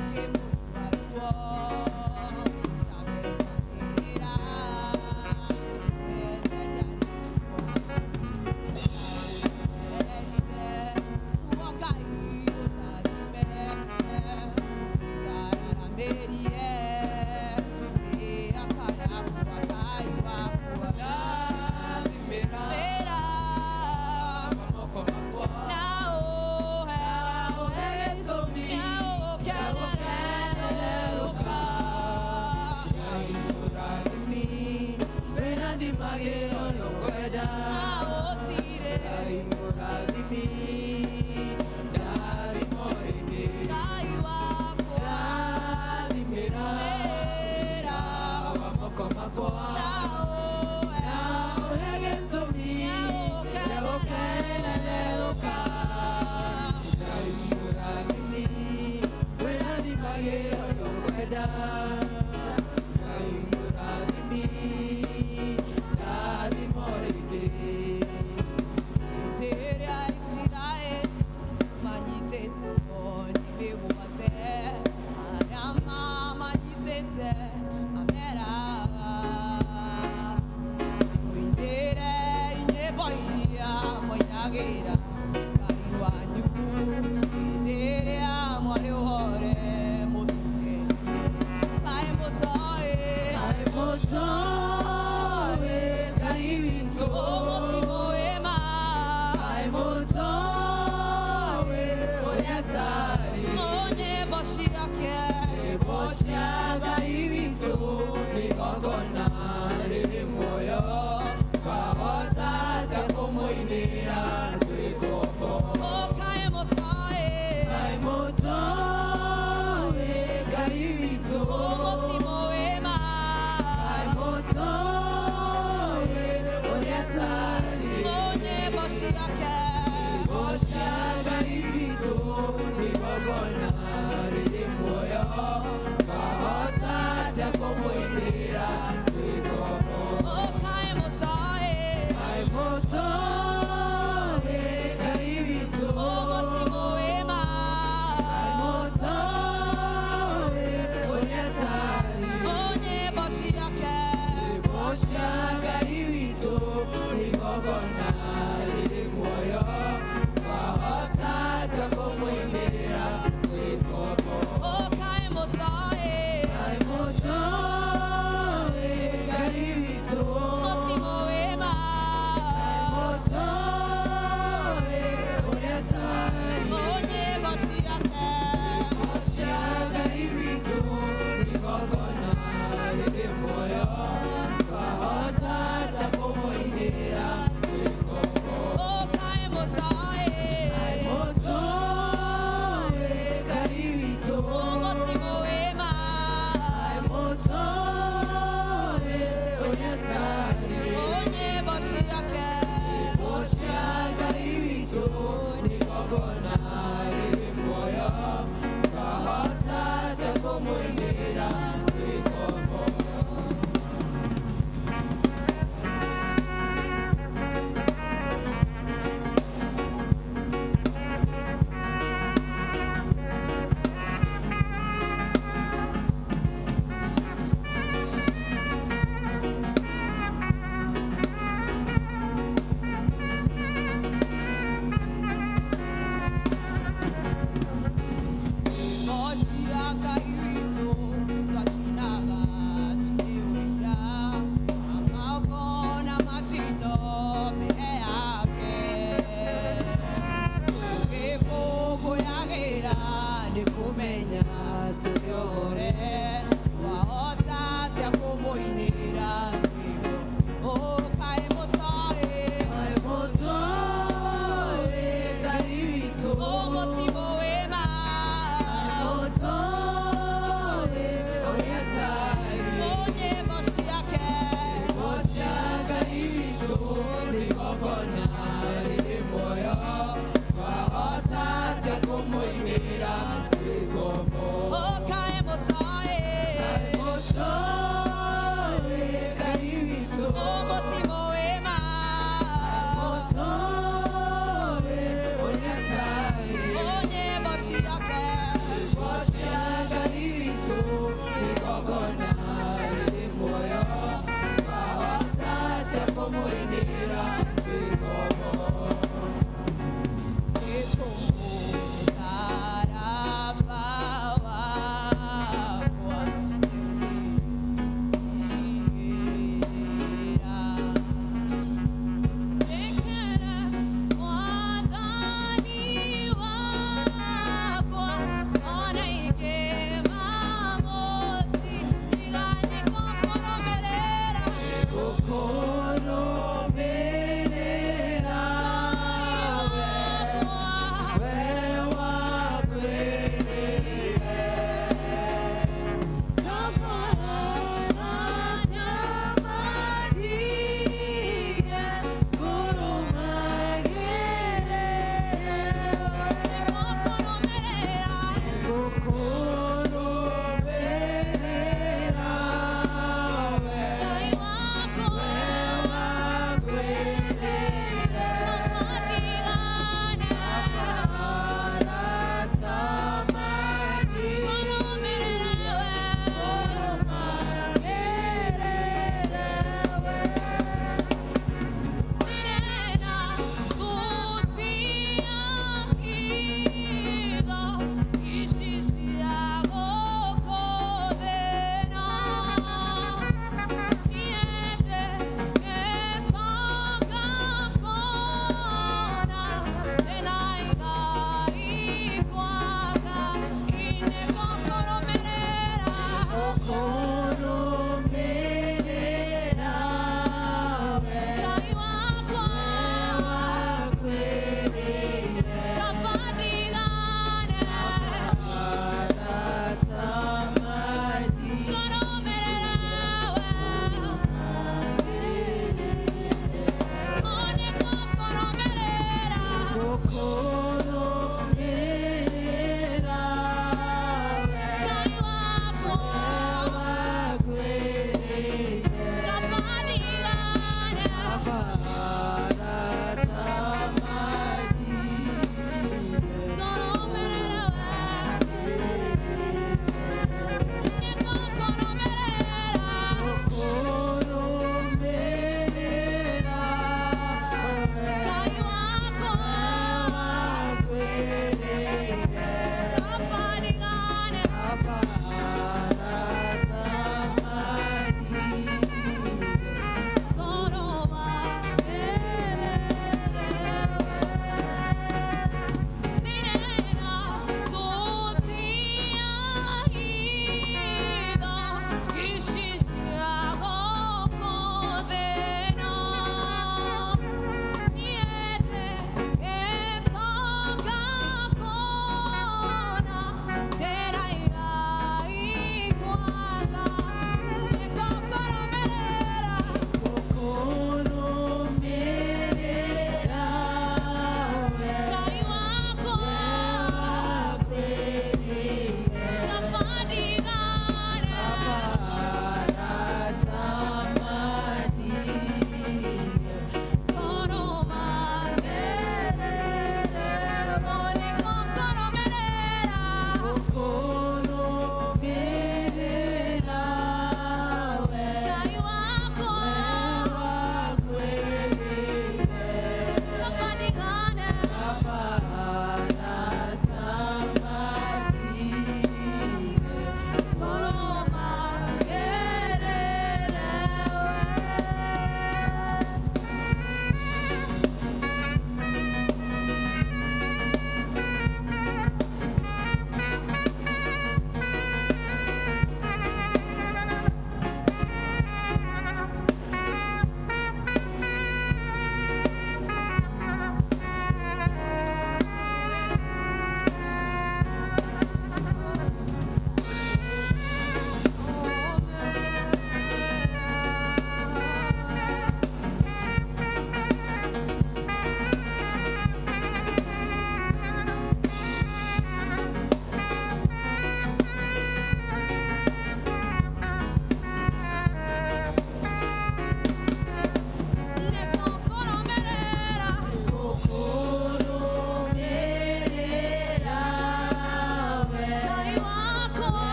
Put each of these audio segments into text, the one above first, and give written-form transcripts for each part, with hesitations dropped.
Muoyo.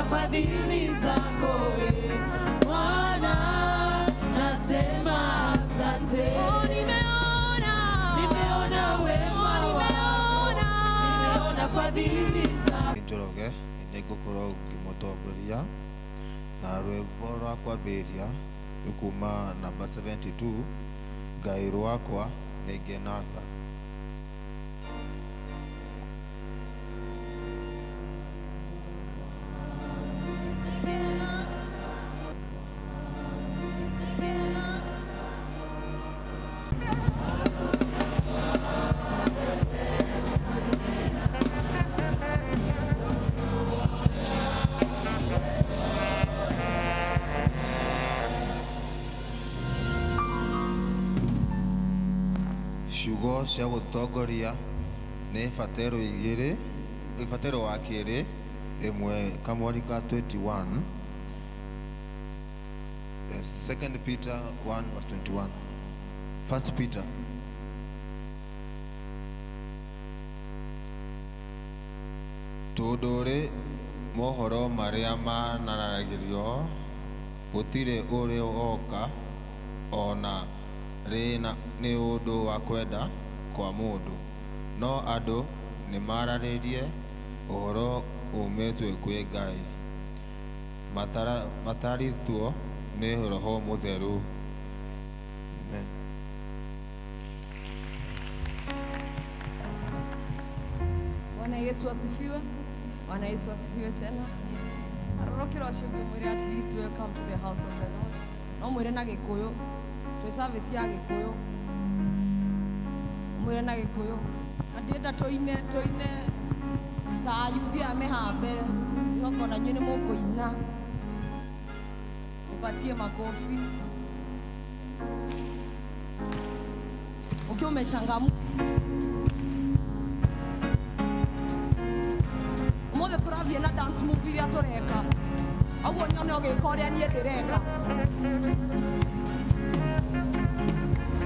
Fadhili zako we Bwana, nasema asante. Oh, nimeona. Nimeona wema wako, nimeona fadhili zako. Njoroge nĩ ngũkorwo ngĩmũtongoria na rwĩmbo rwa kwambĩrĩria nĩ kuma namba 72, Ngai rwakwa nĩngenaga. Ciugo cia gũtongoria nĩ Batero igĩrĩ, Batero wa kerĩ ĩmwe kamweri ka 21. Second Peter 1 verse 21. First Peter. Tondũ rĩ mohoro marĩa manaragĩrio gũtirĩ ũrĩ woka ona rĩ nĩ ũndũ wa kwenda kwa mũndũ, no andũ nĩmararĩrie ũhoro umĩtwe kwĩ Ngai matarĩtwo nĩ Roho Mũtheru. Amen. Bwana Yesu asifiwe. Bwana Yesu asifiwe tena. Arorokero acio ũngĩ mwĩre at least welcome to the house of the Lord. No mwĩre na Gĩkũyũ. Twĩ service ya Gĩkũyũ. Mwĩre na Gĩkũyũ. Na ndĩrenda tũine tũine ta ayuthi aya me haha mbere. Ndihoka ona inyuĩ nĩ mũkũina. Upatie makofi. Ukiwa umechangamka. Umuthi tũrathiĩ na dance move iria tũreka. Ũguo nyone ũgĩka ũrĩa niĩ ndĩreka.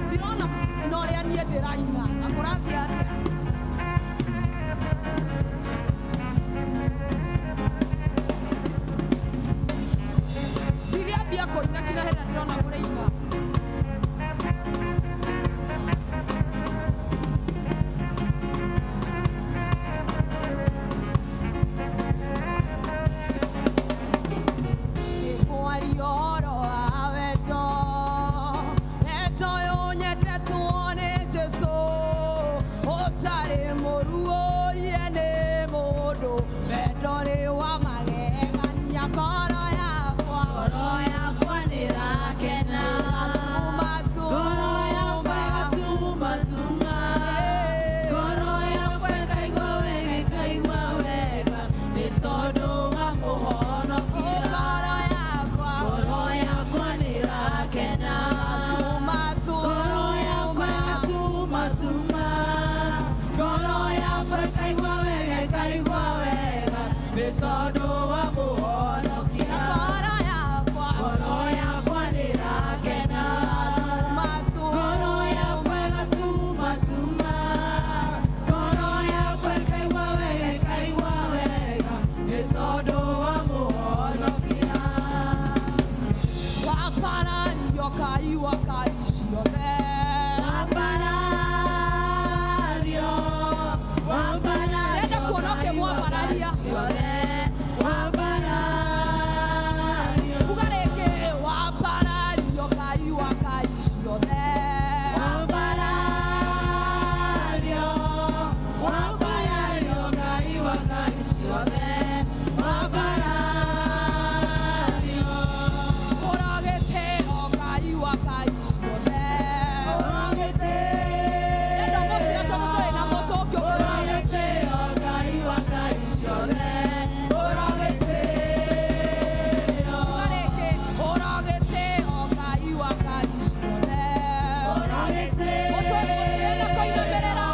Ndirona na ũrĩa niĩ ndĩraina. Na kũrathiĩ atĩa? Ndiriambia kũina nginya hĩndĩ ĩrĩa ndĩrona mũraina. Kwaria ũhoro wa wendo, wendo ũyũ nyendetwo nĩ Jesũ, ũtarĩ mũruũrie nĩ mũndũ, wendo nĩ wa magegania, ngoro yakwa, Ngoro yakwa nĩrakena. Ĩgatuma Ngoro yakwa tuma. ĩgatuma tuma. Ngoro yakwa ĩkaigua wega, ĩkaigua wega, nĩ tondũ wa mũhonokia. Ngoro yakwa, Ngoro yakwa nĩrakena. ĩgatuma Ngoro yakwa tuma. ĩgatuma tuma. Ngoro yakwa ĩkaigua wega, ĩkaigua wega, nĩ tondũ wa mũhonokia. Ngoro yakwa, Ngoro yakwa nĩrakena. ĩgatuma Ngoro yakwa tuma. ĩgatuma tuma. Ngoro yakwa ĩkaigua wega, ĩkaigua wega, nĩ tondũ wa mũhonokia. Waparario Ngai wa ngai ciothe. Wambarario, wambarario, Ndĩrenda kuona Ngai wa ũkĩmwambararia. ngai ciothe. Wambarario, Uga rĩngĩ, wambarario Ngai wa ngai ciothe. Wambarario, wambarario, Ngai wa ngai ciothe. Wambarario. Ũragĩtĩo Ngai wa ngai ciothe. Ndĩrenda mũtĩ tondũ tũrĩ na mũtĩ ũngĩ ũkĩrĩa. Uga rĩngĩ, ũragĩtĩo Ngai wa ngai ciothe. Mũtĩ ũyũ na kũinamĩrĩra.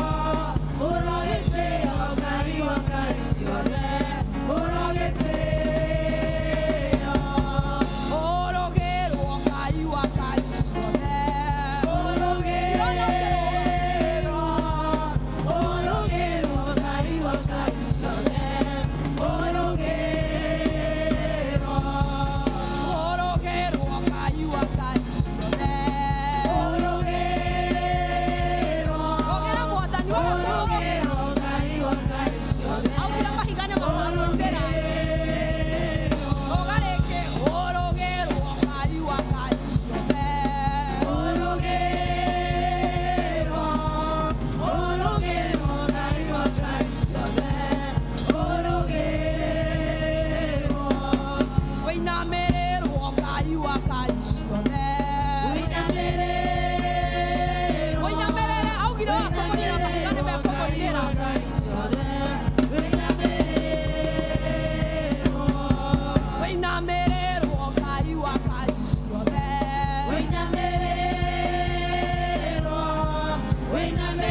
Ũrũgĩrwo Ngai wa ngai ciothe. Ndĩrona ũkĩrũga. Ũrũgĩrwo Ngai wa ngai ciothe. Rũgĩra Mwathani ũyũ kũrũgĩra. Augire mahiga nĩ makagũithĩra. Rũga rĩngĩ, ũrũgĩrwo Ngai wa ngai ciothe. Wĩinamĩrĩrwo Ngai wa ngai ciothe. Wĩinamĩrĩre, augire wakũmũthĩra mahiga nĩ mekũmũinĩra. Wĩinamĩrĩrwo Ngai wa ngai ciothe. Wĩinamĩrĩrwo, wĩinamĩrĩrwo.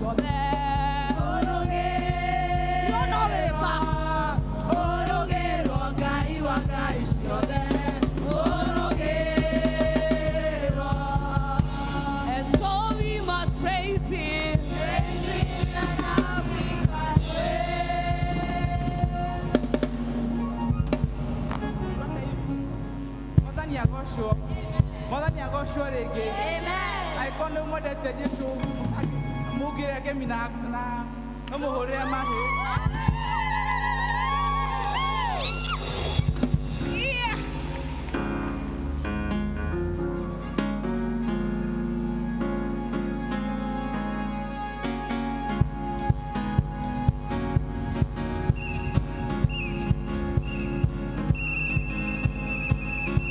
ciothe. No wĩka. Ũrũgĩrwo Ngai wa Ngai ciothe. Ũrũgĩrwo. And so we must praise him. Mwathani agocwo, Mwathani agocwo rĩngĩ. Angĩkorwo nĩ mwendete Jesũ, mũngĩre ngemi na mũhũrĩre mahĩ.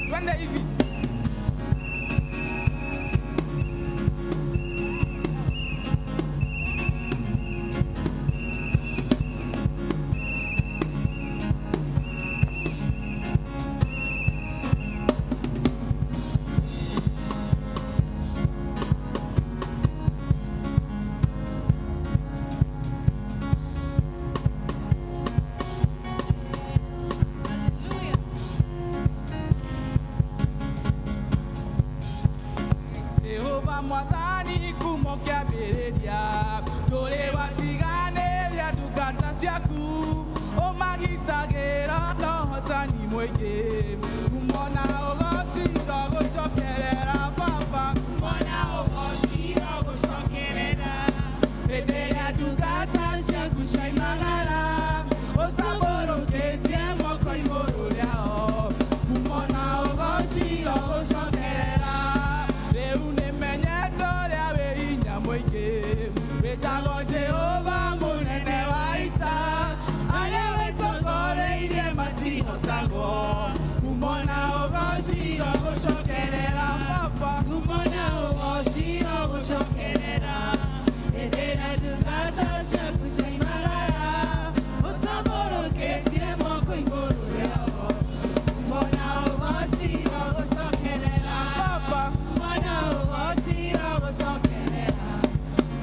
Twende hivi. Jehova Mwathani kuma kĩambĩrĩria tũrĩ watiganĩria ndungata ciaku ũmagitagĩra na ũhotani mũingĩ kumona ũgociro gũcokerera baba Mwana ũgociro gũcokerera. Hĩndĩ ĩrĩa ndungata ciaku ciaimagara ũtambũrũkĩtie moko igũrũ rĩao kumona ũgociro gũcokerera rĩu nĩmenyete ũrĩa wĩ hinya mũingĩ wĩtagwo Jehova mũnene wa ita arĩa wĩtongoreirie matihotagwo kumona ũgociro gũcokerera baba. Kumona ũgociro gũcokerera. Hĩndĩ ĩrĩa ndungata ciaku ciaimagara, ũtambũrũkĩtie moko igũrũ rĩao. Kumona ũgociro gũcokerera. Baba. Kumona ũgociro gũcokerera.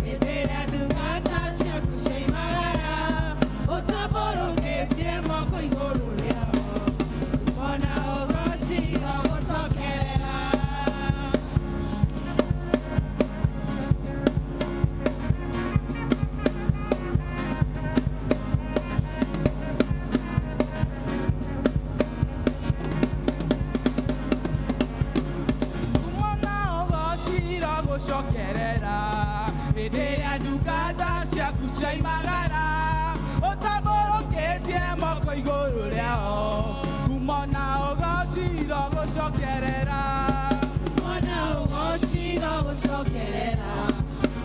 Hĩndĩ ĩrĩa ndungata ciaku ciaimagara, ũtambũrũkĩtie moko igũrũ rĩao. Kumona ũgociro gũcokerera. Kumona ũgociro gũcokerera hĩndĩ ĩrĩa ndungata ciaku ciaimagara ũtambũrũkĩtie moko igũrũ rĩao kumona ũgociro gũcokerera. Mwana ũgociro gũcokerera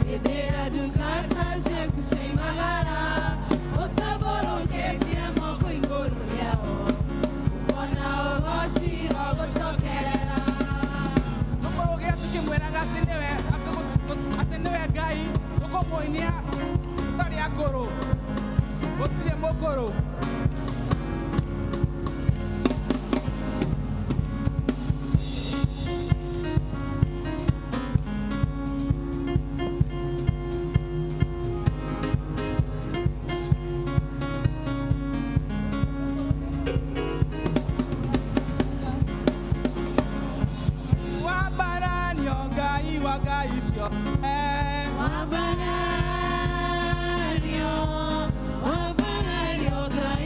hĩndĩ ĩrĩa ndungata ciaku ciaimagara ũtambũrũkĩtie moko igũrũ rĩao mwana ũgociro gũcokerera. Tũkũrũgĩra tũkĩmwĩraga atĩ nĩwe atĩ nĩwe Ngai tũkũmũinia tũtarĩ akũrũ gũtirĩ mũkũrũ. Wabaranio Ngai wa Ngai ciothe. Wabaranio, wabaranio Ngai.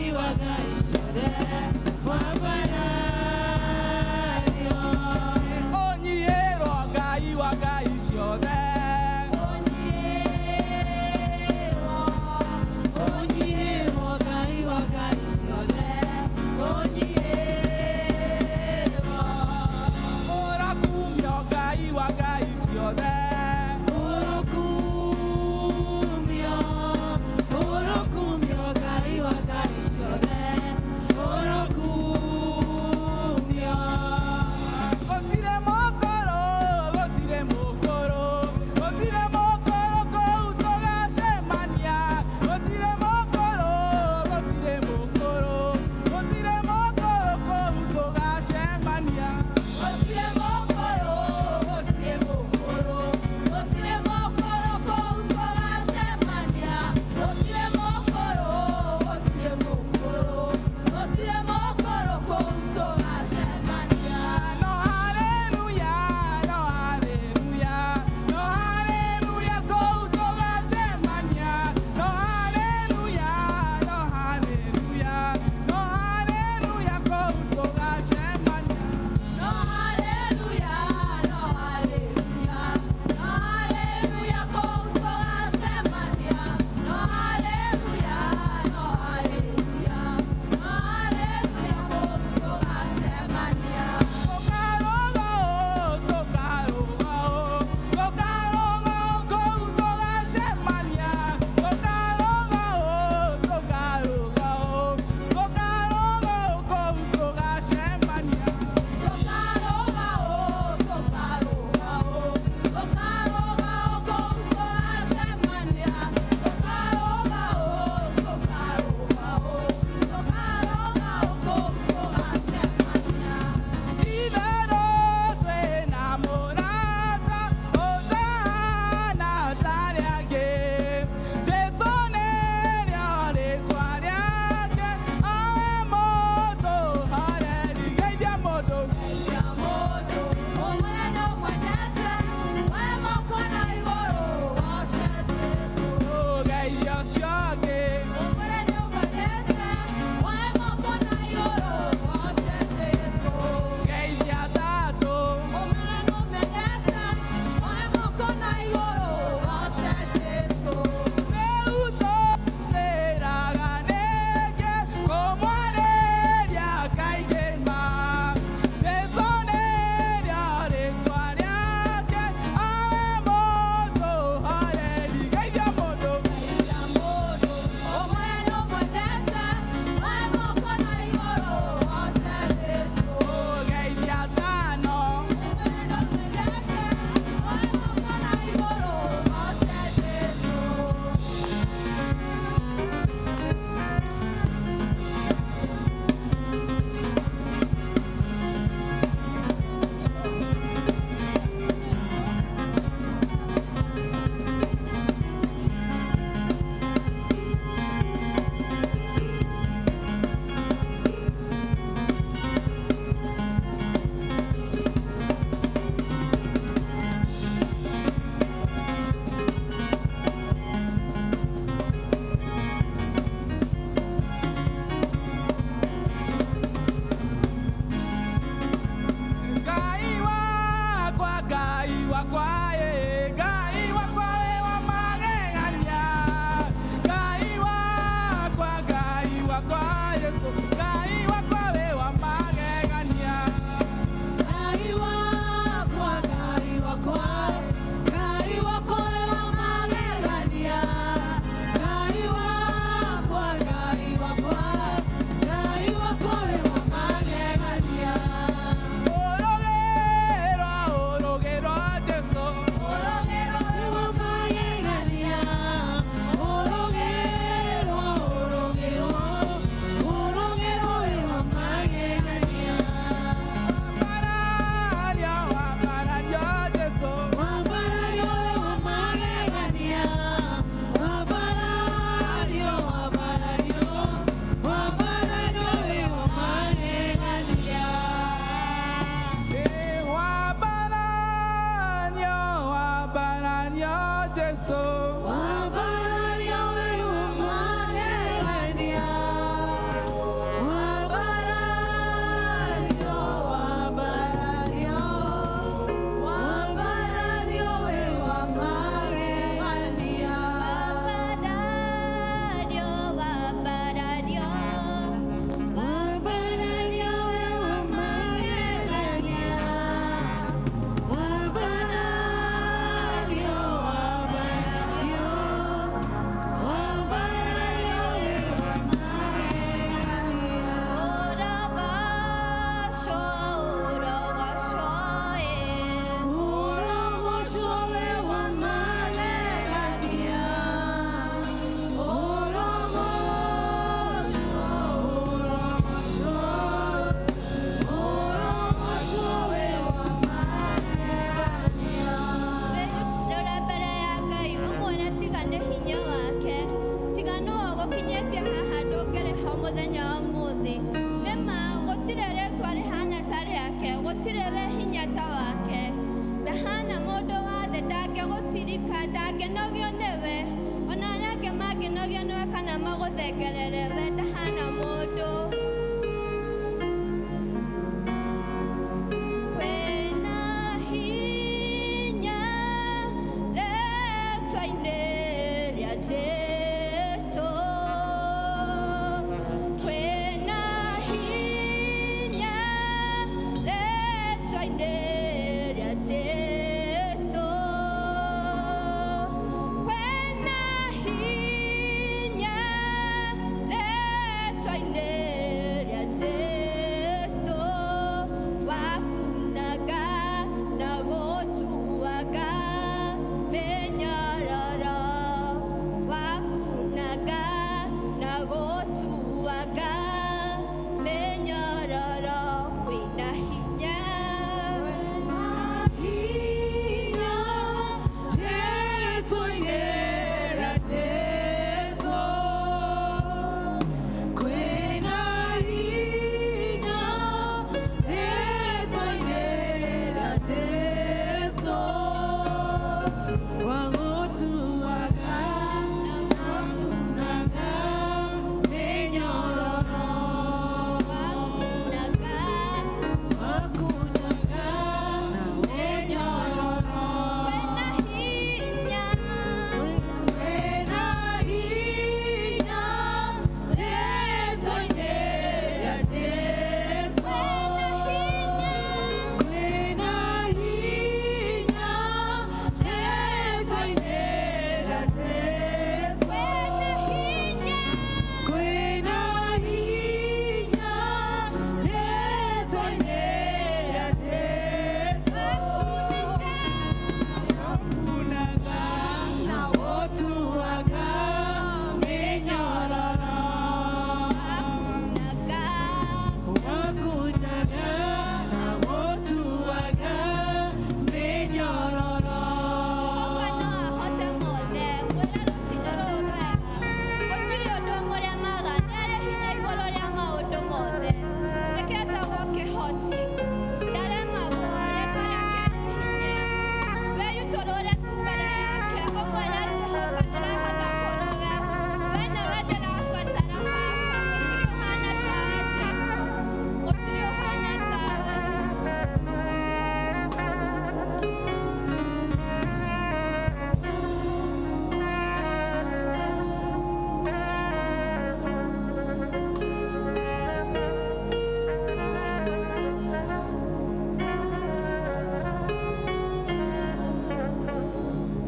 hinya wake. Tiga nĩwe ũgũkinyĩtie haha ndũngĩrĩ ho mũthenya wa ũmũthĩ. Nĩ ma gũtirĩ rĩtwa rĩhana ta rĩake, gũtirĩ wĩ hinya ta wake. Ndahana mũndũ wa thĩ, ndangĩgũtirika, ndangĩnogio nĩwe. Ona arĩa angĩ mangĩnogio nĩwe kana magũthengerere, we ndahana mũndũ. Kwĩna hinya rĩtwa-inĩ rĩa Jesũ. Kwĩna hinya rĩtwa-inĩ rĩa Jesũ. Kwĩna hinya rĩtwa-inĩ rĩa Jesũ. Wakunaga na gũtuaga mĩnyororo. Wakunaga na gũtuaga mĩnyororo. Kwĩna hinya. Hinya rĩtwa-inĩ rĩa Jesũ. Kwĩna hinya rĩtwa-inĩ rĩa Jesũ. Wagũtuaga na gũtuaga mĩnyororo. Wakunaga Wakunaga na mĩnyororo. kwĩna hinya. Kwĩna hinya rĩtwa-inĩ rĩa Jesũ. Kwĩna hinya rĩtwa-inĩ rĩa Jesũ. Kwĩna hinya rĩtwa-inĩ rĩa Jesũ. Wakunaga na gũtuaga mĩnyororo. Wakunaga Wakunaga na gũtuaga mĩnyororo. Jehova no ahote mothe, mwĩre rũciinĩ rũrũ rwega. Gũtirĩ ũndũ ũmũremaga, nĩ arĩ hinya igũrũ rĩa maũndũ mothe. Nĩkĩo etagwo kĩhoti. Ndaremagwo, rĩtwa rĩake rĩ hinya. Wĩyutũrũre tu mbere yake, ũmwĩre Jehova ndĩrahota kũrũga. We nĩwe ndĩrabatara baba, gũtirĩ ũhana tawe Jesũ, gũtirĩ ũhana tawe.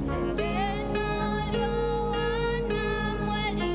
Hĩndĩ ĩno riũa na mweri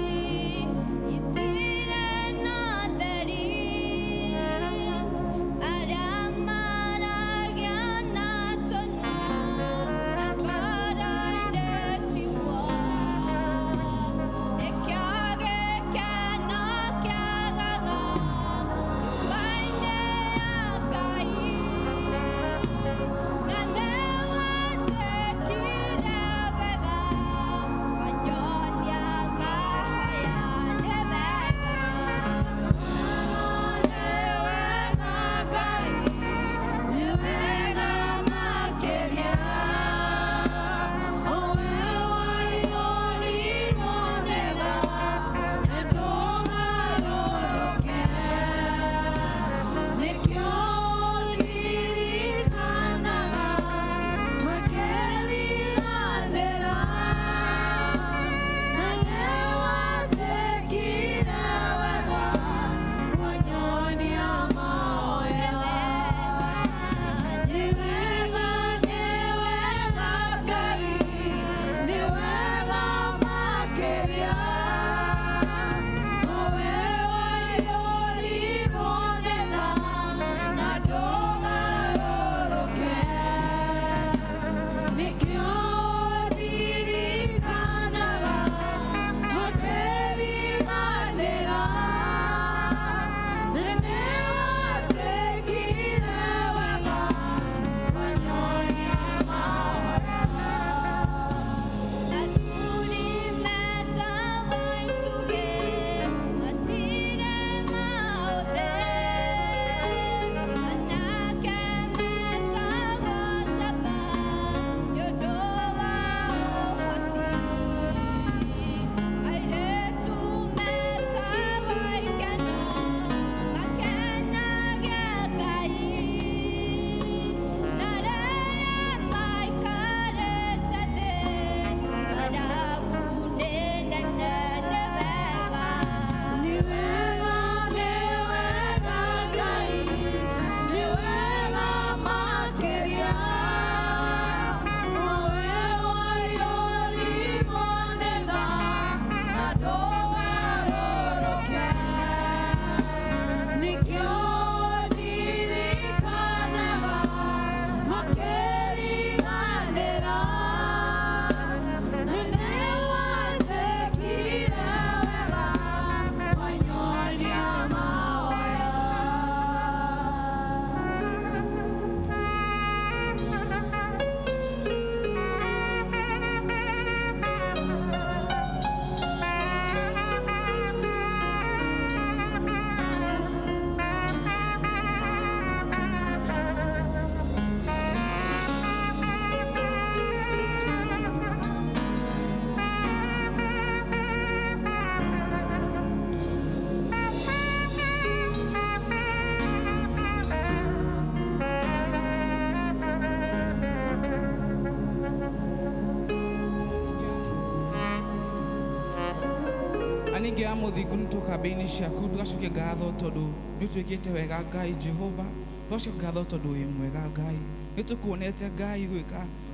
Ningĩ ya mũthingu nĩ tũkambĩ-inĩ ciaku tũgacokia ngatho tondũ nĩ ũtwĩkĩte wega Ngai Jehova, tũgacokia ngatho tondũ wĩ mwega Ngai. Nĩ tũkuonete Ngai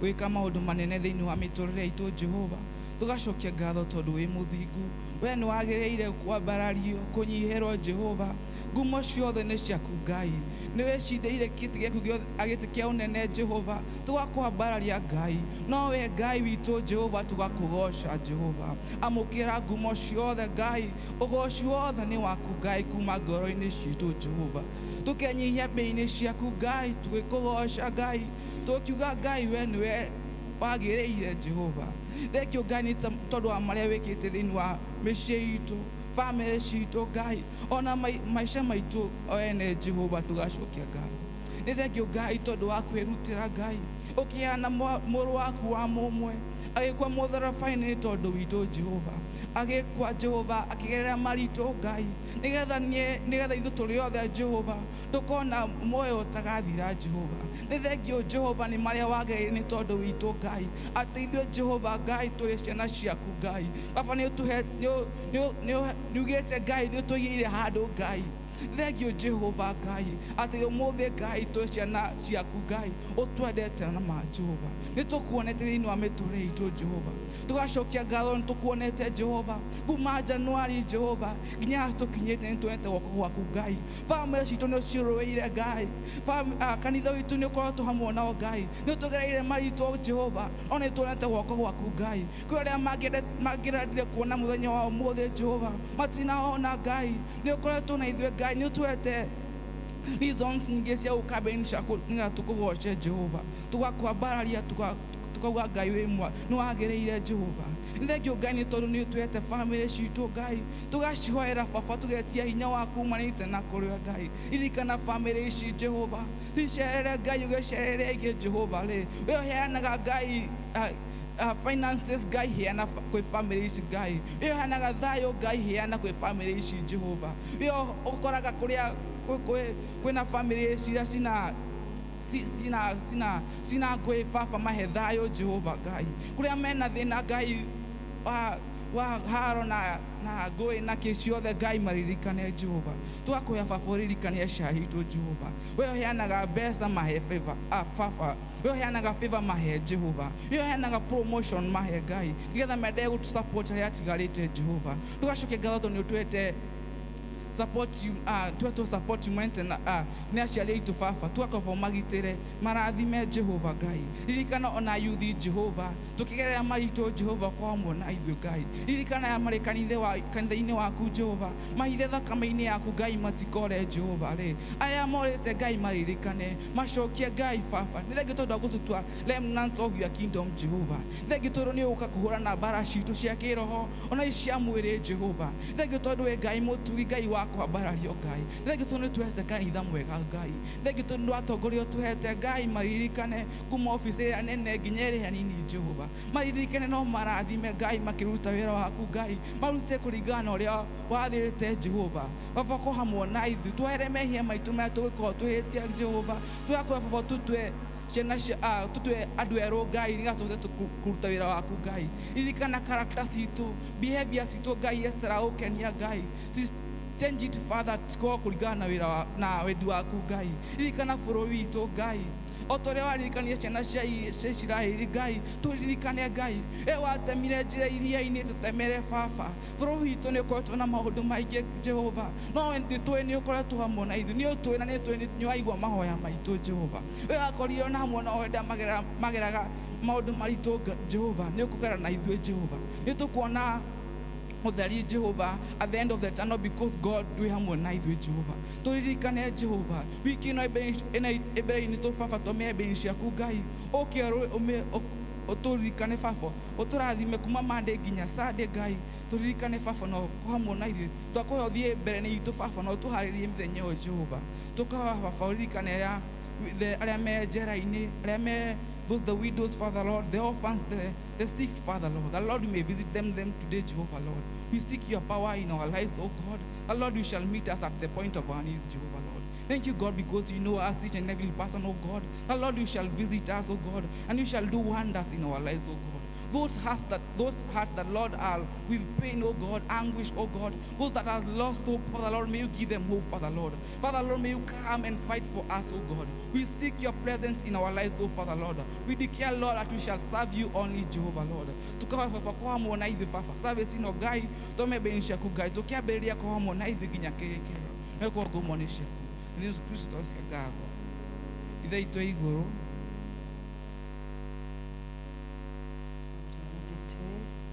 gwĩka maũndũ manene thĩinĩ wa mĩtũrĩre itũ Jehova, tũgacokia ngatho tondũ wĩ mũthingu. We nĩ wagĩrĩire kwambarario kũnyihĩrwo Jehova, ngumo ciothe nĩ ciaku Ngai. Nĩ wĩcindĩire gĩtĩ gĩaku gĩtĩ kĩa ũnene Jehova, tũgakwambararia Ngai. No we Ngai witũ Jehova, tũgakũgoca Jehova. Amũkĩra ngumo ciothe Ngai, ũgoci wothe nĩ waku Ngai kuma ngoro-inĩ citũ Jehova. Tũkenyihia mbere-inĩ ciaku Ngai, tũgĩkũgoca Ngai, tũkiuga Ngai we nĩwe wagĩrĩire Jehova. Thengio Ngai nĩ tondũ wa marĩa wĩkĩte thĩinĩ wa mĩciĩ itũ, bamĩrĩ citũ Ngai, ona maica maitũ ene Jehova, tũgacokia ngatho. Nĩ thengio Ngai tondũ wa kwĩrutĩra Ngai, ũkĩheana mũrũ waku wa mũmwe agĩkua mũtharaba-inĩ nĩ tondũ witũ Jehova. Agĩkua Jehova akĩgerera maritũ Ngai, nĩgetha nĩgetha ithuĩ tũrĩ othe Jehova tũkona muoyo ũtagathira Jehova. Nĩ thengio Jehova nĩ marĩa wagereire nĩ tondũ witũ Ngai, atĩ ithuĩ Jehova Ngai tũrĩ ciana ciaku Ngai. Baba nĩ ũtũhe nĩ ugĩte Ngai nĩ ũtũigĩire handũ Ngai. Thengio Jehova Ngai atĩ ũmũthĩ Ngai twĩ ciana ciaku Ngai, ũtwendete na ma Jehova. Nĩ tũkuonete thĩinĩ wa mĩtũrĩre itũ Jehova, tũgacokia ngatho. Nĩ tũkuonete Jehova kuma Januari Jehova nginya haha tũkinyĩte, nĩ tuonete guoko gwaku Ngai. Bamĩrĩ citũ nĩ ũcirũĩire Ngai. Kanitha witũ nĩ ũkoretwo hamwe nao Ngai, nĩ ũtũgereire maritũ Jehova, no nĩ tuonete guoko gwaku Ngai. Kwĩ arĩa mangĩrendire kuona mũthenya wa ũmũthĩ Jehova, matinaona Ngai. Nĩ ũkoretwo na ithuĩ Ngai, nĩ ũtũhete reasons nyingĩ cia gũka mbere-inĩ ciaku nĩgetha tũkũgoce Jehova, tũgakwambararia, tukauga Ngai wĩ nĩ wagĩrĩire Jehova. Nĩ thengio Ngai nĩ tondũ nĩ ũtũhete bamĩrĩ citũ Ngai, tũgacihoera Baba, tũgetia hinya waku umanĩte na kũrĩ we Ngai. Ririkana bamĩrĩ ici Jehova, cicerere Ngai, ũgĩcerere ingĩ Jehova rĩ, we ũheanaga Ngai finances Ngai, heana kwĩ bamĩrĩ ici Ngai. We ũheanaga thayũ Ngai, heana kwĩ bamĩrĩ ici Jehova. We ũkoraga kũrĩa kwĩna bamĩrĩ ciria cina ngũĩ Baba, mahe thayũ Jehova Ngai. Kũrĩa mena thĩna Ngai wa haro na ngũĩ na kĩ ciothe Ngai, maririkane Jehova. Tũgakũhoya Baba ũririkane aciari aitũ Jehova. We ũheanaga mbeca, mahe favor, Baba. We ũheanaga favor, mahe Jehova. We ũheanaga promotion, mahe Ngai, nĩgetha mendee gũtũ support arĩa atigarĩte Jehova. Tũgacokia ngatho tondũ nĩ ũtũhete support you, twetwo support you na nĩ aciari aitũ Baba. Tũgakorwo magitĩre, marathime Jehova Ngai. Ririkana ona yuthi Jehova, tũkĩgerera maritũ Jehova, kwa hamwe na ithuĩ Ngai. Ririkana aya marĩ kanitha-inĩ waku Jehova, mahithe thakame-inĩ yaku Ngai, matikore Jehova rĩ. Aya morĩte Ngai, maririkane, macokie Ngai. Baba, nĩ thengio tondũ wa gũtũtua remnants of your kingdom Jehova. Nĩ thengio tondũ nĩ ũgũka kũhũrana mbara citũ cia kĩroho ona ici cia mwĩrĩ Jehova. Nĩ thengio tondũ wĩ Ngai mũtugi, Ngai wa kwambarario Ngai. Nĩ thengio tondũ nĩ tũhete kanitha mwega Ngai. Nĩ thengio tondũ nĩ watongoria ũtũhete Ngai. Maririkane kuma obici ĩrĩa nene nginya ĩrĩa nini Jehova. Maririkane no marathime Ngai, makĩruta wĩra waku Ngai, marute kũringana na ũrĩa wathĩte Jehova. Baba, ko hamwe na ithuĩ, twehere mehia maitũ marĩa tũgĩkorwo tũhĩtie Jehova. Tũgakũhoya Baba tũtue ciana cia tũtue andũ erũ Ngai, nĩgetha tũhote kũruta wĩra waku Ngai. Ririkana character citũ, behavior citũ Ngai, iria citaragũkenia Ngai. Change it, Father, cikorwo kũringana na wĩra na wendi waku Ngai. Ririkana bũrũri witũ Ngai, o ta ũrĩa waririkania ciana cia Isiraeli Ngai, tũririkane Ngai. We watemire njĩra iria-inĩ, tũtemere Baba. Bũrũri witũ nĩ ũkoretwo na maũndũ maingĩ Jehova, no nĩ tũĩ nĩ ũkoretwo hamwe na ithuĩ, nĩ ũtũĩ na nĩ tũĩ nĩ waigua mahoya maitũ Jehova. We wakorirwo na hamwe nao hĩndĩ ĩrĩa mageraga maũndũ maritũ Jehova, nĩ ũkũgera na ithuĩ Jehova. Nĩ tũkuona ũtheri Jehova at the end of the tunnel, because God wĩ hamwe na ithuĩ Jehova. Tũririkane Jehova, wiki ĩno ĩmbere-inĩ tũ Baba, tũmĩhe mbere ciaku Ngai. Ũke ũtũririkane Baba, ũtũrathime kuma Monday nginya Sunday Ngai. Tũririkane Baba no hamwe na ithuĩ. Twakũhoya ũthiĩ mbere nĩ itũ Baba, na ũtũharĩrie mĩthenya ĩyo Jehova. Tũkahoya Baba ũririkane arĩa me njera-inĩ, arĩa me those, the widows, Father Lord, the orphans, the sick, Father Lord. The Lord, you may visit them today, Jehovah Lord. We seek your power in our lives, oh God. The Lord, you shall meet us at the point of our needs, Jehovah Lord. Thank you, God, because you know us, each and every person, oh God. The Lord, you shall visit us, oh God, and you shall do wonders in our lives, oh God. Those hearts that, Lord, are with pain, oh God, anguish, oh God, those that have lost hope, Father Lord, may you give them hope, Father Lord. Father Lord, may you come and fight for us, oh God. We seek your presence in our lives, oh Father Lord. We declare, Lord, that we shall serve you only, Jehovah Lord. Tukawa baba kwa hamwe na ithuĩ baba service ino Ngai tũmĩmbe ciaku Ngai tũkĩambĩrĩria kwa hamwe na ithuĩ nginya kĩrĩkĩrĩro nĩgũkorwo ngumo nĩ ciaku. Nĩ Yesu Kristo cia ngatho. Ithe witũ igũrũ.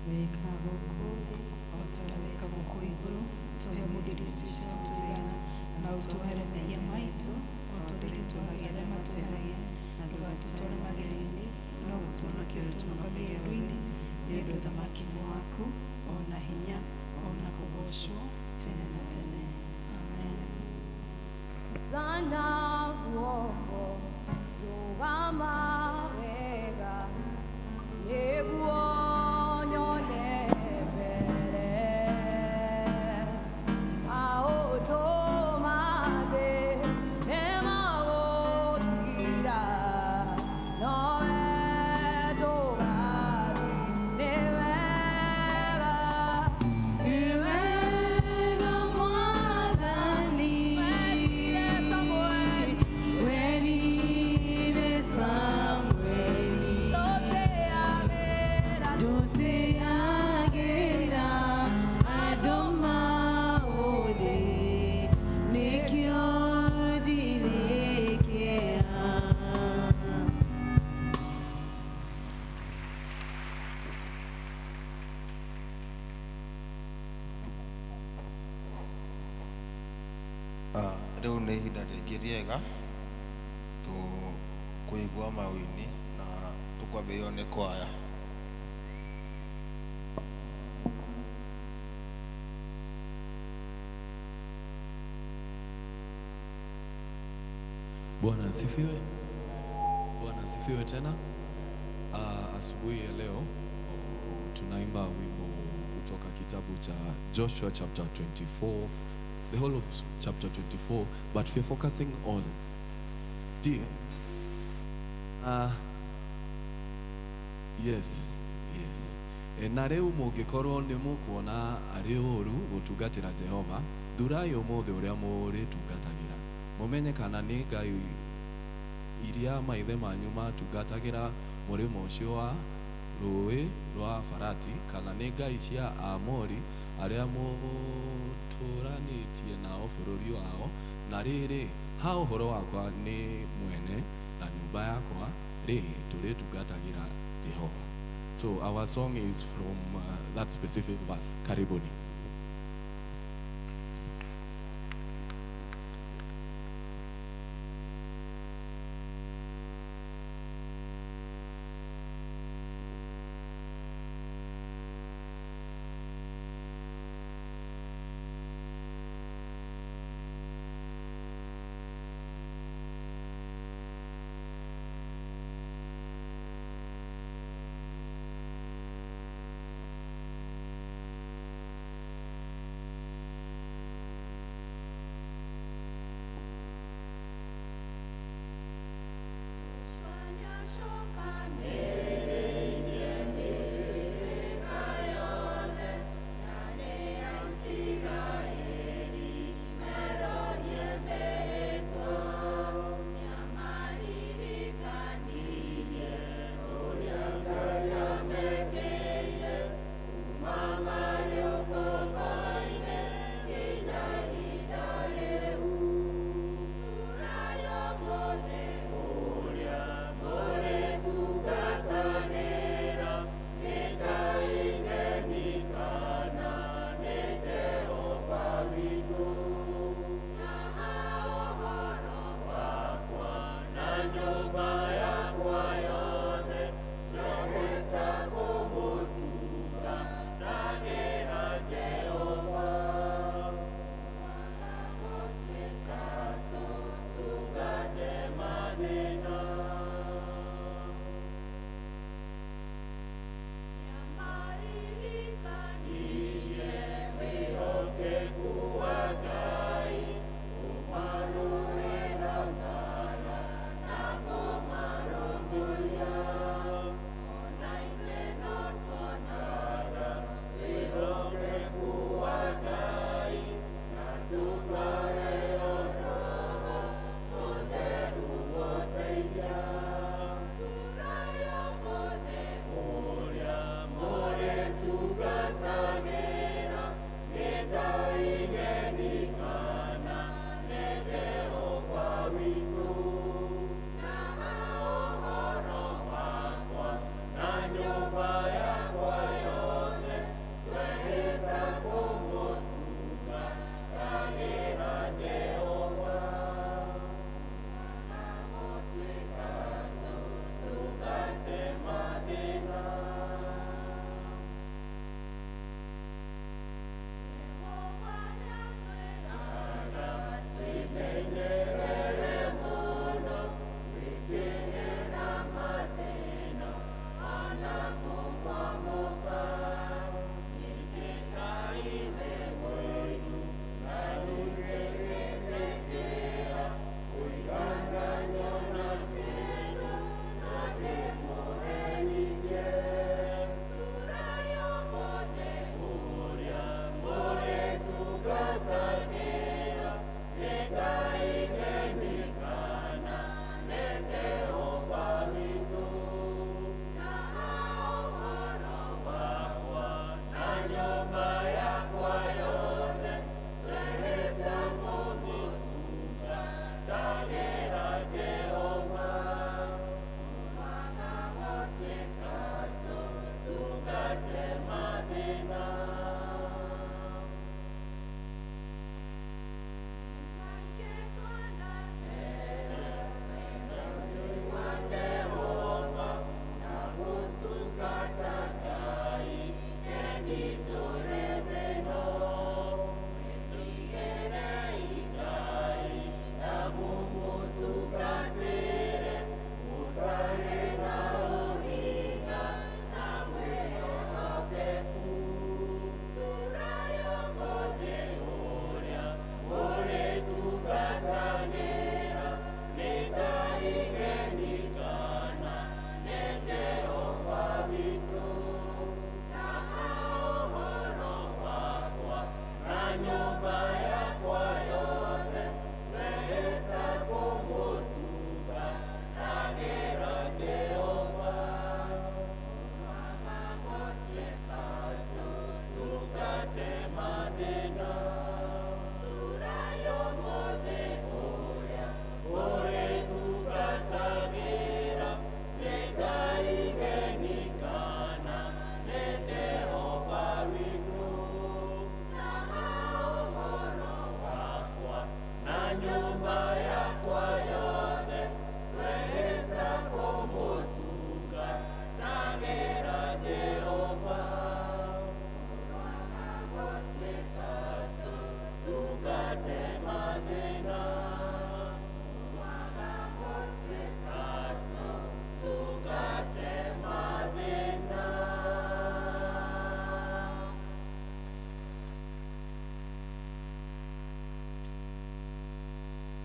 Wĩka gũkũ thĩ o ta ũrĩa wĩkagwo kũu igũrũ. Tũhe ũmũthĩ irio cia tũigana, na ũtuohere mehia maitũ o ta ũrĩa ithuĩ tuohagĩra arĩa matwĩhagia, na ndũgatũtware magerio-inĩ, no gũtũhonokia ũtũhonokagie ũũru-inĩ, nĩ ũndũ ũthamaki nĩ waku, o na hinya, o na kũgoocwo tene na tene. Amen. Tana guoko rũgama wega nĩguo nyone mbere maũndũ ma thĩ nĩmagũthira nowe ndũgathi. Nĩ wega, Nĩ wega Mwathani, werire Samueli, werire Samueli, ndũtĩagĩra ndũtĩagĩra andũ maũthĩ, nĩkĩo ndirĩ kĩeha. Ah, rĩu nĩ ihinda rĩngĩ rĩega tũkũigua mawini na tũkwambĩrĩrio nĩ kwaya. Bwana asifiwe. Bwana asifiwe tena. Asubuhi ya leo tunaimba wimbo kutoka kitabu cha Joshua chapter 24, the whole of chapter 24, but we're focusing on D. Yes. E, na rĩu mũngĩkorwo nĩ mũkuona arĩ ũũru gũtungatĩra Jehova, thurai ũmũthĩ ũrĩa mũrĩtungatagĩra, mũmenye kana nĩ ngai iria maithe manyu matungatagĩra mũrĩmo ũcio wa rũĩ rwa Farati, kana nĩ ngai cia Aamori arĩa mũtũranĩtie nao bũrũri wao. Na rĩrĩ, ha ũhoro wakwa nĩ mwene na nyũmba yakwa rĩ, tũrĩtungatagĩra Jehova. So our song is from that specific verse. Karibuni.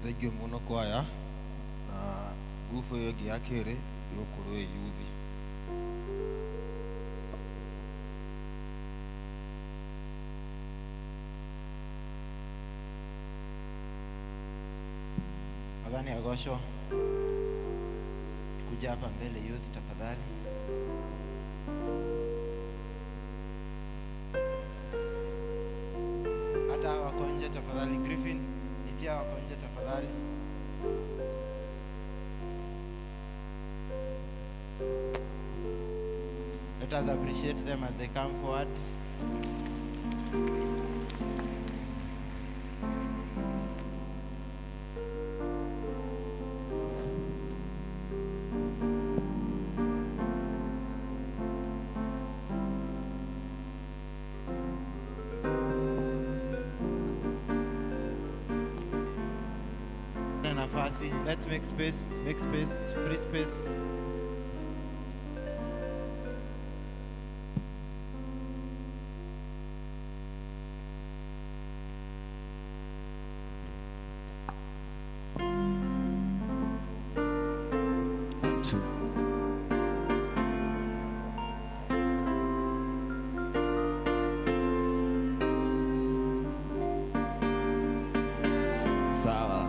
Thank you mũno kwaya na ngurubu ĩyo ĩngĩ ya kerĩ ĩgũkorwo ĩ yuthi. Nadhani agosho kuja hapa mbele youth tafadhali. Hata wako nje tafadhali. Griffin, nitia wako nje tafadhali. Let us appreciate them as they come forward. Nafasi. Let's make space, free space. One, two. Sawa.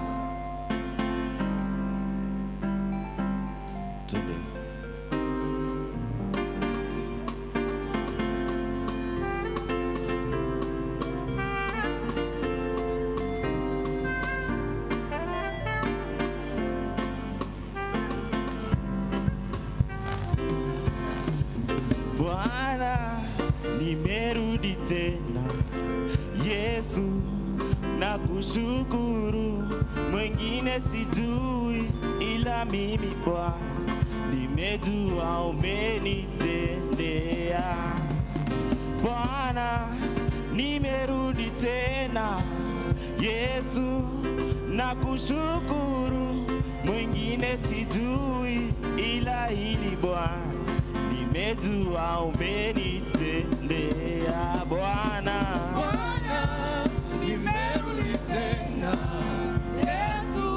Twende. Bwana, nimerudi tena, Yesu nakushukuru, mwengine sijui ila mimi Bwana nimejua umenitendea. Bwana, nimerudi tena, Yesu nakushukuru, mwengine sijui ila hili Bwana nimejua umenitendea. Bwana, Bwana, nimerudi tena, Yesu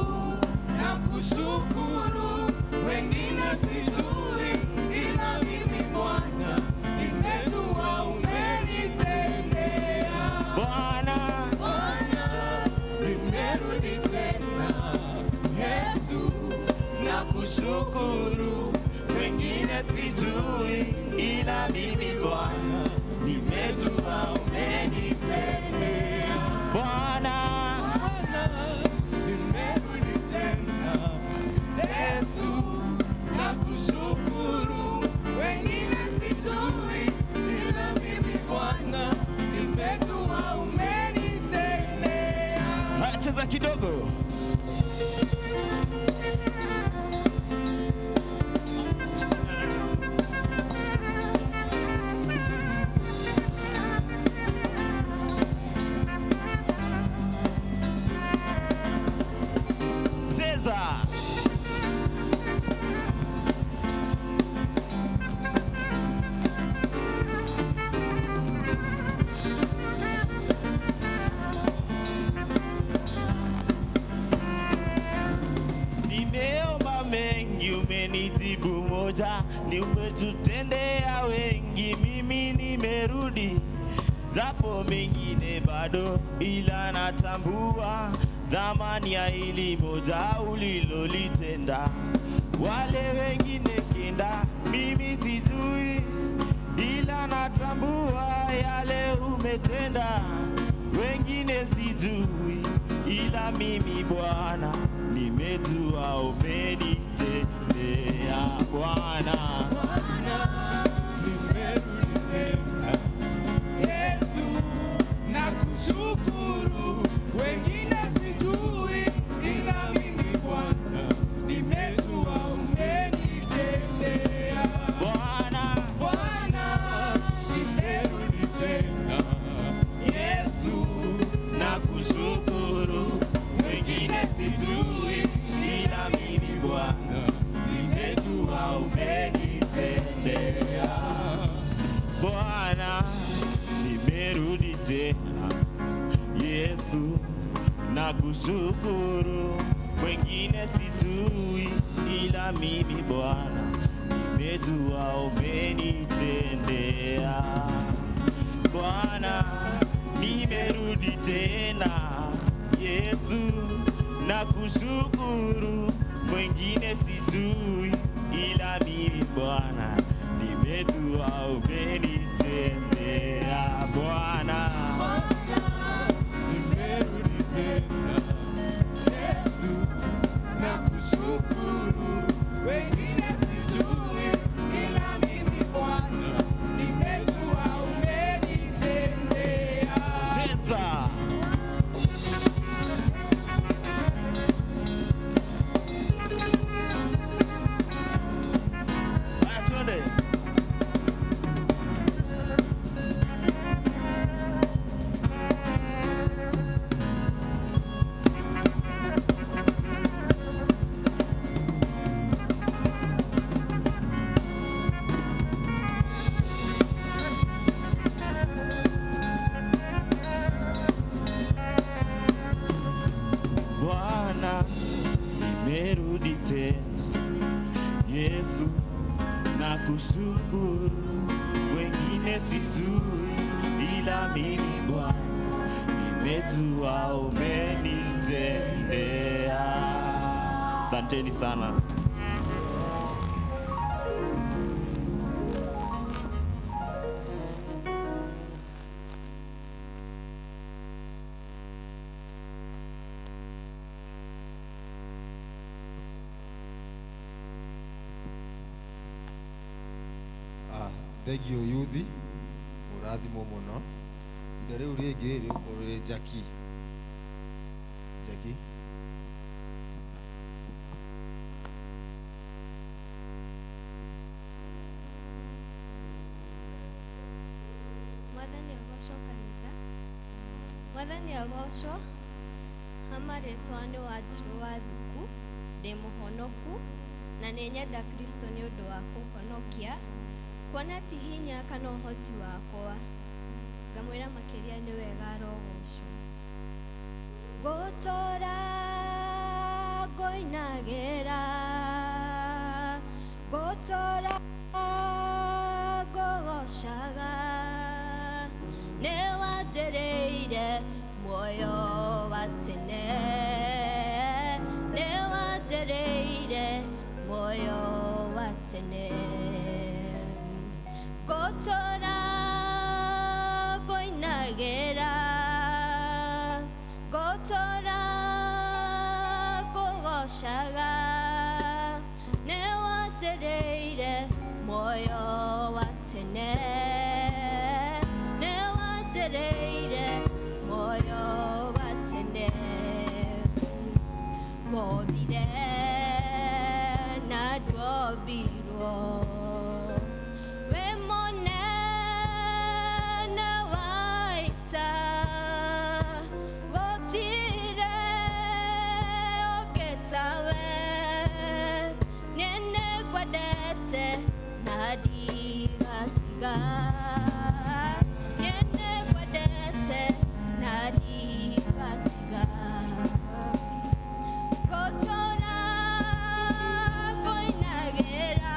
nakushukuru, wengine sijui ila mimi Bwana nimejua umenitendea. Bwana, Bwana, nimerudi tena, Yesu nakushukuru, wengine sijui ila mimi Bwana nimejua umenitendea. Bwana, nimerudi tena, Yesu nakushukuru, wengine sijui ila mimi Bwana nimejua umenitendea. Haya, cheza kidogo. Cheza. Nimeomba mengi umenijibu moja, nimetutendea wengi, mimi nimerudi, japo mengine bado, ila natambua thamani ya hili moja ulilolitenda. Wale wengine kenda, mimi sijui, ila natambua yale umetenda. Wengine sijui, ila mimi Bwana nimejua umenitendea. Bwana, Nimerudi tena, Yesu nakushukuru, wengine sijui ila mimi Bwana nimejua umenitendea. Bwana, Bwana, nimerudi tena, Yesu nakushukuru, wengine sijui, ila mimi Bwana nimejua umenitendea. Bwana, nimerudi tena, Yesu na kushukuru, mwingine sijui ila mimi Bwana nimejua umenitendea. Bwana, nimerudi tena, Yesu na kushukuru, mwingine sijui ila mimi Bwana nimejua umenitendea. Bwana, Nimerudi tena, Yesu, nakushukuru. Wengine sijui, ila mimi Bwana, nimejua umenitendea. Cheza. Haya, twende. Bwana, nimerudi tena, Yesu nakushukuru, wengine sijui ila mimi Bwana nimejua umenitendea. Asanteni sana. Ah, thengio yuthi mũrathimwo mũno. Ihinda rĩu rĩngĩ rĩgũkorwo rĩrĩ Jackie. Jackie. Mwathani agocwo kanitha. Mwathani agocwo. Hama rĩtwa nĩ Wanjirũ wa Thuku, ndĩ mũhonoku na nĩ nyenda Kristo nĩ ũndũ wa kũhonokia, kuona ti hinya kana ũhoti wakwa, ngamwĩra makĩria nĩ wega arogocwo. Ngũtũra ngũinagĩra, ngũtũra ngũgocaga, nĩ wanjĩrĩire muoyo wa tene, nĩ wanjĩrĩire muoyo wa tene. Ngũtũra ngũinagĩra, ngũtũra ngũgocaga, nĩ wanjĩrĩire muoyo wa tene, nĩ wanjĩrĩire muoyo wa tene. Wombire na ndwombirwo, wĩ mũnene wa ita, gũtirĩ ũngĩ tawe. Niĩ nĩngwendete na ndigatiga, niĩ nĩngwendete na ndigatiga. Ngũtũra ngũinagĩra,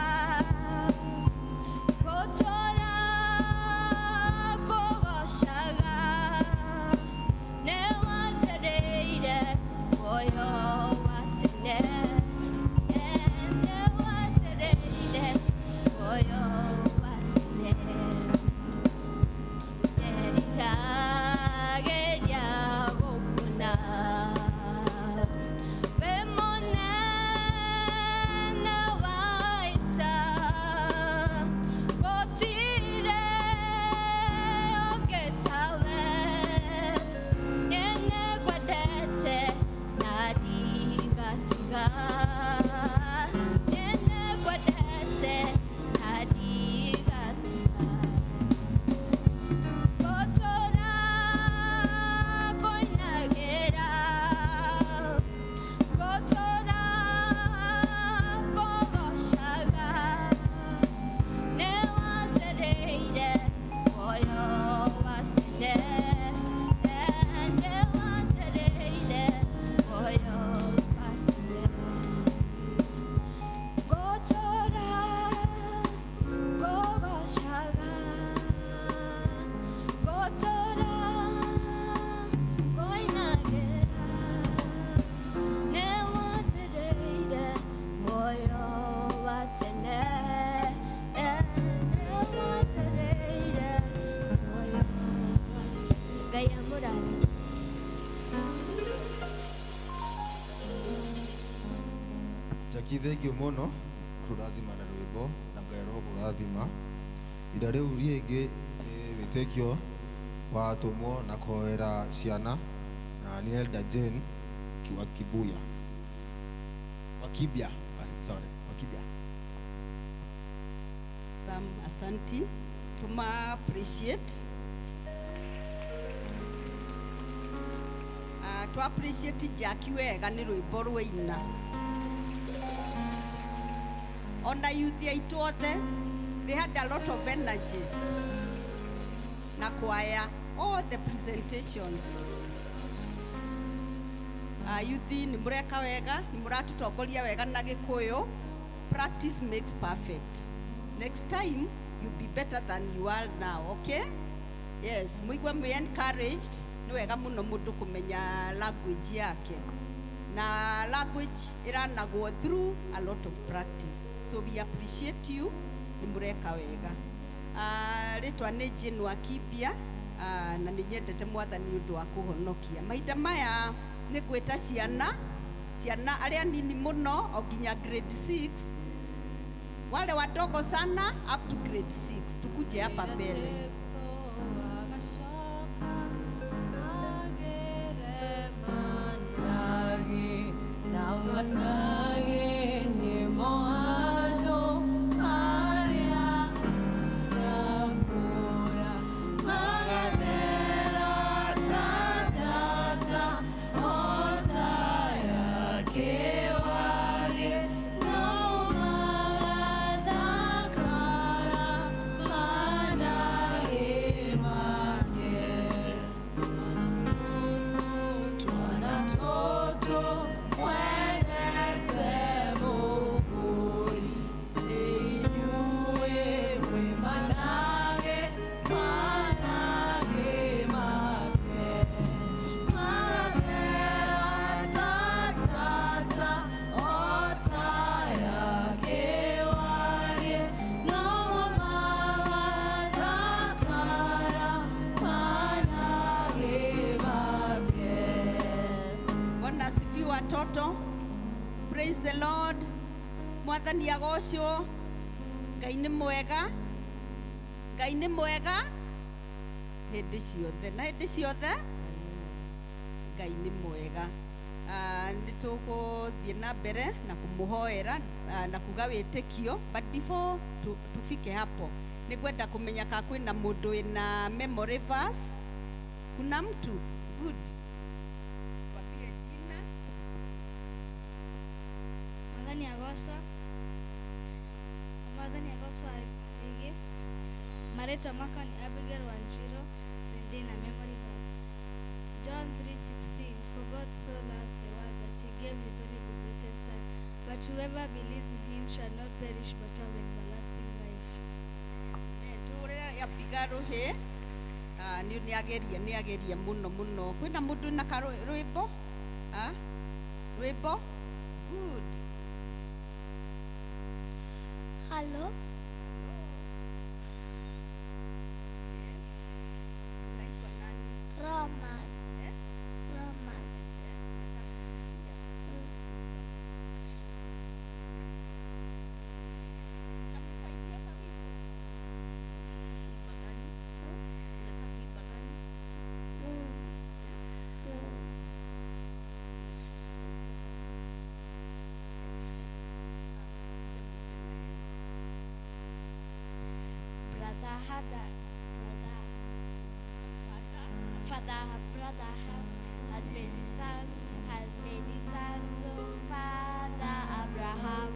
Jackie thengio muno kurathima na rwimbo na Ngai arokũrathima. Ida rĩu rĩngĩ nĩ wĩtĩkio wa atũmwo na kũhoera ciana na nĩ Elder Jane wa Kibuya. Wakibia, sorry, Wakibia. Sam, asanti. Tuma appreciate. To appreciate Jackie wega nĩ rwĩmbo rwaina. Ona youth aitũ othe, they had a lot of energy. Na choir, all the presentations. Youth nĩ mũreka wega, nĩ mũratũtongoria wega na Gĩkũyũ. Practice makes perfect. Next time, you'll be better than you are now, okay? Yes, mũigue mwĩ encouraged, nĩ wega mũno mũndũ kũmenya language yake. Na language ĩranagwo through a lot of practice. So we appreciate you, nĩ mũreka wega. Rĩtwa nĩ Jane Wakibia, na nĩ nyendete Mwathani ũndũ wa kũhonokia. Mahinda maya nĩ ngwĩta ciana, ciana arĩa nini mũno o nginya grade 6, wale wadogo sana up to grade 6, tukuje hapa mbele. Bwana asifiwe watoto. Praise the Lord. Mwathani agocwo. Ngai nĩ mwega. Ngai nĩ mwega hĩndĩ ciothe na hĩndĩ ciothe Ngai nĩ mwega. Nĩ tũgũthiĩ na mbere na kũmũhoera na kuga wĩtĩkio, but before tufike hapo nĩ ngwenda kũmenya ka kwĩna mũndũ wĩna memory verse. Kuna mtu? Good. Wapie jina. Mwathani agocwo. Mwathani agocwo rĩngĩ. Marĩtwa makwa nĩ Abigail Wanjiru na ndĩna memory verse. John 3:16, for God so loved the world that he gave his only begotten son, but whoever believes in him shall not perish but have everlasting life. Tũhũrĩre Abigail rũhĩ. Nĩ ageria mũno mũno. Kwĩna mũndũ na rwĩmbo? Rwĩmbo? Good. Hello. Unaitwa nani? Roman. Roman. Brother had a brother, father, brother had many sons, had many sons. So Father Abraham,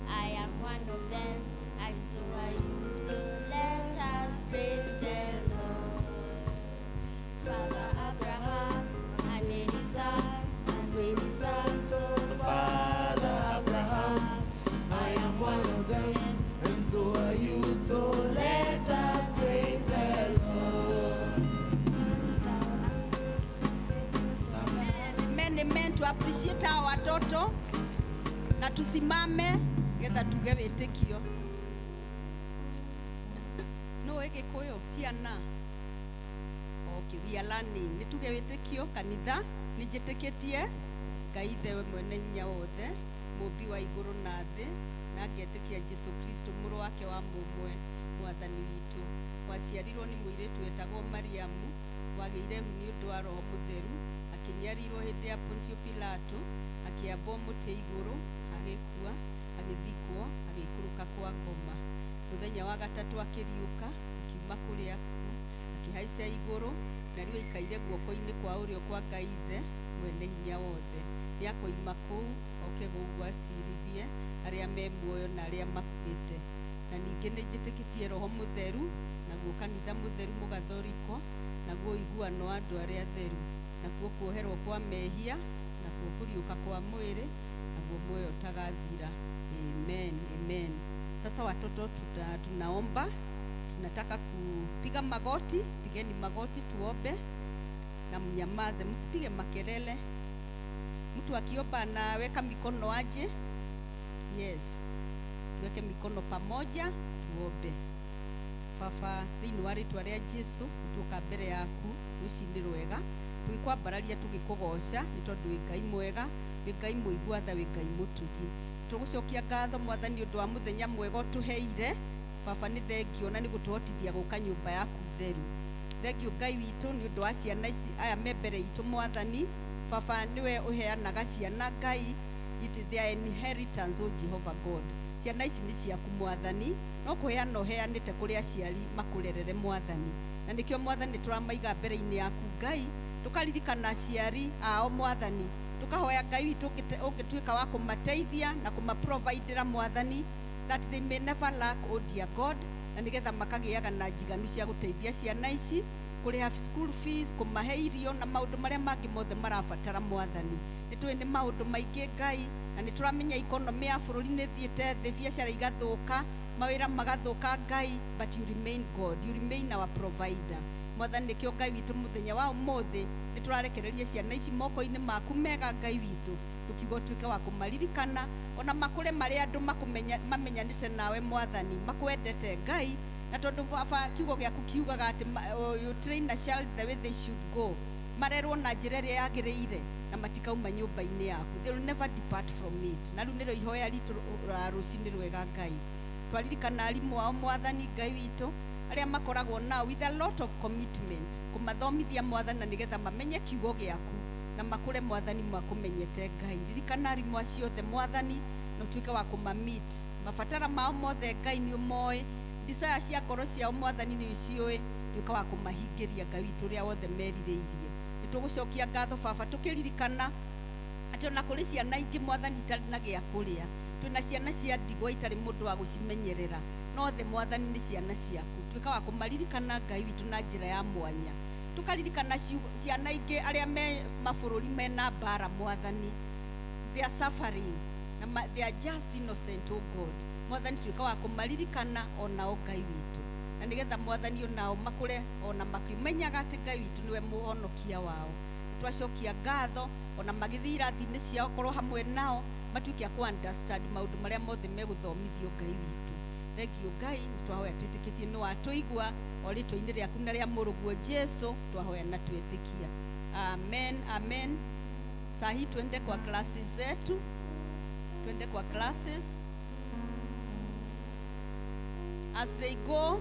I am one of them. I so are you. So let us praise the Lord. Father Abraham had many sons, had many sons. So Father Abraham, I am one of them, and so are you. So let us praise the Lord. Amen, amen. To appreciate our watoto na tusimame getha tuge wĩtĩkio. No Gĩkũyũ ciana. Okay, we are learning. Nĩ tuge wĩtĩkio kanitha, nĩ njĩtĩkĩtie Ngai Ithe we mwene hinya wothe, Mũũmbi wa igũrũ na thĩ, na ngetĩkia Jesu Kristo mũrũ wake wa mũmwe mwathani witũ, waciarirwo nĩ mũirĩtu wetagwo Mariamu, wagĩire ihu nĩ ũndũ wa Roho Mũtheru, akĩnyarirwo hĩndĩ ya Pontio Pilato, akĩambwo mũtĩ igũrũ, agĩkua, agĩthikwo, agĩikũrũka kwa ngoma. Mũthenya wa gatatũ akĩriũka, akiuma kũrĩ akuũ, akĩhaica igũrũ, na rĩu aikaire guoko-inĩ kwa ũrĩo kwa Ngai Ithe mwene hinya wothe. Nĩ akoima kũu oke gũkũ acirithie arĩa me muoyo na arĩa makuĩte. Na ningĩ nĩ njĩtĩkĩtie Roho Mũtheru, naguo kanitha mũtheru mũgathoriko, naguo ũiguano wa andũ arĩa atheru, nakuo kuoherwo kwa mehia, nakuo kũriũka kwa mwĩrĩ, naguo muoyo ũtagathira. Amen, amen. Sasa watoto, tunaomba, tunataka kupiga magoti. Pigeni magoti tuombe, na mnyamaze, msipige makelele. Mtu akiomba anaweka mikono aje? Yes, tuweke mikono pamoja tuombe. Baba, thĩinĩ wa rĩtwa rĩa Jesu tuoka mbere yaku rũcinĩ rwega, tũgĩkwambararia tũgĩkũgoca nĩ tondũ wĩ Ngai mwega, wĩ Ngai mũigua tha, wĩ Ngai mũtugi. Tũgũcokia ngatho mwathani ũndũ wa mũthenya mwega ũtũheire. Baba, nĩ thengio na nĩ gũtũhotithia gũka nyũmba yaku theru. Thengio Ngai witũ nĩ ũndũ wa ciana ici aya me mbere itũ mwathani. Baba, nĩwe ũheanaga ciana Ngai, it is their inheritance, o Jehovah God. Ciana ici nĩ ciaku mwathani, no kũheana ũheanĩte kũrĩ aciari makũrerere mwathani, na nĩkĩo mwathani tũramaiga mbere-inĩ yaku Ngai, tũkaririkana aciari ao mwathani, tũkahoya Ngai witũ ũngĩtuĩka wa kũmateithia na kũmaprovidera mwathani, that they may never lack, oh dear God, na nĩgetha makagĩaga na njiganu cia gũteithia ciana ici kũrĩha school fees, kũmahe irio na maũndũ marĩa mangĩ mothe marabatara mwathani. Nĩ tũĩ nĩ maũndũ maingĩ Ngai, na nĩ tũramenya economy ya bũrũri nĩ ĩthiĩte thĩ, biacara igathũka, mawĩra magathũka Ngai, but you remain God, you remain our provider mwathani. Nĩkĩo Ngai witũ mũthenya wa ũmũthĩ nĩ tũrarekereria ciana ici moko-inĩ maku mega Ngai witũ, tũkiuga ũtuĩke wa kũmaririkana ona makũre marĩ andũ mamenyanĩte nawe mwathani, makwendete Ngai, na tondũ Baba kiugo gĩaku kiugaga atĩ you train a child the way they should go, marerwo na njĩra ĩrĩa yagĩrĩire na matikauma nyũmba-inĩ yaku, they will never depart from it. Na rĩu nĩrĩo ihoya ritũ ra rũcinĩ rwega Ngai. Twaririkana arimũ ao mwathani Ngai witũ, arĩa makoragwo nao with a lot of commitment kũmathomithia mwathani, na nĩgetha mamenye kiugo gĩaku na makũre mwathani makũmenyete Ngai. Ririkana arimũ acio othe mwathani, na ũtuĩke wa kũmameet mabatara mao mothe Ngai, nĩ ũmoĩ desire cia ngoro ciao mwathani, nĩ ũciũĩ, tuĩka wa kũmahingĩria Ngai witũ ũrĩa wothe merirĩirie. Nĩ tũgũcokia ngatho Baba, tũkĩririkana atĩ ona kũrĩ ciana ingĩ mwathani itarĩ na gĩa kũrĩa, twĩna ciana cia ndigwa itarĩ mũndũ wa gũcimenyerera, no othe mwathani nĩ ciana ciaku. Tuĩka wa kũmaririkana Ngai witũ na njĩra ya mwanya. Tũkaririkana ciana ingĩ arĩa me mabũrũri mena mbara mwathani, they are suffering na they are just innocent, oh God. Mwathani, tuĩka wa kũmaririkana onao Ngai witũ, na nĩgetha mwathani onao makũre ona makĩmenyaga atĩ Ngai witũ nĩwe mũhonokia wao. Twacokia ngatho ona magĩthiĩ irathi-inĩ ciao, korwo hamwe nao matuĩke a kũ understand maũndũ marĩa mothe megũthomithio Ngai witũ. Thengio Ngai, nĩ twahoya twĩtĩkĩtie nĩ watũigua, o rĩtwa-inĩ rĩaku na rĩa mũrũguo Jesu twahoya na twĩtĩkia, amen, amen. Sahi twende kwa classes zetu, twende kwa classes. As they go,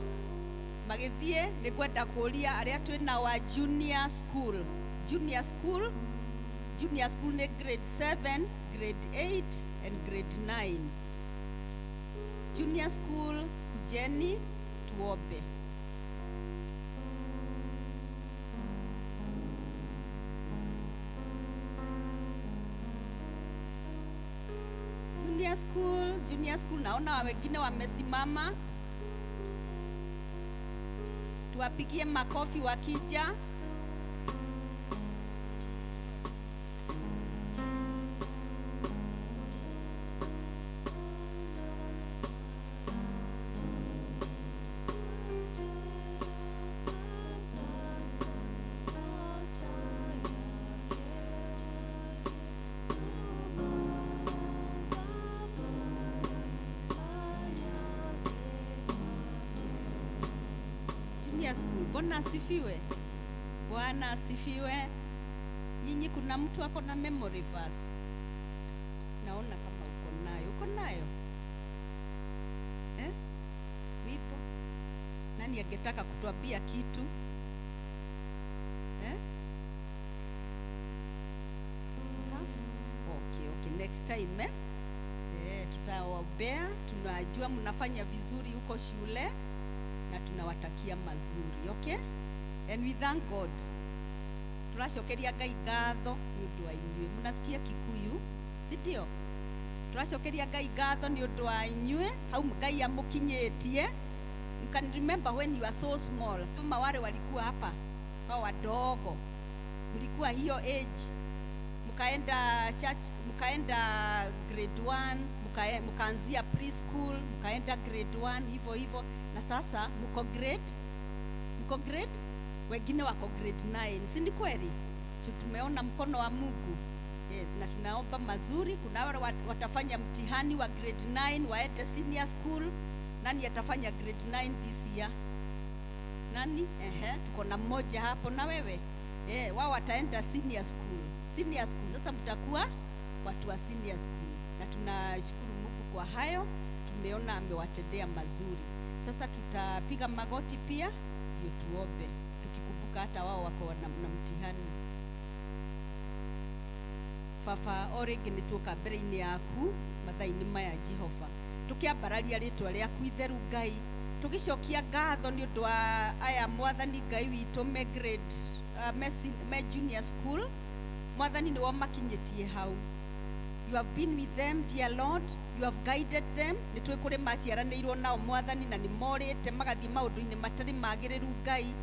magĩthiĩ, nĩ ngwenda kũria arĩa twĩna wa junior school. Junior school, junior school nĩ grade 7, grade 8 and grade 9. Junior school, kujeni tuombe. Junior school, junior school, naona wengine wamesimama, tuwapigie makofi wakija. Junior school, Bwana asifiwe. Bwana asifiwe. Nyinyi, kuna mtu ako na memory verse? Naona kama uko nayo. Uko nayo eh? Wimbo? Nani angetaka kutuambia kitu eh? Okay, okay, next time eh? Tutawaombea. Tunajua mnafanya vizuri huko shule na tunawatakia mazuri, okay? And we thank God. Turacokeria Ngai ngatho nĩ ũndũ wa inyuĩ. Mnasikia Kikuyu, si ndio? Turacokeria Ngai ngatho nĩ ũndũ wa inyuĩ, hau Ngai amũkinyĩtie. You can remember when you are so small, kama wale walikuwa hapa hao wadogo, mlikuwa hiyo age, mkaenda church, mkaenda grade 1, mkaanzia preschool, mkaenda grade 1 hivyo hivyo, na sasa mko grade, wengine wako grade 9, si ni kweli? Si tumeona mkono wa Mungu. Yes, na tunaomba mazuri. Kuna wale watafanya mtihani wa grade 9 waende senior school. Nani atafanya grade 9 this year? Nani? Ehe, tuko na mmoja hapo na wewe. Wao wataenda senior school. Senior school. Sasa mtakuwa watu wa senior school. Na tunashukuru Mungu kwa hayo, tumeona amewatendea mazuri. Sasa tutapiga magoti pia ndio tuombe, tukikumbuka hata wao wako na mtihani. Baba o rĩngĩ nĩ tuoka mbere-inĩ yaku mathaa-inĩ maya Jehova, tũkĩambararia rĩtwa rĩaku itheru Ngai, tũgĩcokia ngatho nĩ ũndũ wa aya Mwathani Ngai witũ me grade me junior school. Mwathani nĩwe makinyĩtie hau. You have been with them, dear Lord. You have guided them. Nĩ tũĩ kũrĩ maciaranĩirwo nao Mwathani na nĩ morĩte magathiĩ maũndũ-inĩ matarĩ magĩrĩru Ngai.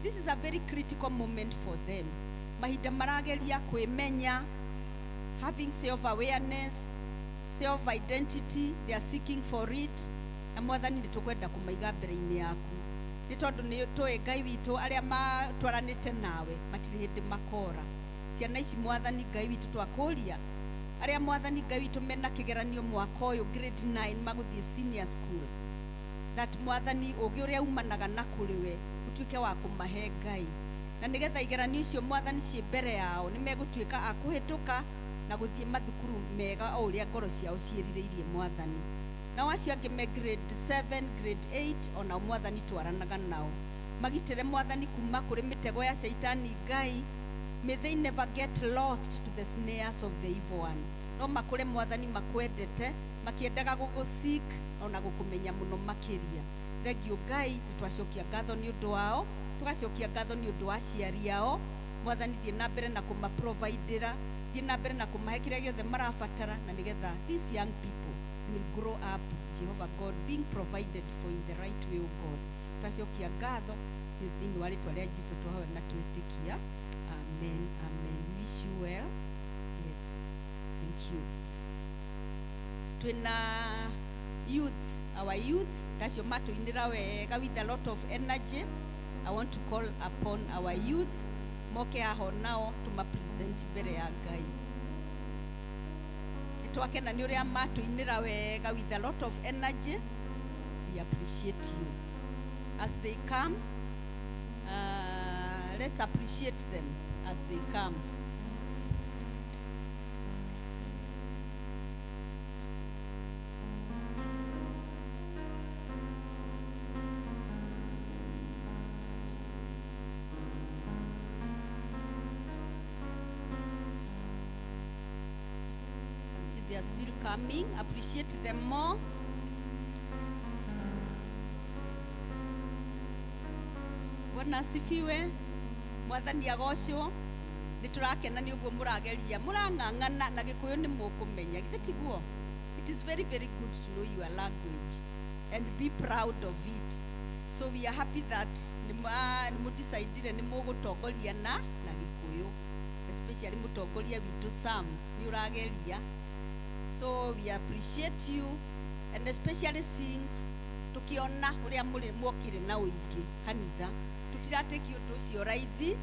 This is a very critical moment for them. Mahinda marageria kwĩmenya, having self-awareness, self-identity, they are seeking for it. Na Mwathani nĩ tũkwenda kũmaiga mbere-inĩ yaku, nĩ tondũ nĩ tũĩ Ngai witũ arĩa matwaranĩte nawe matirĩ hĩndĩ makora. Ciana ici Mwathani Ngai witũ twakũria arĩa Mwathani Ngai witũ mena kĩgeranio mwaka ũyũ grade 9 magũthiĩ senior school, that Mwathani ũgĩ ũrĩa umanaga na kũrĩ we ũtuĩke wa kũmahe Ngai, na nĩgetha igeranio icio Mwathani ciĩ mbere yao nĩ megũtuĩka a kũhĩtũka na gũthiĩ mathukuru mega o ũrĩa ngoro ciao ciĩrirĩirie Mwathani. Nao acio angĩ me grade 7, grade 8 onao Mwathani twaranaga nao, magitĩre Mwathani kuma kũrĩ mĩtego ya Shaitani Ngai. May they never get lost to the snares of the evil one. No makũre Mwathani makwendete, makĩendaga gũgũseek ona gũkũmenya mũno makĩria. Thank you Ngai, nĩ twacokia ngatho nĩ ũndũ wao, tũgacokia ngatho nĩ ũndũ wa aciari ao. Mwathani thiĩ na mbere na kũmaprovidera, thiĩ na mbere na kũmahe kĩrĩa gĩothe marabatara, na nĩgetha these young people will grow up, Jehovah God, being provided for in the right way, O God. Twacokia ngatho nĩ thĩinĩ wa rĩtwa rĩa Jesũ twahoya na twĩtĩkia. Amen, amen. Wish you well. Yes, thank you. Twina youth, our youth, tacio matũinĩra wega with a lot of energy. I want to call upon our youth, moke haha nao tũmapresent mbere ya Ngai. Nĩtwakena nĩ ũrĩa matũinĩra wega with a lot of energy. We appreciate you. As they come, let's appreciate them as they come. See, they are still coming. Appreciate them more. Bwana asifiwe. Mwathani agocwo. Nĩ tũrakena nĩ ũguo mũrageria, mũrang'ang'ana na Gĩkũyũ nĩ mũkũmenya, githĩ tiguo? It is very, very good to know your language and be proud of it. So we are happy that nĩ mũdecidire nĩ mũgũtongoria na Gĩkũyũ, especially mũtongoria witũ Sam nĩ ũrageria. So we appreciate you, and especially seeing tukiona ũrĩa mũrĩ mwokire na ũingĩ kanitha. Tũtiratĩki ũndũ ũcio raithi,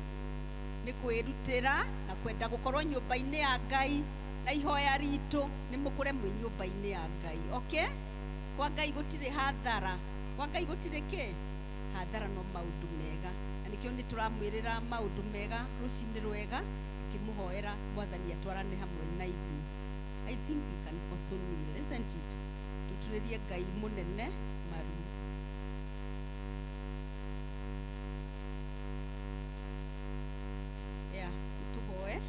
nĩ kwĩrutĩra na kwenda gũkorwo nyũmba-inĩ ya Ngai, na ihoya ritũ nĩ mũkũre mwĩ nyũmba-inĩ ya Ngai. Okay? Kwa Ngai gũtirĩ hathara, kwa Ngai gũtirĩ kĩ hathara, no maũndũ mega. Na nĩkĩo nĩ tũramwĩrĩra maũndũ mega rũcinĩ rwega, tũkĩmũhoera Mwathani atwarane hamwe na ithuĩ. I think we can also kneel, isn't it? Tuturĩrie Ngai mũnene maru. Yeah, tũhoe.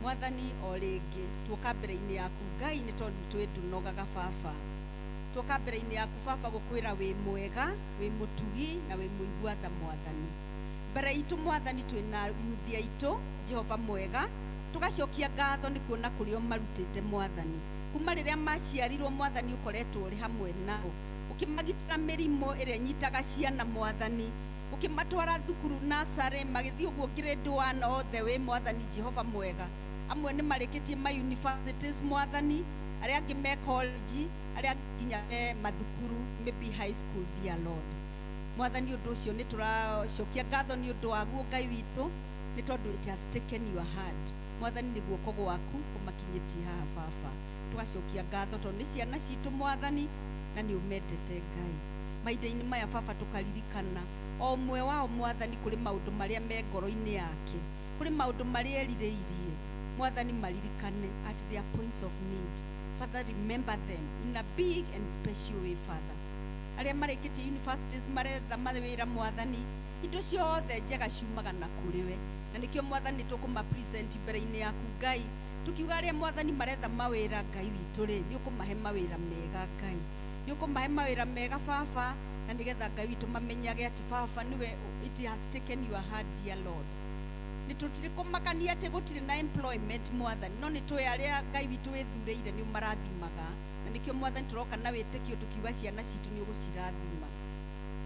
Mwathani o rĩngĩ tuoka mbere-inĩ yaku Ngai nĩ tondũ twĩ ndũnogaga baba. Tuoka mbere-inĩ yaku baba gũkwĩra wĩ mwega, wĩ mũtugi na wĩ mũigua tha Mwathani. Mbere itũ Mwathani twĩna yuthi aitũ Jehova mwega, tũgacokia ngatho nĩ kuona kũrĩa ũmarutĩte Mwathani. Kuma rĩrĩa maciarirwo Mwathani ũkoretwo ũrĩ hamwe nao, ũkĩmagitĩra mĩrimũ ĩrĩa ĩnyitaga ciana Mwathani, ũkĩmatwara thukuru nursery magĩthiĩ ũguo grade 1 othe wĩ Mwathani Jehova mwega. Amwe nĩ marĩkĩtie ma universities Mwathani, arĩa angĩ me college, arĩa angĩ nginya me mathukuru maybe high school, dear Lord. Mwathani ũndũ ũcio nĩ tũracokia ngatho nĩ ũndũ waguo Ngai witũ, nĩ tondũ it has taken your hand. Mwathani nĩ guoko gwaku kũmakinyĩtie haha baba. Tũgacokia ngatho tondũ nĩ ciana citũ Mwathani na nĩ ũmendete Ngai. Mahinda-inĩ maya baba tũkaririkana o ũmwe wao Mwathani kũrĩ maũndũ marĩa me ngoro-inĩ yake, kũrĩ maũndũ marĩa erirĩirie. Mwathani maririkane at their points of need. Father, remember them in a big and special way, Father. Arĩa marĩkĩtie universities maretha mawĩra Mwathani, indo ciothe njega ciumaga na kũrĩ we, na nĩkĩo Mwathani tũkũma present mbere-inĩ yaku Ngai, tukiuga arĩa Mwathani maretha mawĩra Ngai witũ rĩ, nĩ ũkũmahe mawĩra mega Ngai, nĩ ũkũmahe mawĩra mega baba, na nĩgetha Ngai witũ mamenyage atĩ baba nĩwe, it has taken your hand, dear Lord. Nĩ tũtirĩ kũmakania atĩ gũtirĩ na employment Mwathani, no nĩ tũĩ arĩa Ngai witũ wĩthurĩire nĩ ũmarathimaga, na nĩkĩo Mwathani tũroka na wĩtĩkio tũkiuga ciana citũ nĩ ũgũcirathima.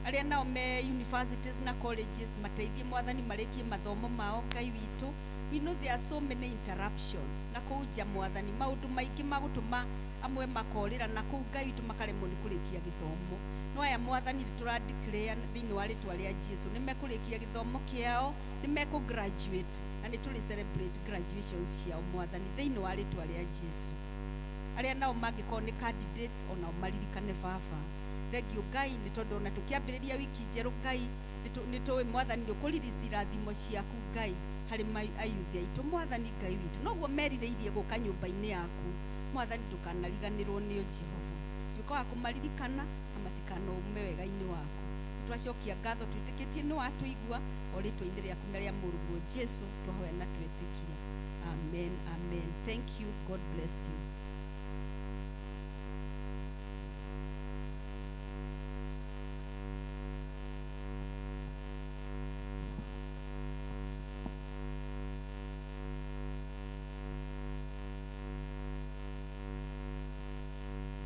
Arĩa nao me universities na colleges mateithie Mwathani marĩkie mathomo mao Ngai witũ. We know there are so many interruptions na kũu nja Mwathani, maũndũ maingĩ magũtũma amwe makorĩra na kũu Ngai witũ makaremwo nĩ kũrĩkia gĩthomo. No aya Mwathani nĩ tũra declare thĩinĩ wa rĩtwa rĩa Jesu nĩ mekũrĩkia gĩthomo kĩao, nĩ mekũ graduate na nĩ tũrĩ celebrate graduations ciao Mwathani thĩinĩ wa rĩtwa rĩa Jesu. Arĩa nao mangĩkorwo nĩ candidates onao maririkane baba. Thank you Ngai nĩ tondũ ona tũkĩambĩrĩria wiki njerũ Ngai nĩ tũĩ Mwathani nĩ ũkũririci irathimo ciaku Ngai harĩ ayuthi aitũ Mwathani Ngai witũ. Noguo merirĩirie gũka nyũmba-inĩ yaku Mwathani, ndũkanariganĩrwo nĩo Jehova, tuĩka wa kũmaririkana na matikanaume wega-inĩ waku. Twacokia ngatho twĩtĩkĩtie nĩ watũigua o rĩtwa-inĩ rĩaku na rĩa mũrũguo Jesu twahoya na twetĩkia. Amen, amen. Thank you. God bless you.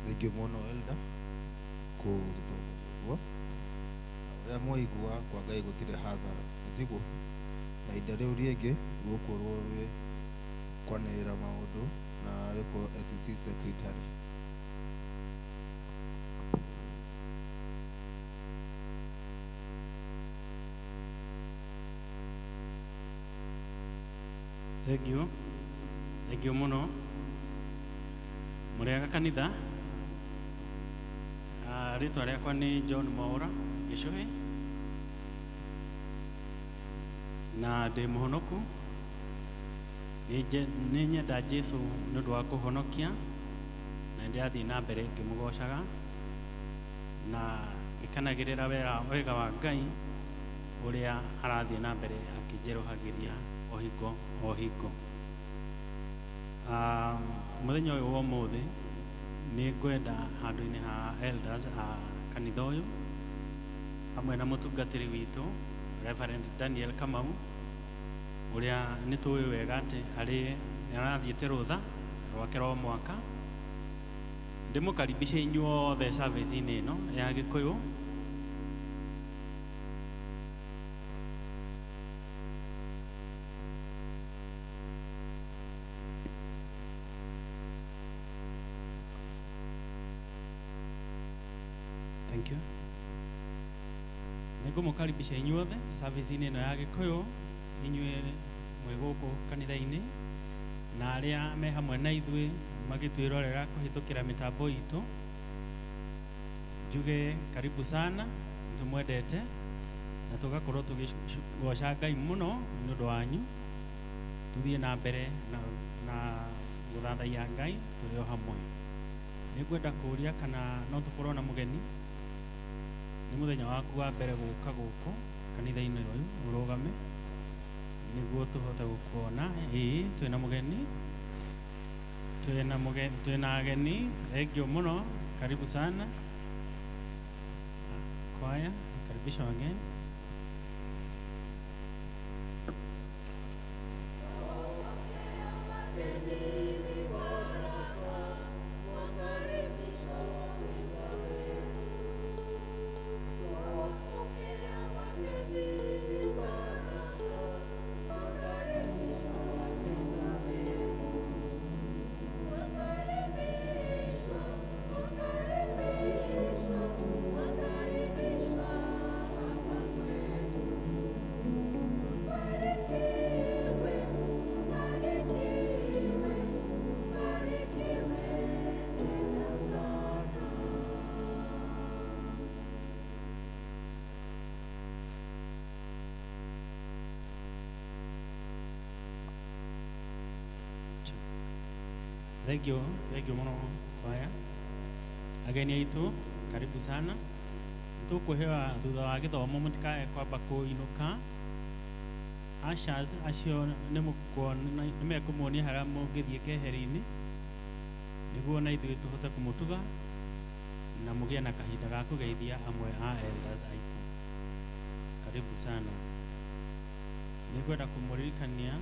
Thengiũ mũno Elda kũtũtongoria ũguo. Na ũrĩa mwaigua kwa Ngai gũtirĩ hathara, nĩtiguo? Na ihinda rĩu rĩngĩ rũgũkorwo rwĩ kwanĩrĩra maũndũ na rĩkorwo SEC secretary. Thengiũ, thengiũ mũno. Mũrĩega kanitha. Rĩtwa rĩakwa nĩ John Mwaũra Gĩcũhĩ na ndĩ mũhonoku. Nĩ nyenda Jesu nĩ ũndũ wa kũhonokia na nĩ ndĩrathiĩ na mbere ngĩmũgocaga na ngĩkenagĩrĩra wega wa Ngai ũrĩa arathiĩ na mbere akĩnjerũhagĩria o hingo o hingo. Mũthenya ũyũ wa ũmũthĩ nĩ ngwenda handũ-inĩ ha elders a kanitha ũyũ hamwe na mũtungatĩri witũ Reverend Daniel Kamau ũrĩa nĩ tũĩ wega atĩ arĩ nĩ arathiĩte rũtha rwake rwa mwaka. Ndĩmũkaribishe inyuothe service-inĩ ĩno ya Gĩkũyũ. Thank you. Nĩngũmũkaribisha inyuothe service-inĩ ĩno ya Gĩkũyũ, inyuĩ mwĩ gũkũ kanitha-inĩ na arĩa me hamwe na ithuĩ magĩtwĩrorera kũhĩtũkĩra mĩtambo itũ. Njuge karibu sana, nĩtũmwendete na tũgakorwo tũgĩgoca Ngai mũno nĩ ũndũ wanyu. Tuthiĩ na mbere na Gũthathaiya Ngai tũrĩ o hamwe. Nĩngwenda kũũria kana no tũkorwo na mũgeni. Nĩ mũthenya waku wa mbere gũka gũkũ kanitha-inĩ ũyũ, ũrũgame nĩguo tũhote gũkuona. Ĩĩ, twĩna mũgeni, twĩna mũgeni, twĩna ageni. Thank you mũno, karibu sana. Kwaya, karibisha wageni. Thank you, thank you mũno kwaya. Ageni aitũ, karibu sana. Tũkũhewa thutha wa gĩthomo mũtikae kwamba kũinũka. Ushers acio nĩ mekũmuonia harĩa mũngĩthiĩ keheri-inĩ nĩguo na ithuĩ tũhote kũmũtuga na mũgĩe na kahinda ga kũgeithia amwe a elders aitũ. Karibu sana. Nĩngwenda kũmũririkania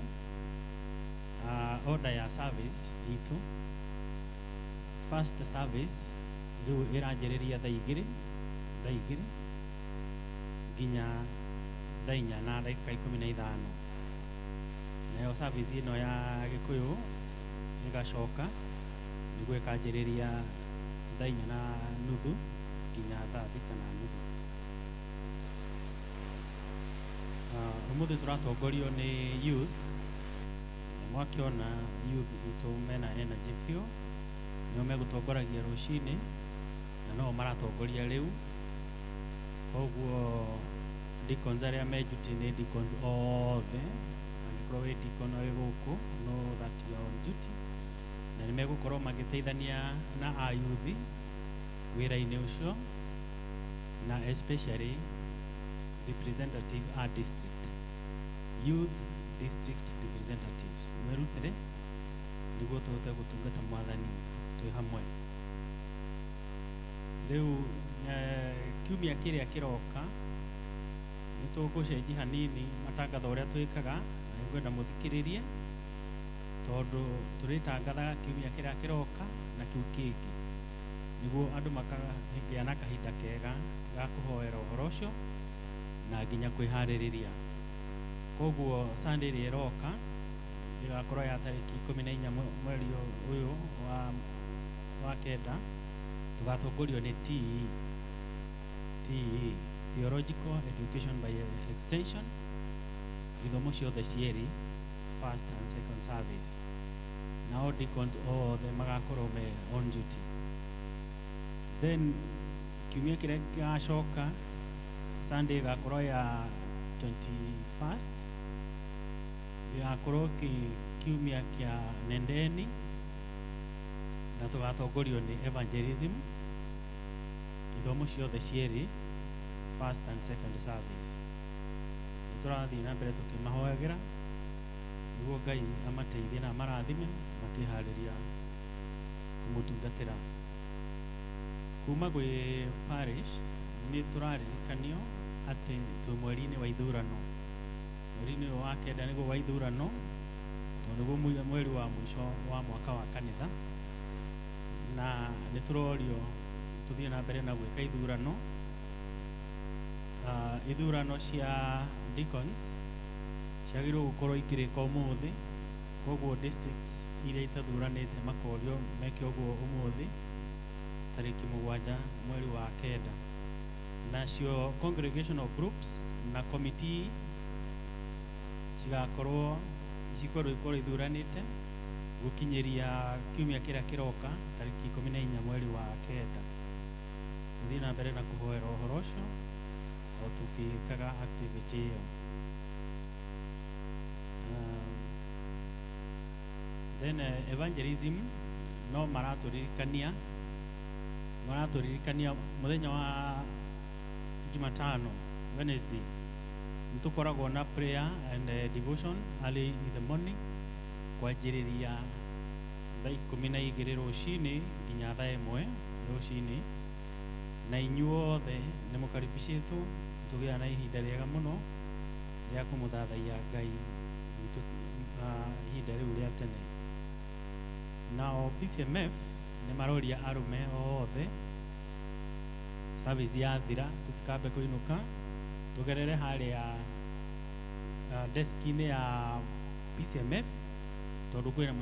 order ya service itũ. First service rĩu ĩranjĩrĩria thaa igĩrĩ nginya 4:15, nayo service ĩno ya Gĩkũyũ ĩgacoka nĩguo ĩkanjĩrĩria 4:30 nginya 6:30. Ũmũthĩ tũratongorio nĩ youth. Mwakĩona youth itũ mena energy biũ, nĩo megũtongoragia rũcinĩ na no maratongoria rĩu. Koguo deacons arĩa me duty nĩ deacons othe. Angĩkorwo wĩ deacon wĩ gũkũ, know that you are on duty, na nĩ megũkorwo magĩteithania na ayuthi wĩra-inĩ ũcio, na especially representative a district, youth district representatives. Mwĩrutĩre nĩguo tũhote gũtungata Mwathani twĩ hamwe. Rĩu kiumia kĩrĩa kĩroka nĩ tũgũcenjia hanini matangatho ũrĩa twĩkaga, na nĩngwenda mũthikĩrĩrie tondũ tũrĩtangathaga kiumia kĩrĩa kĩroka na kĩu kĩngĩ nĩguo andũ makagĩa na kahinda kega ga kũhoera ũhoro ũcio na nginya kwĩharĩrĩria. Koguo Sunday ĩrĩa ĩroka ĩgakorwo ya tarĩki 14 mweri ũyũ wa kenda, tũgatongorio nĩ TE, TE, Theological Education by Extension, ithomo ciothe cierĩ, first and second service, nao deacons othe magakorwo me on duty. Then kiumia kĩrĩa gĩgacoka, Sunday ĩgakorwo ya 21st, gĩgakorwo kĩ kiumia kĩa nendeni na tũgatongorio nĩ evangelism, ithomo ciothe cierĩ, first and second service. Nĩ tũrathiĩ na mbere tũkĩmahoyagĩra nĩguo Ngai amateithie na amarathime makĩharĩria kũmũtungatĩra. Kuma gwĩ parish nĩ tũraririkanio atĩ twĩ mweri-inĩ wa ithurano. Mweri-inĩ ũyũ wa kenda nĩguo wa ithurano, tondũ nĩguo mweri wa mũico wa mwaka wa kanitha, na nĩ tũrorio tũthiĩ na mbere na gwĩka ithurano. Ithurano cia deacons ciagĩrĩirwo gũkorwo ikĩrĩka ũmũthĩ. Koguo district iria itathuranĩte makorio meke ũguo ũmũthĩ tarĩki 7 mweri wa kenda. Nacio congregational groups na committee cigakorwo cikorwo ikorwo ithuranĩte gũkinyĩria kiumia kĩrĩa kĩroka tarĩki 14 mweri wa kenda. Tũthiĩ na mbere na kũhoera ũhoro ũcio o tũgĩkaga activity ĩyo. Then evangelism no maraturirikania muthenya wa Jumatano, Wednesday, nitukoragwo na prayer and devotion early in the morning kwanjĩrĩria thaa 12 rũcinĩ nginya thaa 1 rũcinĩ, na inyuothe nĩ mũkaribicĩtwo. Tũgĩa na ihinda rĩega mũno rĩa kũmũthathaiya Ngai witũ ihinda rĩu rĩa tene. Nao PCMF nĩ maroria arũme othe service yathira tũtikambe kũinũka, tũgerere harĩa deski-inĩ ya PCMF tondũ kwĩna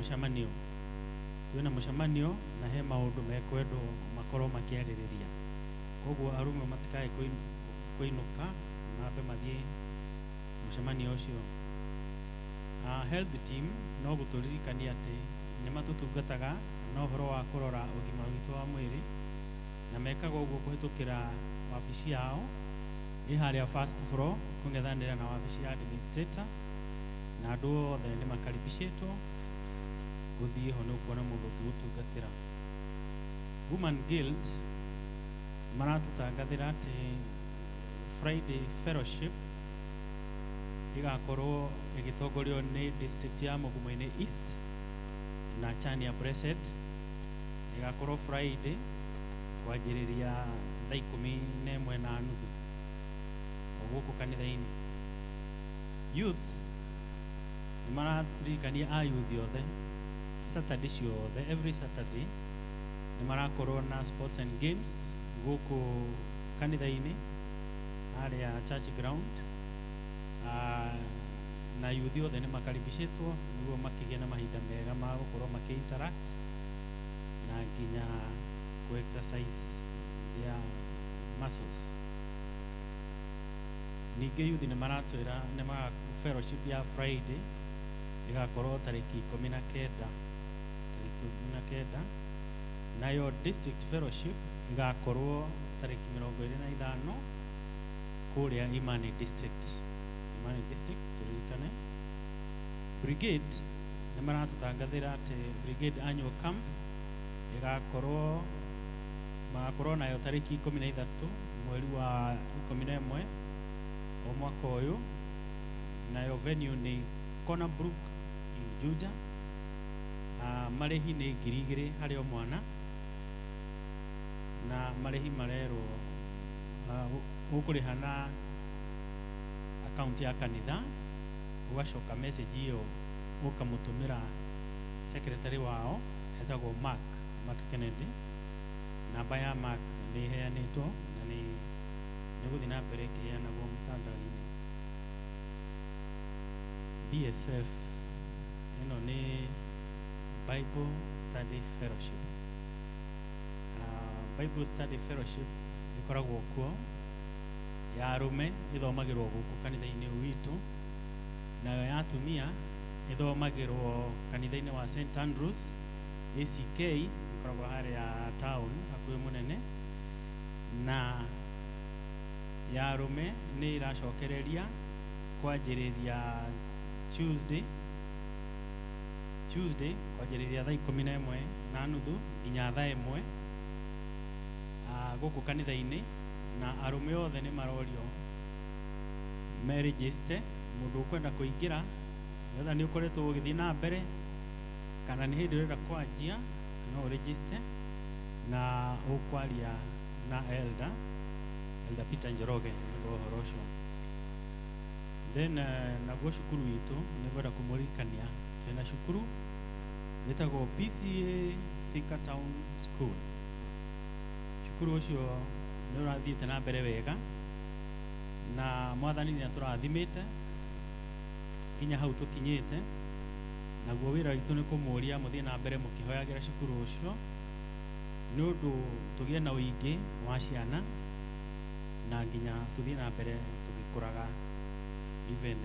mũcemanio na he maũndũ mekwendwo makorwo makĩarĩrĩria. Koguo arũme matikae kũinũka, mambe mathiĩ mũcemanio ũcio. Health team no gũtũririkania atĩ nĩ matũtungataga na ũhoro wa kũrora ũgima witũ wa mwĩrĩ, na mekaga ũguo kũhĩtũkĩra wabici yao ĩ harĩa first floor kũng'ethanĩra na wabici ya administrator, na andũ othe nĩ makaribicĩtwo gũthiĩ ho nĩ ũkuona mũndũ ũngĩgũtungatĩra. Woman Guild maratũtangathĩra atĩ Friday fellowship ĩgakorwo ĩgĩtongorio nĩ district ya Mugumo-inĩ East na Chania Blessed. Ĩgakorwo Friday kwanjĩrĩria thaa 11:30 o gũkũ kanitha-inĩ. Youth nĩ mararirikania a youth othe Saturday ciothe, every Saturday nĩ marakorwo na sports and games gũkũ kanitha-inĩ harĩa church ground, na youth othe nĩ makaribicĩtwo nĩguo makĩgĩe na mahinda mega ma gũkorwo makĩ interact na nginya ku exercise their muscles. Ningĩ youth nĩ maratwĩra nĩ ma fellowship ya Friday ĩgakorwo tarĩki 19, tarĩki 19, nayo district fellowship ĩgakorwo tarĩki 25 kũrĩa Imani district. Imani district tũririkane. Brigade nĩ maratũtangathĩra atĩ brigade annual camp ĩgakorwo magakorwo nayo tarĩki 13 mweri wa 11 o mwaka ũyũ, nayo venue nĩ Corner Brook in Juja. Marĩhi nĩ 2,000 harĩ o mwana, na marĩhi marerwo ũkũrĩha na akaunti ya kanitha, ũgacoka message ĩyo ũkamũtũmĩra secretary wao etagwo Mark Kennedy. Namba ya Mark nĩ ĩheanĩtwo na nĩ gũthiĩ na mbere ĩkĩheanagwo mtandao-inĩ. BSF ĩno nĩ Bible Study Fellowship. Bible Study Fellowship ĩkoragwo kuo ya arũme, ĩthomagĩrwo gũkũ kanitha-inĩ witũ, nayo ya atumia ĩthomagĩrwo kanitha-inĩ wa St Andrews ACK, ĩkoragwo harĩa town hakuhĩ mũnene. Na ya arũme nĩ ĩracokereria kwanjĩrĩria Tuesday kwanjĩrĩria thaa 11:30 nginya thaa 1 gũkũ kanitha-inĩ, na arũme othe nĩ marorio merejiste. Mũndũ ũkwenda kũingĩra whether nĩ ũkoretwo ũgĩthiĩ na mbere kana nĩ hĩndĩ ũrenda kwanjia, no ũrejiste na ũkwaria na Elder Peter Njoroge nĩ ũndũ wa ũhoro ũcio. Then naguo cukuru witũ nĩ ngwenda kũmũririkania twĩna cukuru wĩtagwo PCA Thika Town School. Cukuru ũcio nĩ ũrathiĩte na mbere wega na mwathani nĩ atũrathimĩte nginya hau tũkinyĩte. Naguo wĩra witũ nĩ kũmũria mũthiĩ na mbere mũkĩhoyagĩra cukuru ũcio nĩ ũndũ tũgĩe na ũingĩ wa ciana na nginya tũthiĩ na mbere tũgĩkũraga even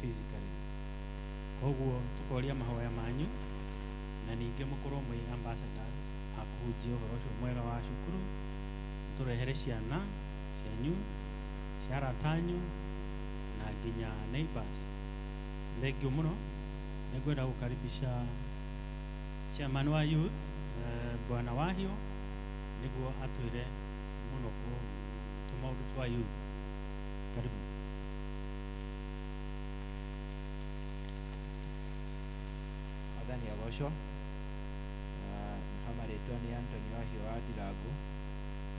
physically. Koguo tũkoria mahoya manyu na ningĩ mũkorwo mwĩ ambassadors a kũhunjia ũhoro ũcio mwega wa cukuru, tũrehere ciana cianyu, cia arata anyu na nginya neighbors. Thengiũ mũno. Nĩngwenda gũkaribisha Chairman wa youth Bwana Wahio niguo atwire muno tumaundu twa youth. Karibu. Mwathani agocwo. Ha marĩtwa nĩ Anthony Wahio wa Ndirangu.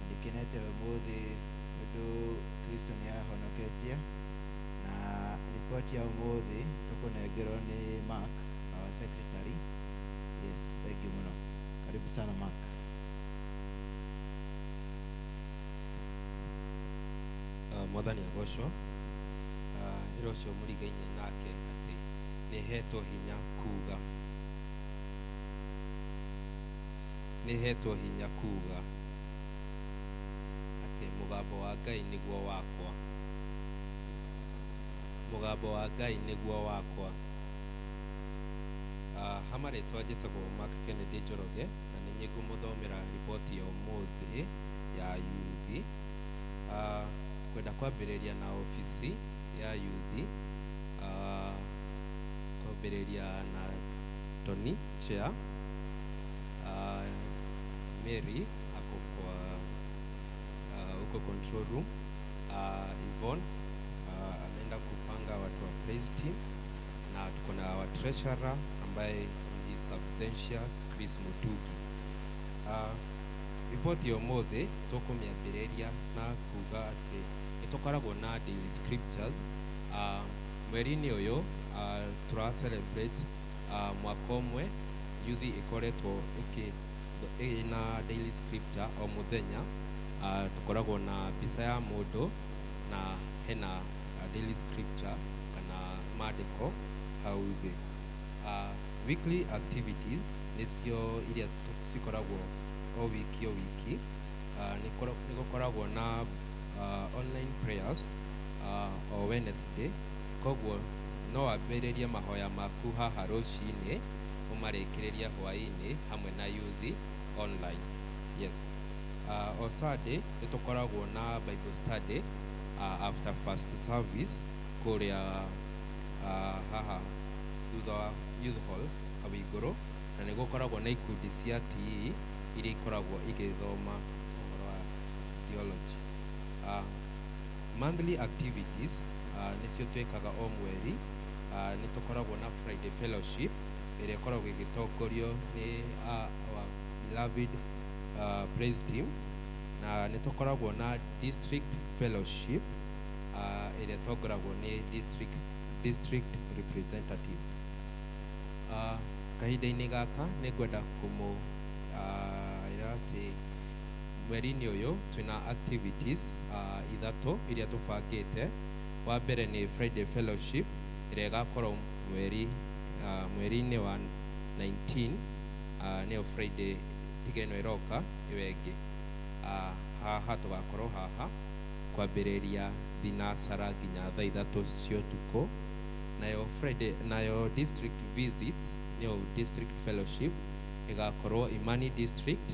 Ndikenete ũmũthĩ ũndũ Kristo nĩ ahonoketie, na ripoti ya ũmũthĩ tũkũnengerwo nĩ Mark, our secretary. Yes, thank you mũno. Karibu sana Mark. Mwathani agocwo. Ĩra ũcio mũrigaine nake atĩ nĩhetwo hinya kuga, nĩhetwo hinya kuga atĩ mũgambo wa Ngai nĩguo wakwa, mũgambo wa Ngai nĩguo wakwa. Ha marĩtwa njĩtagwo Mark Kennedy Njoroge, na nĩ niĩ ngũmũthomera riboti ya ũmũthĩ ya yuthi. Kwenda kwambĩrĩria na obici ya yuthi, kwambĩrĩria na Tony chair, Mary ako kwa huko control room, Yvonne ameenda kupanga watu wa praise team, na tuko na wa treasurer ambaye ni Subsentia Chris Mutugi. Ripoti ya ũmũthĩ tũkũmĩambĩrĩria na kuga atĩ nĩtũkoragwo na daily scriptures. Mweri-inĩ ũyũ tũra celebrate mwaka ũmwe yuthi ĩkoretwo ĩna daily scripture o mũthenya. Tũkoragwo na mbica ya mũndũ na hena daily scripture kana maandĩko hau thĩ. Weekly activities nĩcio iria cikoragwo o wiki o wiki. Nĩgũkoragwo na online prayers o Wednesday, koguo no wambĩrĩrie mahoya maku haha rũcinĩ ũmarĩkĩrĩrie hwaĩ-inĩ hamwe na youth online. Yes. O Sunday nĩtũkoragwo na Bible study after first service kũrĩa haha thutha wa youth hall hau igũrũ, na nĩgũkoragwo na ikundi cia TE iria ikoragwo igĩthoma ũhoro wa theology. Monthly activities nĩcio twĩkaga o mweri. Nĩtũkoragwo na Friday fellowship ĩrĩa ĩkoragwo ĩgĩtongorio nĩ our beloved praise team, na nĩtũkoragwo na district fellowship ĩrĩa ĩtongoragwo nĩ district representatives. Kahinda-inĩ gaka nĩngwenda kũmũ ĩra atĩ mweri-inĩ ũyũ twĩna activities ithatũ iria tũbangĩte. Wa mbere nĩ Friday fellowship ĩrĩa ĩgakorwo mweri-inĩ wa 19, nĩyo Friday tiga ĩno ĩroka ĩyo ĩngĩ. Haha tũgakorwo haha kwambĩrĩria thinacara nginya thaa 3 cia ũtukũ. Nayo Friday, nayo district visits nĩyo district fellowship ĩgakorwo Imani district,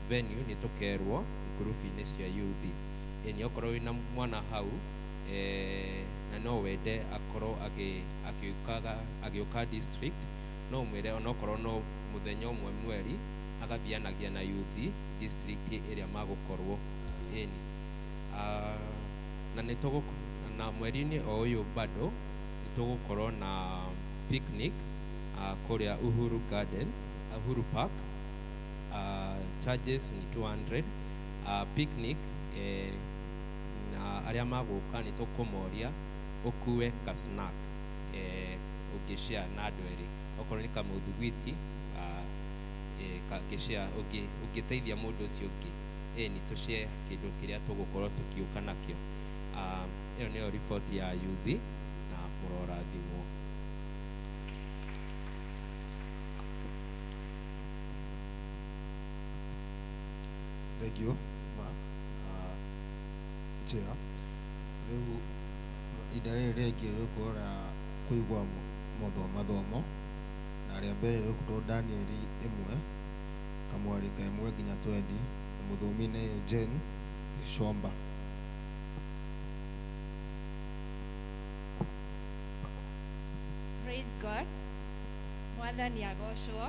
venue nĩ tũkerwo ngurubu-inĩ cia youth. Ĩni okorwo wĩna mwana hau na no wende akorwo agĩũka district, no ũmwĩre onokorwo no mũthenya ũmwe mweri agathianagia na youth district ĩrĩa magũkorwo. Ĩni na nĩtũgũ na mweri-inĩ o ũyũ bado nĩtũgũkorwo na picnic kũrĩa Uhuru Gardens, Uhuru Park. Charges ni 200. Picnic na arĩa magũka nĩ tũkũmoria ũkue ka snack ũngĩshare na andũ erĩ, okorwo nĩ kamũthugwiti kangĩshare ũngĩteithia mũndũ ũcio ũngĩ, nĩ tũshare kĩndũ kĩrĩa tũgũkorwo tũkĩũka nakĩo. Ĩyo nĩyo riboti ya yuthi na mũrorathimwo. Thank you, Mark. Chair. Rĩu ihinda rĩrĩ rĩngĩ rĩgũkorwo kũigua mathomo, na rĩa mbere rĩgũkorwo Danieli 1 kamwarĩ ka 1 nginya 20, na mũthomi nĩ Jane Gĩchomba. Praise God. Mwathani agocwo.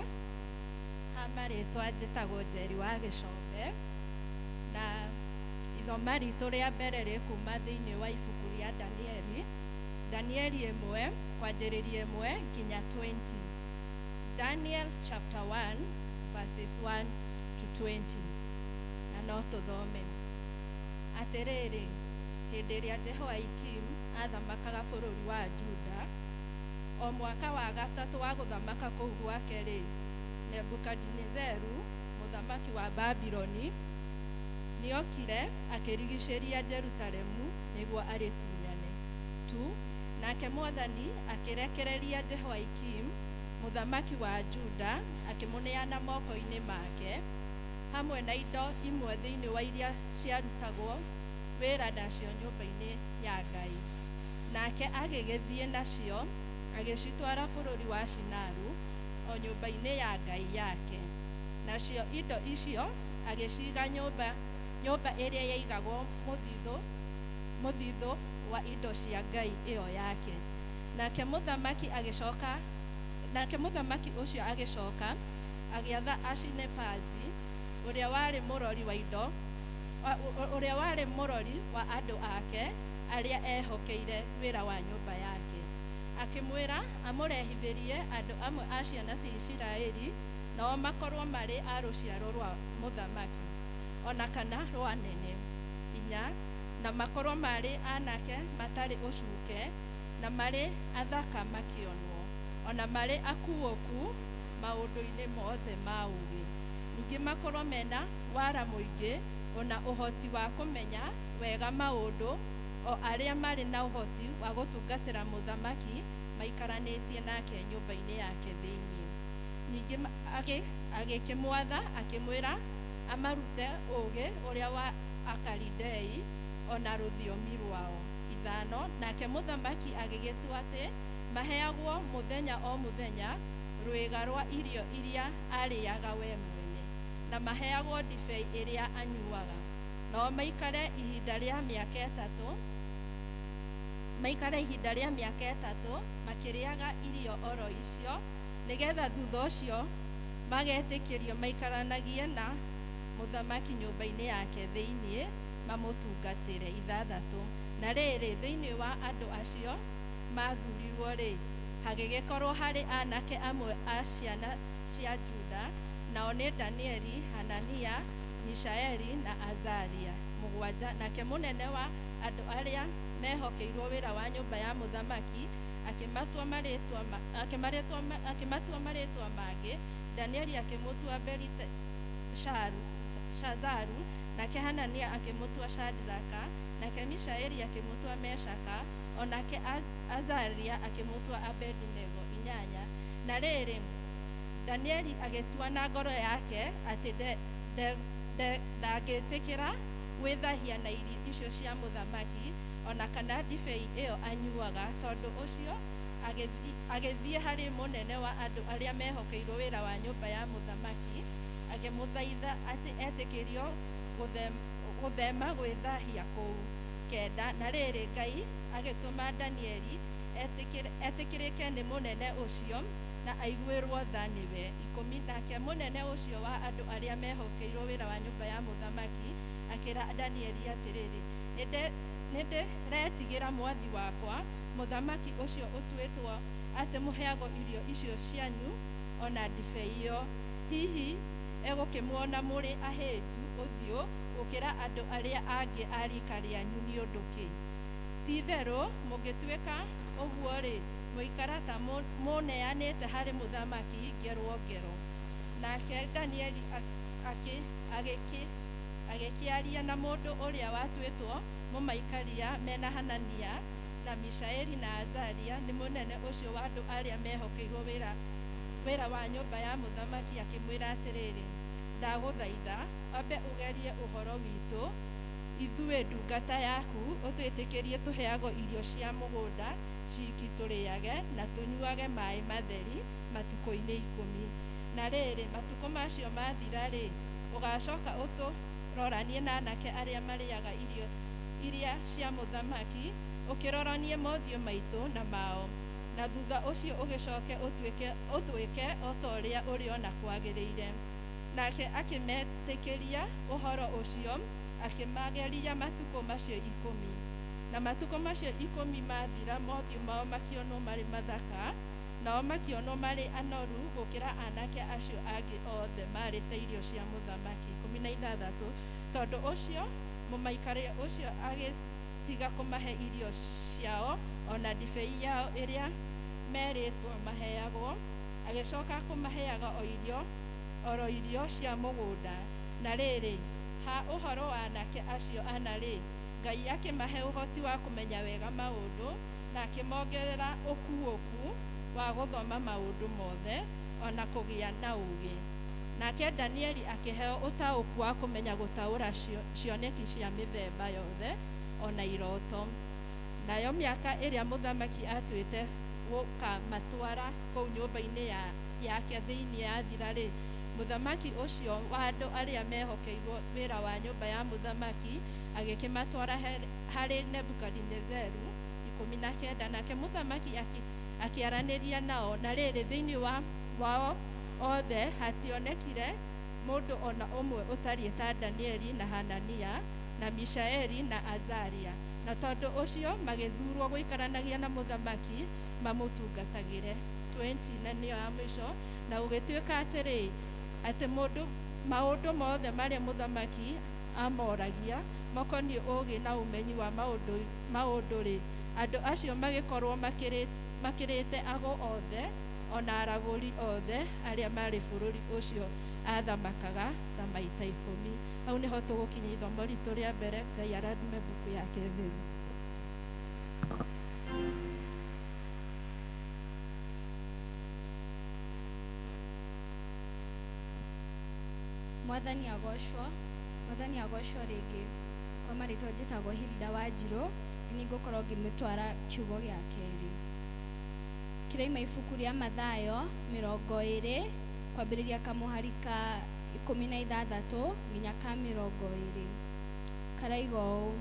Ha marĩtwa njĩtagwo Njeri wa Gĩcombe, na ithoma ritũ rĩa mbere rĩkuma thĩinĩ wa ibuku rĩa Danieli, Danieli 1 kwanjĩrĩria 1 nginya 20. Daniel chapter 1 verses 1 to 20. Na no tũthome. Atĩrĩrĩ, hĩndĩ ĩrĩa Jehoiakim athamakaga bũrũri wa Juda, o mwaka wa gatatũ wa gũthamaka kũu gwake-rĩ, Nebukadinezaru mũthamaki wa Babironi nĩokire akĩrigicĩria Jerusalemu nĩguo arĩtunyane. 2 Nake Mwathani akĩrekereria Jehoiakim mũthamaki wa Juda akĩmũneana moko-inĩ make, hamwe na indo imwe thĩinĩ wa iria ciarutagwo wĩra nacio nyũmba-inĩ ya Ngai. Nake agĩgĩthiĩ nacio agĩcitwara bũrũri wa Shinaru, o nyũmba-inĩ ya ngai yake. Nacio indo icio agĩciiga nyũmba nyũmba ĩrĩa yaigagwo mũthithũ mũthithũ wa indo cia ngai ĩyo yake. Nake mũthamaki agĩcoka nake mũthamaki ũcio agĩcoka agĩatha Ashinepazi ũrĩa warĩ mũrori wa indo ũrĩa warĩ mũrori wa andũ ake arĩa ehokeire wĩra wa nyũmba yake. Akĩmwĩra amũrehithĩrie andũ amwe a ciana cia Isiraeli, nao makorwo marĩ a rũciaro rwa mũthamaki, ona kana rwa anene. 4 Na makorwo marĩ anake matarĩ ũcuke, na marĩ athaka makĩonwo, ona marĩ akuũku maũndũ-inĩ mothe ma ũũgĩ. Ningĩ makorwo mena wara mũingĩ, ona ũhoti wa kũmenya wega maũndũ, o arĩa marĩ na ũhoti wa gũtungatĩra mũthamaki maikaranĩtie nake nyũmba-inĩ yake thĩinĩ. Ningĩ agĩkĩmwatha akĩmwĩra amarute ũũgĩ ũrĩa wa Akalidei, o na rũthiomi rwao. 5 Nake mũthamaki agĩgĩtua atĩ maheagwo mũthenya o mũthenya rwĩga rwa irio iria aarĩaga we mwene, na maheagwo ndibei ĩrĩa anyuaga, nao maikare ihinda rĩa mĩaka ĩtatũ, maikare ihinda rĩa mĩaka ĩtatũ makĩrĩaga irio oro icio, nĩgetha thutha ũcio magetĩkĩrio maikaranagie na mũthamaki nyũmba-inĩ yake thĩinĩ mamũtungatĩre. 6 Na rĩrĩ, thĩinĩ wa andũ acio maathurirũo-rĩ, hagĩgĩkorũo harĩ aanake amwe a ciana cia Juda, nao nĩ Danieli, Hanania, Mishaeli, na Azaria. 7 Nake mũnene wa andũ arĩa mehokeirũo wĩra wa nyũmba ya mũthamaki akĩmatua marĩĩtwa mangĩ, Danieli akĩmũtua Beliteshazaru, nake Hanania akĩmũtua Shadraka, nake Mishaeli akĩmũtua Meshaka, o nake Azaria akĩmũtua Abedinego. 8 Na rĩrĩ, Danieli agĩtua na ngoro yake atĩ ndangĩtĩkĩra gwĩthahia na irio icio cia mũthamaki, o na kana ndibei ĩyo anyuaga. Tondũ ũcio agĩthiĩ harĩ mũnene wa andũ arĩa mehokeirũo wĩra wa nyũmba ya mũthamaki, akĩmũthaitha atĩ etĩkĩrio gũthema gwĩthahia kũu. 9 Na rĩrĩ, Ngai agĩtũma Danieli etĩkĩrĩke nĩ mũnene ũcio, na aiguĩrwo tha nĩwe. 10 Nake mũnene ũcio wa andũ arĩa mehokeirũo wĩra wa nyũmba ya mũthamaki akĩra Danieli atĩrĩrĩ, nĩndĩretigĩra mwathi wakwa mũthamaki ũcio ũtuĩtwo atĩ mũheagwo irio icio cianyu o na ndibei ĩyo. Hihi egũkĩmuona mũrĩ ahĩnju ũthiũ gũkĩra andũ arĩa angĩ a riika rĩanyu nĩ ũndũ kĩ? Ti-itherũ mũngĩtuĩka ũguo-rĩ, mũikara ta mũneanĩte harĩ mũthamaki ngerwo ngero. Nake Danieli agĩkĩaria na mũndũ ũrĩa watuĩtwo mũmaikaria me na Hanania na Mishaeli na Azaria, nĩ mũnene ũcio wa andũ arĩa mehokeirũo wĩra wa nyũmba ya mũthamaki, akĩmwĩra atĩrĩrĩ, ndagũthaitha wambe ũgerie ũhoro witũ ithuĩ ndungata yaku, ũtwĩtĩkĩrie tũheagwo irio cia mũgũnda ciiki tũrĩage, na tũnyuage maĩ matheri matukũ-inĩ 10. Na rĩrĩ, matukũ macio mathira-rĩ, ũgacoka ũtũroranie na anake arĩa marĩaga irio iria cia mũthamaki, ũkĩroranie mothiũ maitũ na mao, Na thutha ũcio ũgĩcoke ũtwĩke o ta ũrĩa ũrĩona kwagĩrĩire. Nake akĩmetĩkĩria ũhoro ũcio, akĩmageria matukũ macio 10. Na matukũ macio 10 mathira, mothiũ mao makĩonwo marĩ mathaka, nao makĩonwo marĩ anoru gũkĩra anake acio angĩ othe marĩte irio cia mũthamaki. 16. Tondũ ũcio mũmaikaria ũcio agĩtiga kũmahe irio ciao ona ndibei yao ĩrĩa merĩtwo maheagwo, agĩcoka kũmaheaga oro irio cia mũgũnda. Na rĩrĩ, ha ũhoro wa anake acio ana-rĩ, Ngai akĩmahe ũhoti wa kũmenya wega maũndũ, na akĩmongerera ũkuũku wa gũthoma maũndũ mothe, ona kũgĩa na ũũgĩ. Nake Danieli akĩheo ũtaũku wa kũmenya gũtaũra cioneki cia mĩthemba yothe ona iroto. Nayo mĩaka ĩrĩa mũthamaki atuĩte gũkamatwara kũu nyũmba-inĩ yake thĩinĩ yathira-rĩ, mũthamaki ũcio wa andũ arĩa mehokeirwo wĩra wa nyũmba ya mũthamaki agĩkĩmatwara harĩ Nebukadinezaru. 19. Nake mũthamaki akĩaranĩria nao, na rĩrĩ, thĩinĩ wao othe hationekire mũndũ ona ũmwe ũtariĩ ta Danieli na Hanania na Mishaeli na Azaria. Na tondũ ũcio magĩthurwo gũikaranagia na mũthamaki mamũtungatagĩre. 20. Na nĩyo ya mũico. Na gũgĩtuĩka atĩrĩ, atĩ maũndũ mothe marĩa mũthamaki amoragia makoniĩ ũũgĩ na ũmenyi wa maũndũ-rĩ, andũ acio magĩkorwo makĩrĩte ago othe ona aragũri othe arĩa marĩ bũrũri ũcio athamakaga ta maita 10. Hau nĩho tũgũkinya ithomo ritũ rĩa mbere. Ngai arathime mbuku yake theru. Mwathani agocwo, Mwathani agocwo rĩngĩ. Kwa marĩtwa njĩtagwo Hilda Wanjirũ, nĩ ngũkorwo ngĩmũtwara kiugo gĩa kerĩ. Kĩraima ibuku rĩa Mathayo 20 kwambĩrĩria kamũhari ka 16 nginya ka 20. Karaiga ũũ: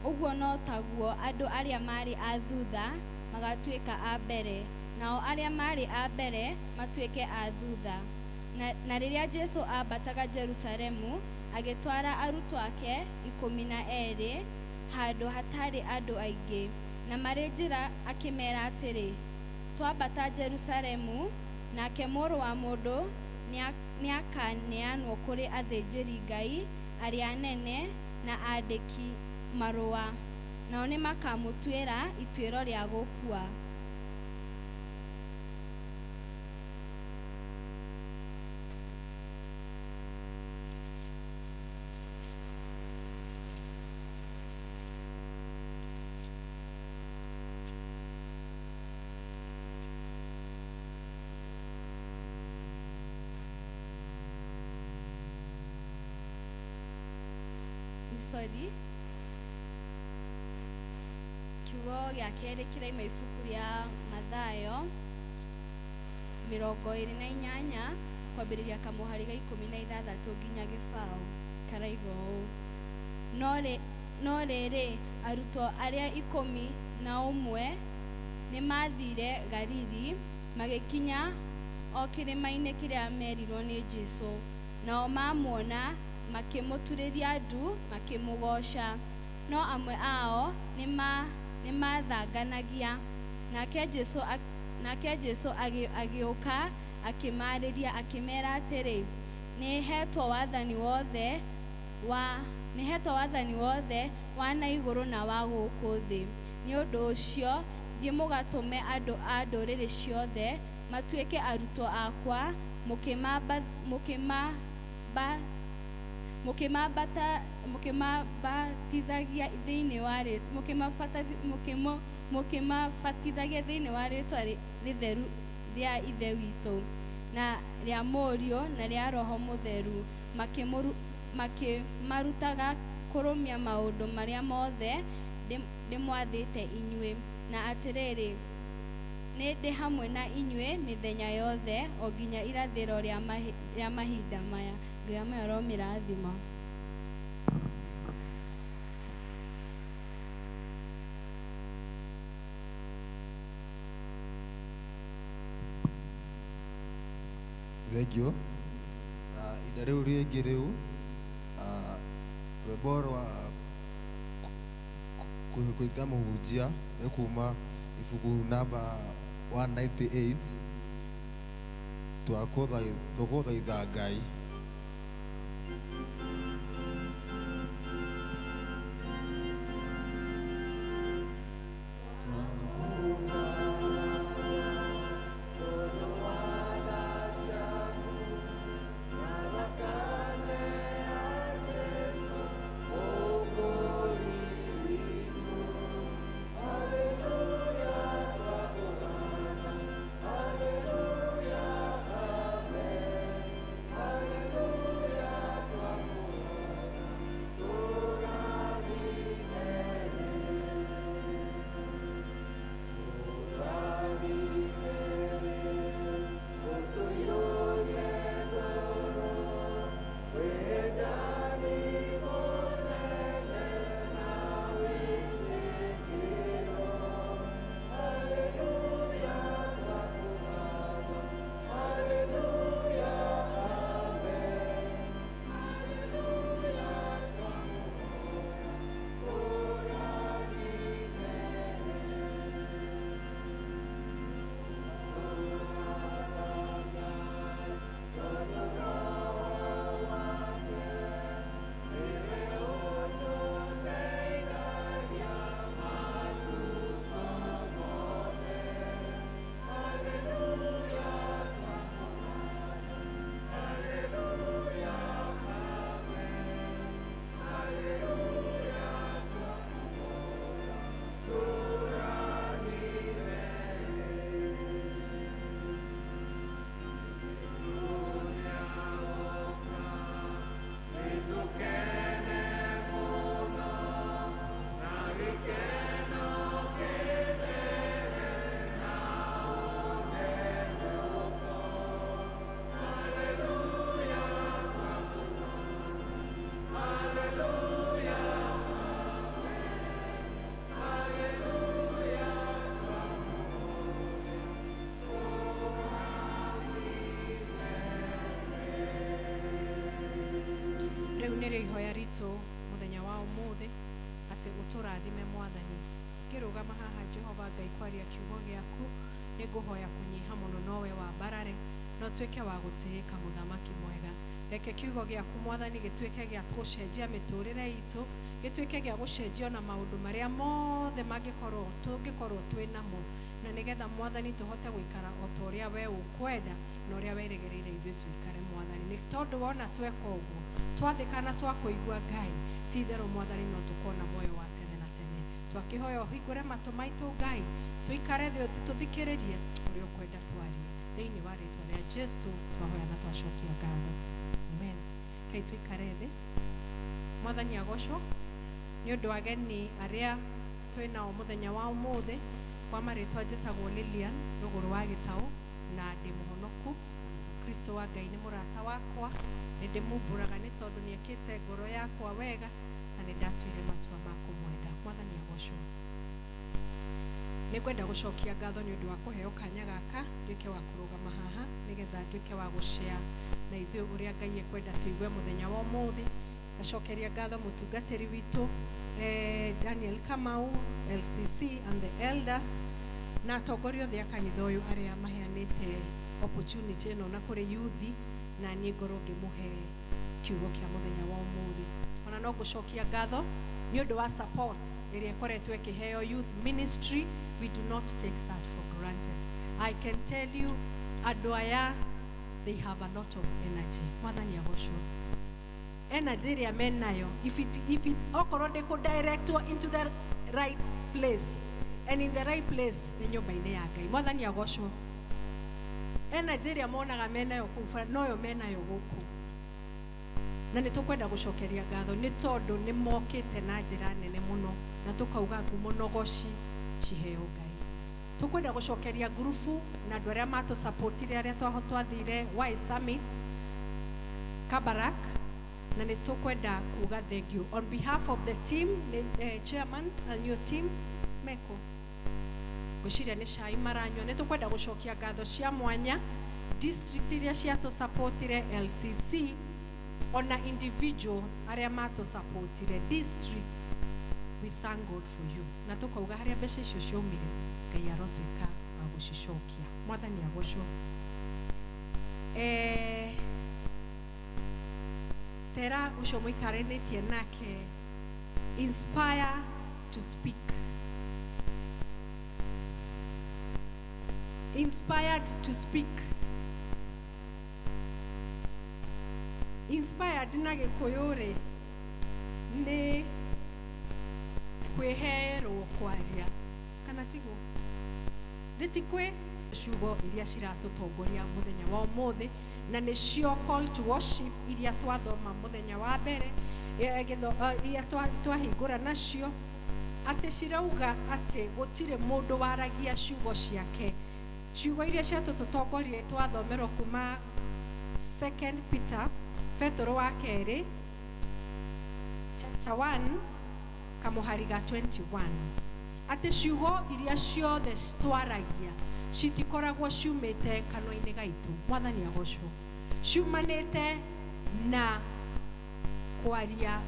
ũguo no taguo andũ arĩa marĩ a thutha magatuĩka a mbere, nao arĩa marĩ a mbere matuĩke a thutha. Na rĩrĩa Jesũ ambataga Jerusalemu, agĩtwara arutwo ake 12 handũ hatarĩ andũ aingĩ, na marĩ njĩra akĩmeera atĩrĩ, twambata Jerusalemu, nake Mũrũ wa Mũndũ nĩakaneanwo kũrĩ athĩnjĩri-Ngai arĩa anene na aandĩki marũa, nao nĩmakamũtuĩra ituĩro rĩa gũkua. Sorry. Kiugo gĩa kerĩ kĩraima ibuku rĩa Mathayo 28 kwambĩrĩria kamũhari ga 16 nginya gĩbaũ. Karaiga ũũ: no rĩrĩ, arutwo arĩa 11 nĩmathire Galili, magĩkinya o kĩrĩma-inĩ kĩrĩa merirwo nĩ Jesũ. Nao mamuona makĩmũturĩria ndu makĩmũgooca, no amwe ao nĩmathanganagia. Nake Jesũ agĩũka akĩmaarĩria akĩmeera atĩrĩ, nĩhetwo wathani wothe wa na igũrũ na wa gũkũ thĩ. Nĩ ũndũ ũcio thiĩ mũgatũme andũ a ndũrĩrĩ ciothe matuĩke arutwo akwa, mũkĩmabatithagia thĩinĩ wa rĩĩtwa rĩtheru rĩa Ithe witũ na rĩa Mũriũ na rĩa Roho Mũtheru, makĩmarutaga kũrũmia maũndũ marĩa mothe ndĩmwathĩte inyuĩ. Na atĩrĩrĩ, nĩ ndĩ hamwe na inyuĩ mĩthenya yothe o nginya irathĩro rĩa mahinda maya. Ngai amũrathime. Thank you. Na ihinda rĩu rĩngĩ rĩu, rwĩmbo rwa kwĩta mũhunjia nĩ kuma ibuku namba 198, twakũthaitha Ngai. Rĩu nĩrĩo ihoya ritũ mũthenya wa ũmũthĩ, atĩ ũtũrathime Mwathani. Ngĩrũgama haha, Jehova Ngai, kwaria kiugo gĩaku, nĩ ngũhoya kũnyiha mũno nowe wambarare, no tuĩke wa gũtĩĩka, mũthamaki mwega. Reke kiugo gĩaku, Mwathani, gĩtuĩke gĩa gũcenjia mĩtũrĩre itũ, gĩtuĩke gĩa gũcenjia ona maũndũ marĩa mothe mangĩkorwo tũngĩkorwo twĩ namo, na nĩgetha, Mwathani, tũhote gũikara o ta ũrĩa we ũkwenda na ũrĩa werĩgĩrĩire ithuĩ tũikare. Mwathani, nĩ tondũ wona tweka ũguo, twathĩka na twakũigua, Ngai, ti itherũ, Mwathani, no tũkona muoyo wa tene na tene. Twakĩhoya ũhingũre matũ maitũ, Ngai, tũikare thĩ tũthikĩrĩrie ũrĩa ũkwenda twarie. Thĩinĩ wa rĩtwa rĩa Jesu twahoya na twacokia ngatho, amen. Kai tũikare thĩ. Mwathani agocwo nĩ ũndũ wa ageni arĩa twĩ nao mũthenya wa ũmũthĩ. Kwa marĩtwa njĩtagwo Lilian Rũgũrũ wa Gĩtaũ na ndĩ mũhonoku. Kristo wa Ngai nĩ mũrata wakwa, nĩ ndĩmumbũraga nĩ tondũ nĩ ekĩte ngoro yakwa wega na nĩ ndatuire matua ma kũmwenda. Mwathani agocwo. Nĩ ngwenda gũcokia ngatho nĩ ũndũ wa kũheo kanya gaka nduĩke wa kũrũgama haha, nĩgetha nduĩke wa gũcea na ithuĩ ũrĩa Ngai ekwenda tũigue mũthenya wa ũmũthĩ. Ngacokeria ngatho mũtungatĩri witũ, Daniel Kamau, LCC, and the elders na atongoria othe a kanitha ũyũ arĩa maheanĩte opportunity ĩno na kũrĩ yuthi na niĩ ngorwo ngĩmũhe kiugo kĩa mũthenya wa ũmũthĩ. Ona no ngũcokia ngatho nĩ ũndũ wa support ĩrĩa ĩkoretwo ĩkĩheo youth ministry. We do not take that for granted. I can tell you, andũ aya, they have a lot of energy. Mwathani agocwo. Energy ĩrĩa menayo, if it okorwo ndĩkũ directwo into the right place, and in the right place nĩ nyũmba-inĩ ya Ngai. Mwathani agocwo. Energy ĩrĩa monaga menayo kũu bara noyo menayo gũkũ, na nĩ tũkwenda gũcokeria ngatho nĩ tondũ nĩ mokĩte na njĩra nene mũno, na tũkauga ngumo na ũgoci ciheo Ngai. Tũkwenda gũcokeria ngurubu na andũ arĩa matũsapotire, arĩa twathire Y Summit Kabarak, na nĩ tũkwenda kuga thank you on behalf of the team. Chairman and your team meko, ngwĩciria nĩ cai maranyua. Nĩ tũkwenda gũcokia ngatho cia mwanya. District iria ciatũsupportire, LCC, ona individuals arĩa matũsupportire districts, we thank God for you. Na tũkauga harĩa mbeca icio ciaumire, Ngai arotuĩka wa gũcicokia. Mwathani agocwo. Tera ũcio mũikaranĩtie nake, inspire to speak, inspired to speak. Inspired na gĩkũyũ rĩ nĩ kwĩherwo kwaria, kana tiguo? Thĩ kwĩ ciugo iria ciratũtongoria mũthenya wa ũmũthĩ, na nĩcio call to worship iria twathoma mũthenya wa mbere, iria twahingũra nacio, atĩ cirauga atĩ gũtirĩ mũndũ waragia ciugo ciake. Ciugo iria ciatũtũtongoria twathomerwo kuma Second Peter, Petero wa kerĩ, chapter 1 kamũhari ga 21, atĩ ciugo iria ciothe twaragia citikoragwo ciumĩte kanua-inĩ gaitũ. Mwathani agocwo. Ciumanĩte na kwaria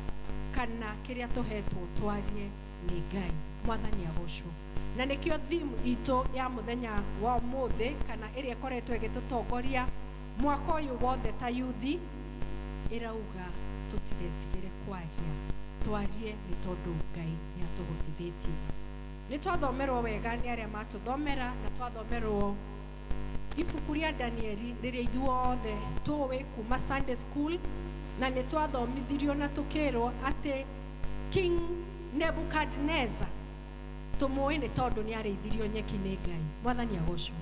kana kĩrĩa tũhetwo twarie nĩ Ngai. Mwathani agocwo. Na nĩkĩo theme itũ ya mũthenya wa ũmũthĩ, kana ĩrĩa ĩkoretwo ĩgĩtũtongoria mwaka ũyũ wothe ta yuthi, ĩrauga tũtigetigĩre kwaria, twarie nĩ tondũ Ngai nĩ atũhotithĩtie. Nĩ twathomerwo wega nĩ arĩa matũthomera, na twathomerwo ibuku rĩa Danieli rĩrĩa ithuothe tũĩ kuma Sunday school, na nĩ twathomithirio na tũkĩrwo atĩ King Nebuchadnezzar tũmũĩ nĩ tondũ nĩ arĩithirio nyeki nĩ Ngai. Mwathani agocwo.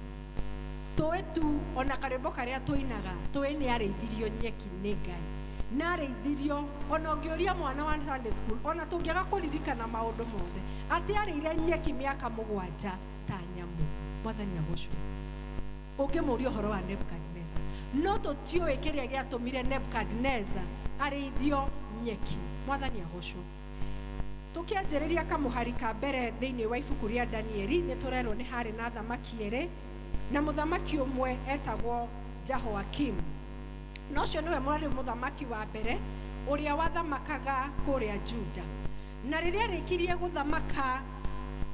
Tũĩ tu ona karwĩmbo karĩa tũinaga, tũĩ nĩ arĩithirio nyeki nĩ Ngai, na arĩithirio, ona ũngĩũria mwana wa Sunday school, ona tũngĩaga kũririkana maũndũ mothe, atĩ arĩire nyeki mĩaka 7 ta nyamũ. Mwathani agocwo. Ũngĩmũria ũhoro wa Nebuchadnezzar, no tũtiũĩ kĩrĩa gĩatũmire Nebuchadnezzar arĩithio nyeki. Mwathani agocwo. Tũkĩanjĩrĩria kamũhari ka mbere thĩinĩ wa ibuku rĩa Danieli, nĩ tũrerwo nĩ harĩ na athamaki erĩ, na mũthamaki ũmwe etagwo Jehoiakim, na ũcio nĩwe mwarĩ mũthamaki wa mbere ũrĩa wathamakaga kũrĩa Juda. Na rĩrĩa arĩkirie gũthamaka,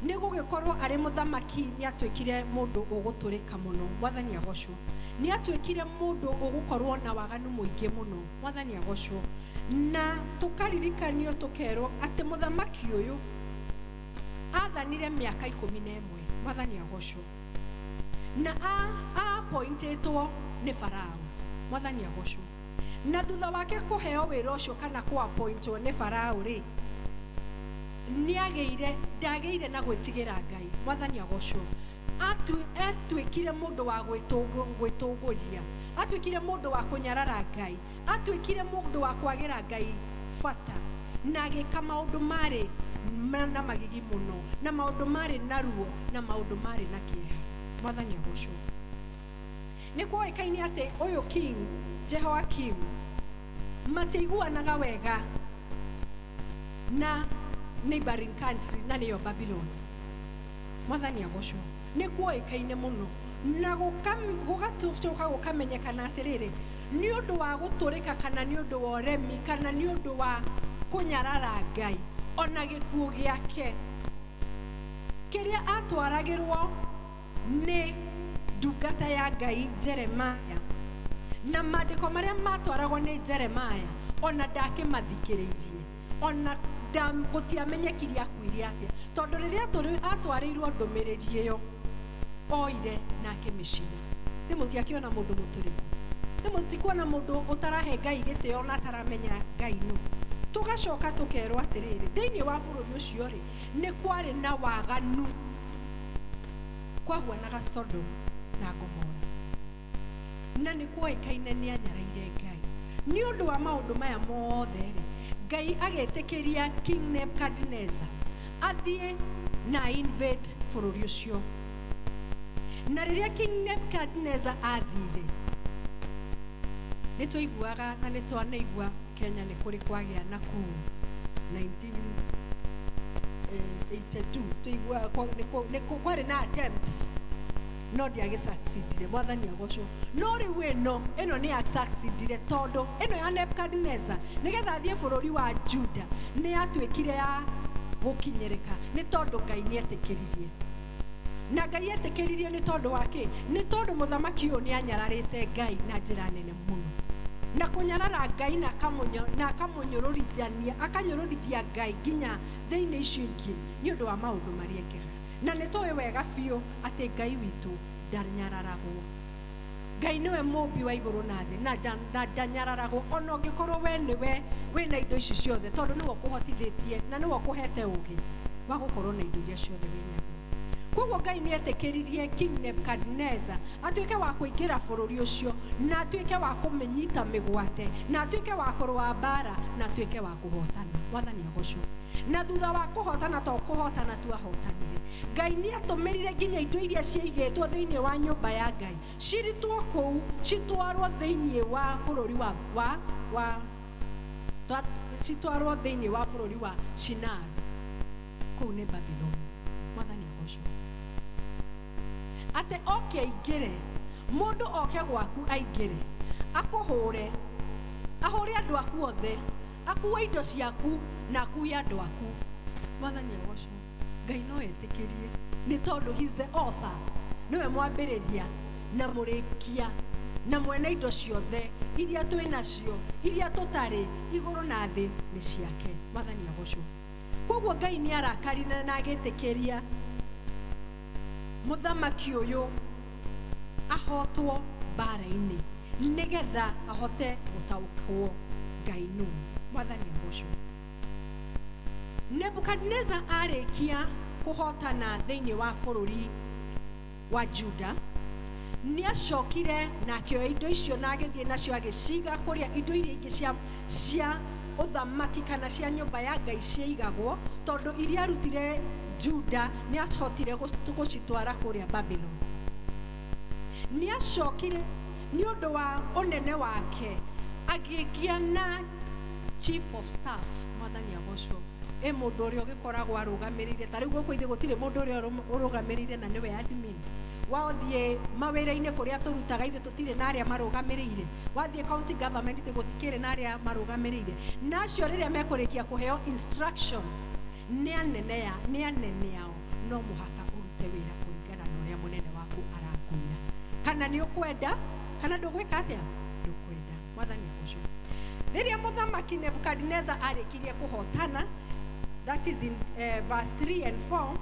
nĩ gũgĩkorwo arĩ mũthamaki, nĩ atuĩkire mũndũ ũgũtũrĩka mũno. Mwathani agocwo. Nĩ atuĩkire mũndũ ũgũkorwo na waganu mũingĩ mũno. Mwathani agocwo. Na tũkaririkanio tũkerwo atĩ mũthamaki ũyũ athanire mĩaka 11. Mwathani agocwo. Na appointĩtwo nĩ Farao. Mwathani agocwo. Na thutha wake kũheo wĩra ũcio kana kũ-appointwo nĩ Farao rĩ, nĩagĩire, ndagĩire na gwĩtigĩra Ngai. Mwathani agocwo. Atuĩkire mũndũ wa gwĩtũgũria, atuĩkire mũndũ wa kũnyarara Ngai, atuĩkire mũndũ wa kwagĩra Ngai bata, na agĩka maũndũ marĩ na magigi mũno, na maũndũ marĩ na ruo, na maũndũ marĩ na kĩeha. Mwathani agocwo. Nĩ kwoĩkaine atĩ ũyũ King Jehoiakim matiaiguanaga wega na neighboring country, na nĩyo Babylon. Mwathani agocwo. Nĩ kwoĩkaine mũno, na gũgacoka gũkamenyekana atĩrĩrĩ, nĩ ũndũ wa gũtũrĩka kana nĩ ũndũ wa ũremi kana nĩ ũndũ wa kũnyarara Ngai, ona gĩkuũ gĩake kĩrĩa atwaragĩrwo nĩ ndungata ya Ngai Jeremiah, na maandĩko marĩa matwaragwo nĩ Jeremiah, ona ndakĩmathikĩrĩirie, ona gũtiamenyekire akuire atĩa, tondũ rĩrĩa atwarĩirwo ndũmĩrĩri ĩyo oire na akĩmĩcina. Nĩ mũtiakĩona mũndũ mũtũrĩku, nĩ mũtikuona mũndũ ũtarahe Ngai gĩtĩo na ataramenya Ngai nũ. Tũgacoka tũkerwo atĩrĩrĩ, thĩinĩ wa bũrũri ũcio rĩ, nĩ kwarĩ na waganu, kwahuanaga Sodom na Gomora, na nĩ kwoĩkaine nĩ anyaraire Ngai. Nĩ ũndũ wa maũndũ maya mothe rĩ, Ngai agĩtĩkĩria King Nebuchadnezzar athiĩ na invade bũrũri ũcio. Na rĩrĩa King Nebuchadnezzar athire, nĩ twaiguaga na nĩ twanaigua Kenya nĩ kũrĩ kwagĩa na kuu 1982, tũiguaga nĩ kwarĩ na attempt No ndiagĩsucceedire, mwathani agocwo. No rĩu ĩno ĩno nĩ yasucceedire, tondũ ĩno ya Nebukadneza nĩgetha athiĩ bũrũri wa Juda nĩ yatuĩkire ya gũkinyĩrĩka, nĩ tondũ Ngai nĩ etĩkĩririe. Na Ngai etĩkĩririe nĩ tondũ wa kĩ? Nĩ tondũ mũthamaki ũyũ nĩ anyararĩte Ngai na njĩra nene mũno, na kũnyarara Ngai na akamũnyũrũrithania, akanyũrũrithia Ngai nginya thĩinĩ icio ingĩ nĩ ũndũ wa maũndũ marĩa ekega. Na nĩ tũĩ wega biũ atĩ Ngai witũ ndanyararagwo. Ngai nĩwe mũmbi wa igũrũ na thĩ, na ndanyararagwo, ona ũngĩkorwo we nĩwe wĩna indo ici ciothe, tondũ nĩwe ũkũhotithĩtie na nĩwe ũkũhete ũgĩ wa gũkorwo na indo iria ciothe wĩnaguo. Koguo Ngai nĩ etĩkĩririe King Nebuchadnezzar atuĩke wa kũingĩra bũrũri ũcio, na atuĩke wa kũmĩnyita mĩgwate, na atuĩke wa kũrũa mbara, na atuĩke wa kũhotana. Mwathani agocwo. Na thutha wa kũhotana, to kũhotana tu ahotanire, Ngai nĩ atũmĩrire nginya indo iria ciaigĩtwo thĩinĩ wa nyũmba ya Ngai cirutwo kũu, citwarwo thĩinĩ wa bũrũri wa citwarwo thĩinĩ wa bũrũri wa Shinar, kũu nĩ Babylon. Mwathani agocwo. Atĩ oke aingĩre, mũndũ oke gwaku aingĩre, akũhũre, ahũre andũ aku othe, akue indo ciaku na akue andũ aku. Mwathani agocwo. Ngai no etĩkĩrie, nĩ tondũ he's the author, nĩwe mwambĩrĩria na mũrĩkia na mwene indo ciothe iria twĩ nacio, iria tũtarĩ, igũrũ na thĩ nĩ ciake. Mwathani agocwo. Koguo Ngai nĩ arakarire na agĩtĩkĩria mũthamaki ũyũ ahotwo mbara-inĩ, nĩgetha ahote gũtaũkwo Ngai nũ. Mwathani agocwo. Nebukadneza arĩkia kũhotana thĩinĩ wa bũrũri wa Juda, nĩ acokire na akĩoya indo icio na agĩthiĩ nacio agĩciga kũrĩa indo iria ingĩ cia ũthamaki kana cia nyũmba ya Ngai ciaigagwo, tondũ iria arutire Juda nĩ ahotire gũcitwara kũrĩa Babylon. Nĩ acokire nĩ ũndũ wa ũnene wake agĩgĩa na chief of staff. Mwathani agocwo. Ĩ mũndũ ũrĩa ũgĩkoragwo arũgamĩrĩire, ta rĩu gũkũ ithuĩ gũtirĩ mũndũ ũrĩa ũrũgamĩrĩire na nĩwe admin. Wathiĩ mawĩra-inĩ kũrĩa tũrutaga ithuĩ tũtirĩ na arĩa marũgamĩrĩire. Wathiĩ county government gũtikĩrĩ na arĩa marũgamĩrĩire. Na acio rĩrĩa mekũrĩkia kũheo instruction nĩ anene ao, no mũhaka ũrute wĩra kũringana na ũrĩa mũnene waku arakwĩra. Kana nĩ ũkwenda, kana ndũgwĩka atĩa? Ndũkwenda. Mwathani agocwo. Rĩrĩa mũthamaki Nebukadneza arĩkirie kũhotana, that is in verse 3 and 4,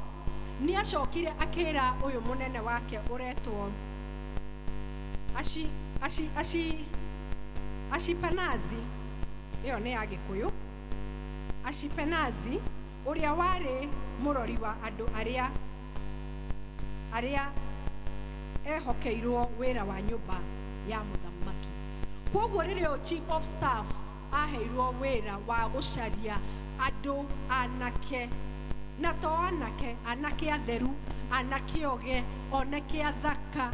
nĩ acokire akĩra ũyũ mũnene wake ũretwo Ashipanazi, ĩyo nĩ ya Gĩkũyũ, Ashipenazi ũrĩa warĩ mũrori wa andũ arĩa ehokeirwo wĩra wa nyũmba ya mũthamaki. Koguo rĩrĩa ũyũ chief of staff aheirwo wĩra wa gũcaria andũ anake, na to anake, anake atheru, anake oge, oneke athaka,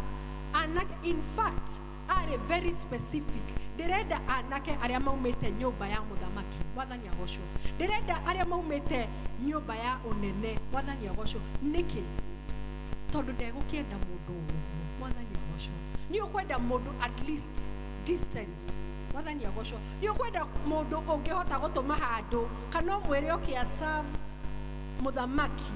anake, in fact arĩ very specific. Ndĩrenda anake arĩa maumĩte nyũmba ya mũthamaki. Mwathani agocwo. Ndĩrenda arĩa maumĩte nyũmba ya ũnene. Mwathani agocwo. Nĩkĩ? Tondũ ndegũkĩenda mũndũ ũguo. Mwathani agocwo. Nĩ ũkwenda mũndũ at least decent. Mwathani agocwo. Nĩ ũkwenda mũndũ ũngĩhota gũtũma handũ kana ũmwĩre oke a serve mũthamaki,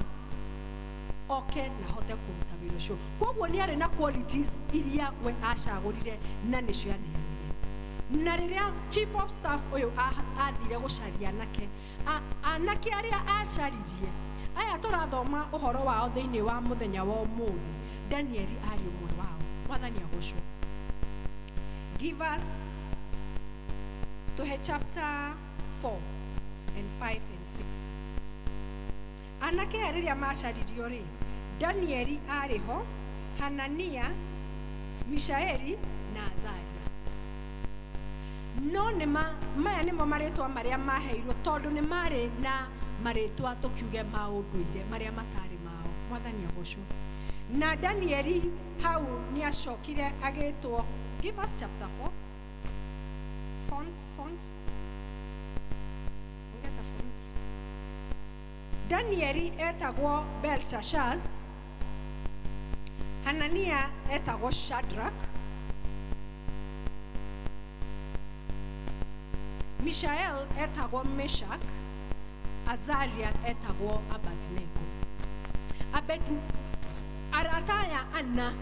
oke na ahote kũruta wĩra ũcio. Koguo nĩ arĩ na qualities iria we acagũrire na nĩcio aneanire. Na rĩrĩa chief of staff ũyũ athire gũcaria anake, anake arĩa acaririe, aya tũrathoma ũhoro wao thĩinĩ wa mũthenya wa ũmũthĩ, Danieli arĩ ũmwe wao. Mwathani agocwo. Give us tuhe chapter 4 and 5 and 6. Anake aya rĩrĩa macaririo rĩ, Danieli arĩ ho, Hanania, Mishaeli na Azaria. No nĩ maya nĩmo marĩtwa marĩa maheirwo, tondũ nĩ marĩ na marĩtwa tũkiuge ma ũndũire marĩa matarĩ mao. Mwathani agocwo. Na Danieli hau nĩ acokire agĩtwo. Give us chapter 4. Font. Ongeza font. Danieli etagwo Belteshazzar. Hanania etagwo Shadrach, Mishael etagwo Meshach, Azaria etagwo Abednego. Arata aya ana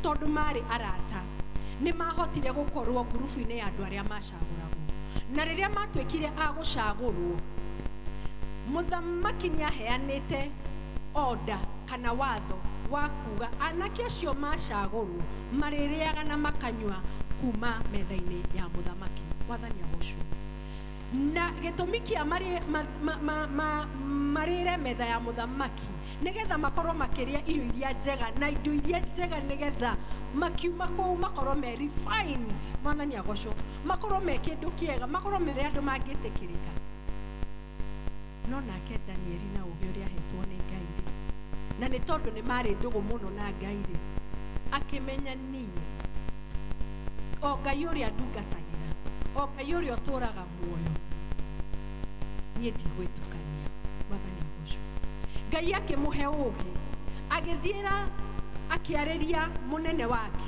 tondu mari arata nĩ mahotire gũkorwo ngurubu-inĩ ya andũ arĩa macagũragwo, na rĩrĩa matuĩkire a gũcagũrwo, mũthamaki nĩ aheanĩte order kana watho wa kuga anake acio macagũrwo marĩrĩaga na makanyua kuma metha-inĩ ya mũthamaki. Mwathani agocwo. Na gĩtũmi kĩa marĩre metha ya mũthamaki nĩgetha makorwo makĩrĩa irio iria njega na indo iria njega, nĩgetha makiuma kũu makorwo me refined. Mwathani agocwo. Makorwo me kĩndũ kĩega, makorwo mere andũ mangĩtĩkĩrĩka. No nake Danieli na ũgĩ ũrĩa ahetwo nĩ Ngai rĩ, na nĩ tondũ nĩ marĩ ndũgũ mũno na Ngai rĩ, akĩmenya niĩ o Ngai ũrĩa ndungatagĩra, o Ngai ũrĩa ũtũraga muoyo, niĩ ndigwĩtukania. Mwathani agocwo. Ngai akĩmũhe ũgĩ, agĩthiĩra akĩarĩria mũnene wake.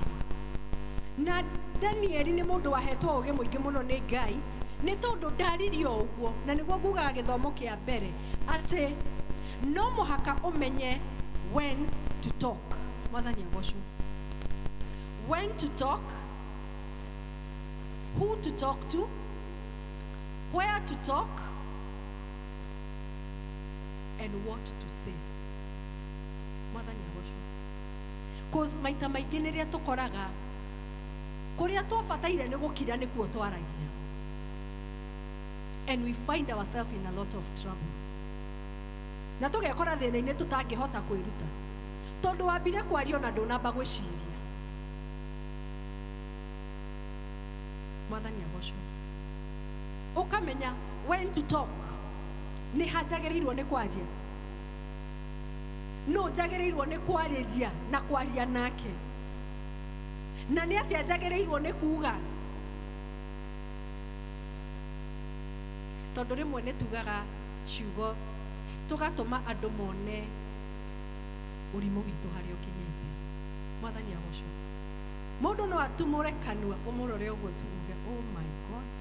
Na Danieli nĩ mũndũ wahetwo ũgĩ mũingĩ mũno nĩ Ngai, nĩ tondũ ndaririe o ũguo, na nĩguo ngugaga gĩthomo kĩa mbere atĩ no mũhaka ũmenye when to talk. Mwathani agocwo. When to talk, who to talk to, where to talk, and what to say. Mwathani agocwo. Cause maita maingĩ nĩrĩa tũkoraga kũrĩa twabataire nĩ gũkira nĩkuo twaragia, and we find ourselves in a lot of trouble, na tũgekora thĩna-inĩ tũtangĩhota kwĩruta tondũ wambire kwaria ona ndũnamba gwĩciria. Mwathani agocwo. Ũkamenya when to talk, nĩ ha njagĩrĩirwo nĩ kwaria, nũ njagĩrĩirwo nĩ kwarĩria na kwaria nake, na nĩ atĩa njagĩrĩirwo nĩ kuga, tondũ rĩmwe nĩ tugaga ciugo tũgatũma andũ mone ũrimũ witũ harĩa ũkinyĩte. Mwathani agocwo. Mũndũ no atumũre kanua ũmũrore ũguo tu uge oh my God,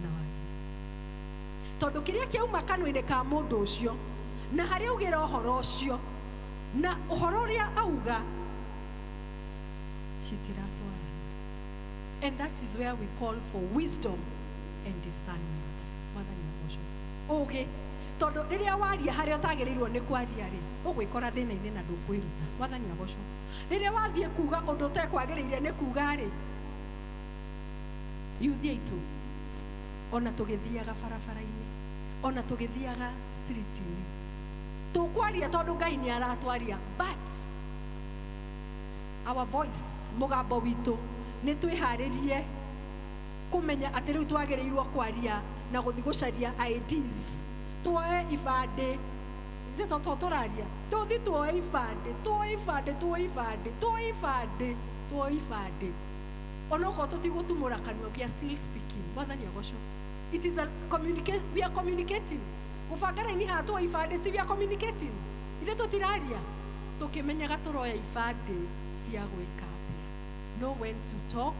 na wagi, tondũ kĩrĩa kĩauma kanua-inĩ ka mũndũ ũcio na harĩa augĩra ũhoro ũcio na ũhoro ũrĩa auga citiratwarana. And that is where we call for wisdom and discernment. Mwathani agocwo. Ũgĩ, tondũ rĩrĩa waria harĩa ũtagĩrĩirwo nĩ kwaria rĩ, ũgwĩkora thĩna-inĩ na ndũkwĩruta. Mwathani agocwo. Rĩrĩa wathiĩ kuga ũndũ ũtekwagĩrĩire nĩ kuga rĩ, yuthi aitũ ona tũgĩthiaga barabara-inĩ, ona tũgĩthiaga street-inĩ, tũkwaria tondũ Ngai nĩ aratwaria, but our voice, mũgambo witũ, nĩ twĩharĩrie kũmenya atĩ rĩu twagĩrĩirwo kwaria na gũthiĩ gũcaria IDs, tuoe ibandĩ. Ithe to tũraria, tũthiĩ tuoe ibandĩ, tuoe ibandĩ, tuoe ibandĩ, tuoe ibandĩ, tuoe ibandĩ, onokorwo tũtigũtumũra kanua, we are still speaking. Mwathani agocwo. It is a communication, we are communicating. Gũbanga raini haha tuoe ibandĩ, si we are communicating? Ithe tũtiraria tũkĩmenyaga tũroya ibandĩ cia gwĩka atĩa. Know when to talk,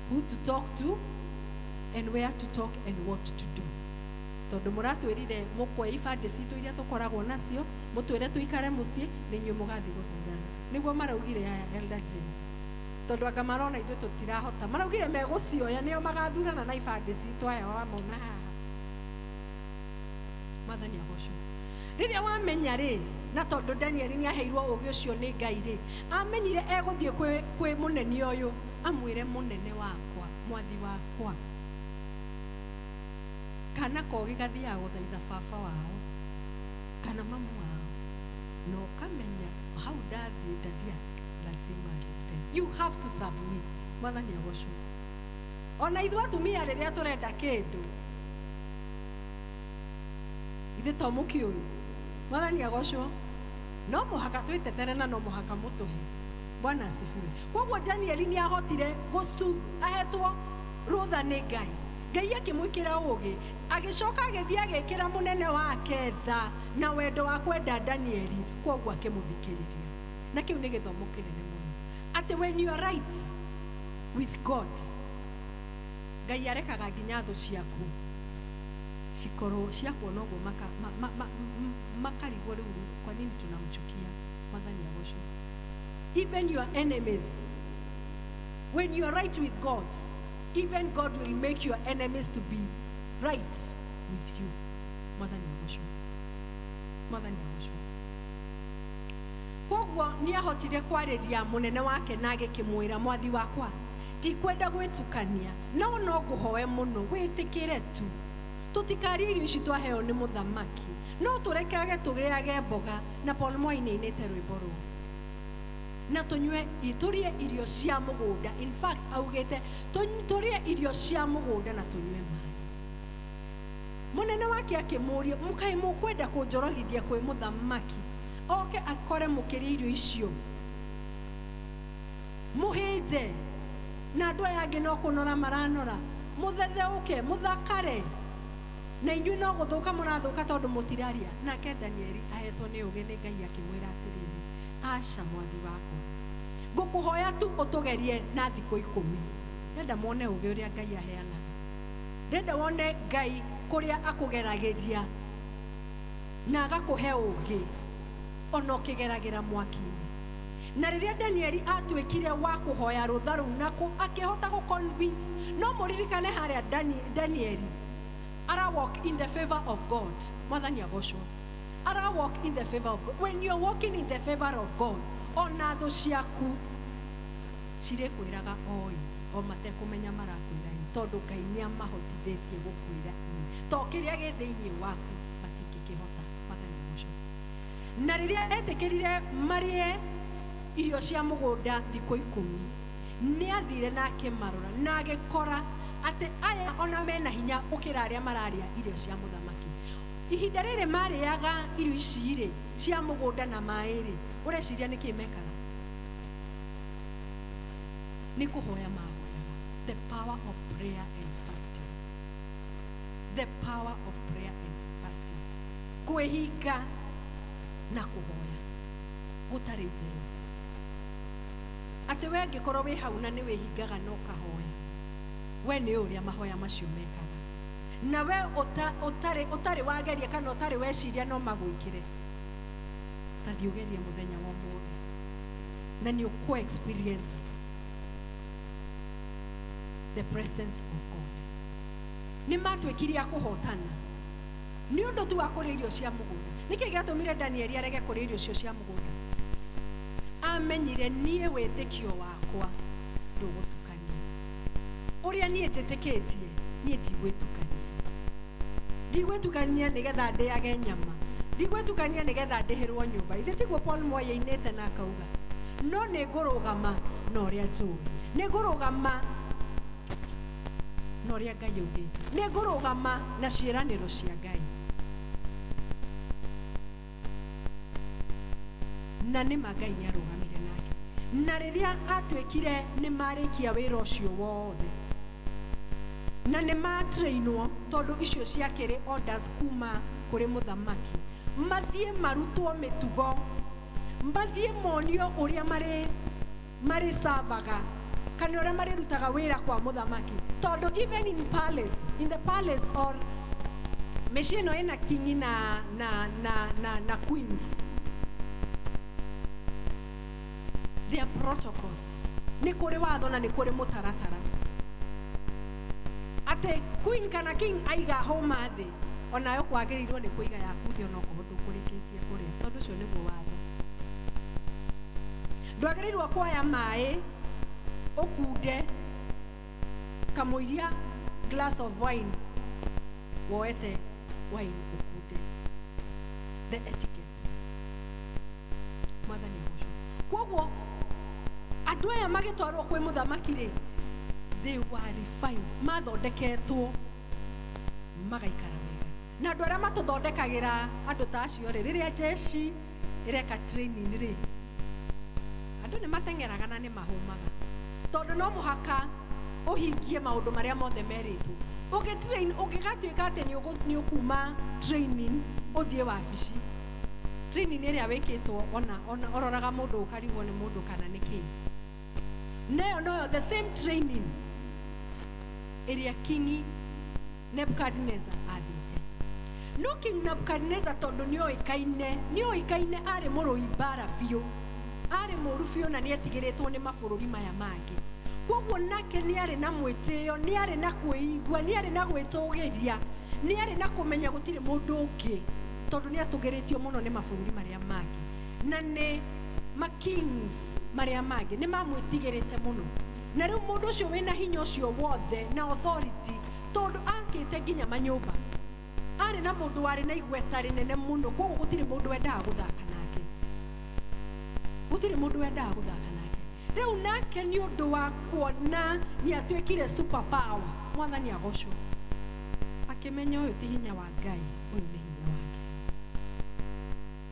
who to talk to, and where to talk, and what to do. Tondũ mũratwĩrire mũkoe ibandĩ citũ iria tũkoragwo nacio, mũtwĩre tũikare mũciĩ, nĩ inyuĩ mũgathiĩ gũthurana. Nĩguo maraugire aya, Elder Jane, tondũ anga marona ithuĩ tũtirahota, maraugire megũcioya nĩo magathurana na ibandĩ citũ. Aya wamona haha. Mwathani agocwo. Rĩrĩa wamenya rĩ, na tondũ Danieli nĩ aheirwo ũgĩ ũcio nĩ Ngai rĩ, amenyire egũthiĩ kwĩ mũnene ũyũ amwĩre, mũnene wakwa, mwathi wakwa, kana kogi gathiaga gũthaitha baba wao kana mamu wao, na ũkamenya hau ndathiĩ ndadia lazima nipe. You have to submit. Mwathani agocwo. Ona ithuĩ atumia rĩrĩa tũrenda kĩndũ, ithe to mũkĩũĩ. Mwathani agocwo. No mũhaka twĩtetere na no mũhaka mũtũhe. Bwana asifiwe. Koguo Danieli nĩ ahotire gũcu ahetwo rũtha nĩ Ngai, Ngai akĩmwĩkĩra ũgĩ, agĩcoka agĩthiĩ agĩkĩra mũnene wake tha na wendo wa kwenda Danieli, koguo akĩmũthikĩrĩria. Na kĩu nĩ gĩthomo kĩnene mũno, atĩ when you are right with God, Ngai arekaga nginya thũ ciaku cikorwo ciakuona ũguo makarigwo rĩu kwa nini tunamchukia. Mwathani agocwo. Even your enemies, when you are right with God, even God will make your enemies to be right with you. Mwathani agocwo. Mwathani agocwo. Koguo nĩ ahotire kwarĩria mũnene wake na agĩkĩmwĩra, mwathi wakwa, ndikwenda gwĩtukania, no no ngũhoe mũno wĩtĩkĩre tu tũtikarie irio ici twaheo nĩ mũthamaki, no tũrekage tũrĩage mboga. Na Paul Mwai nĩ ainĩte rwĩmbo rũu, na tũnyue, tũrĩe irio cia mũgũnda. In fact, augĩte tũrĩe irio cia mũgũnda na tũnyue maĩ. Mũnene wake akĩmũria, mũkaĩ mũkwenda kũnjorogithia kwĩ mũthamaki oke akore mũkĩrĩa irio icio, mũhĩnje, na andũ aya angĩ no kũnora maranora, mũthetheũke, mũthakare, na inyuĩ no gũthũka mũrathũka tondũ mũtiraria? Nake Danieli ahetwo nĩ ũgĩ nĩ Ngai akĩmwĩra atĩrĩrĩ, aca mwathi wakwa, ngũkũhoya tu ũtũgerie na thikũ 10. Ndenda muone ũgĩ ũrĩa Ngai aheanaga, ndenda wone Ngai kũrĩa akũgeragĩria na agakũhe ũngĩ ona ũkĩgeragĩra mwaki-inĩ. Na rĩrĩa Danieli atuĩkire wa kũhoya rũtha rũu na akĩhota gũ convince, no mũririkane harĩa Danieli ara walk in the favor of God. Mwathani agocwo. Ara walk in the favor of God. When you're walking in the favor of God, ona thũ ciaku cirĩkwĩraga oi o matekũmenya marakwĩra ĩ, tondũ Ngai nĩ amahotithĩtie gũkwĩra ĩ, to kĩrĩa gĩ thĩinĩ waku matingĩkĩhota. Mwathani agocwo. Na rĩrĩa etĩkĩrire marĩe irio cia mũgũnda thikũ 10, nĩ athire na akĩmarora na agĩkora atĩ aya ona mena hinya gũkĩra arĩa mararĩa irio cia mũthamaki. Ihinda rĩrĩ marĩaga irio ici rĩ cia mũgũnda na maĩ rĩ, ũreciria nĩkĩ mekaga? Nĩ kũhoya mahoyaga. The power of prayer and fasting, the power of prayer and fasting, kwĩhinga na kũhoya gũtarĩ itherũ. Atĩ we angĩkorwo wĩ hau na nĩ wĩhingaga na ũkahoya, we nĩ ũrĩa mahoya macio mekaga, na we ũtarĩ wageria kana ũtarĩ weciria no magwĩkĩre, ta thiĩ ũgerie mũthenya wa ũmũthĩ na nĩ ũkũ experience the presence of God. Nĩ matuĩkire a kũhotana nĩ ũndũ tu wa kũrĩa irio cia mũgũnda. Nĩkĩ gĩatũmire Danieli arege kũrĩa irio icio cia mũgũnda? Amenyire, niĩ wĩtĩkio wakwa ndũgũtukania, ũrĩa niĩ njĩtĩkĩtie, niĩ ndigwĩtukania, ndigwĩtukania nĩgetha ndĩage nyama, ndigwĩtukania nĩgetha ndĩhĩrwo nyũmba. Ithe tiguo Paul Mwai ainĩte na akauga, no nĩ ngũrũgama na ũrĩa njũĩ, nĩ ngũrũgama na ũrĩa Ngai augĩte, nĩ ngũrũgama na ciĩranĩro cia Ngai. Na nĩ ma Ngai nĩ arũgamire nake. Na rĩrĩa atuĩkire nĩ marĩkia wĩra ũcio wothe na nĩ matrainwo, tondũ icio ciakĩrĩ orders kuma kũrĩ mũthamaki, mathiĩ marutwo mĩtugo, mathiĩ monio ũrĩa marĩ savaga kana ũrĩa marĩrutaga wĩra kwa mũthamaki, tondũ even in palace, in the palace or mĩciĩ ĩno ĩna king na queens, their protocols, nĩ kũrĩ watho na nĩ kũrĩ mũtaratara atĩ queen kana king aiga hũma thĩ, onayo kwagĩrĩirwo nĩ kũiga yaku thĩ, onokorwo ndũkũrĩkĩtie kũrĩa, tondũ ũcio nĩguo watho. Ndwagĩrĩirwo kuoya maĩ ũkunde kamũiria glass of wine woete wine ũkunde. The etiquettes. Mwathani agocwo. Koguo andũ aya magĩtwarwo kwĩ mũthamaki rĩ, they were refined, mathondeketwo magaikara wega. Na andũ arĩa matũthondekagĩra andũ ta acio rĩ, rĩrĩa jeshi ĩreka training rĩ, andũ nĩ mateng'eraga na nĩ mahũmaga, tondũ no mũhaka ũhingie maũndũ marĩa mothe merĩtwo. Ũgĩ train, ũngĩgatuĩka atĩ nĩ ũkuma training ũthiĩ wabici. Training ĩrĩa wĩkĩtwo ona ona ũroraga mũndũ ũkarigwo nĩ mũndũ kana nĩ kĩĩ. Nayo noyo the same training ĩrĩa King Nebuchadnezzar athiĩte. No King Nebuchadnezzar tondũ nĩoĩkaine, nĩoĩkaine arĩ mũrũi mbara biũ, arĩ mũru biũ na nĩetigĩrĩtwo nĩ mabũrũri maya mangĩ. Koguo nake nĩarĩ na mwĩtĩo, nĩarĩ na kwĩigua, nĩarĩ na gwĩtũgĩria, nĩarĩ na kũmenya gũtirĩ mũndũ ũngĩ, tondũ nĩatũgĩrĩtio mũno nĩ mabũrũri marĩa mangĩ na nĩ ma kings marĩa mangĩ nĩ mamwĩtigĩrĩte mũno. Na rĩu mũndũ ũcio wĩna hinya ũcio wothe na authority, tondũ akĩte nginya manyũmba, arĩ na mũndũ warĩ na igweta rĩnene mũno, koguo gũtirĩ mũndũ wendaga gũthaka nake, gũtirĩ mũndũ wendaga gũthaka nake. Rĩu nake nĩ ũndũ wa kuona nĩ atuĩkire super power, mwathani agocwo, akĩmenya ũyũ ti hinya wa Ngai, ũyũ nĩ hinya wake.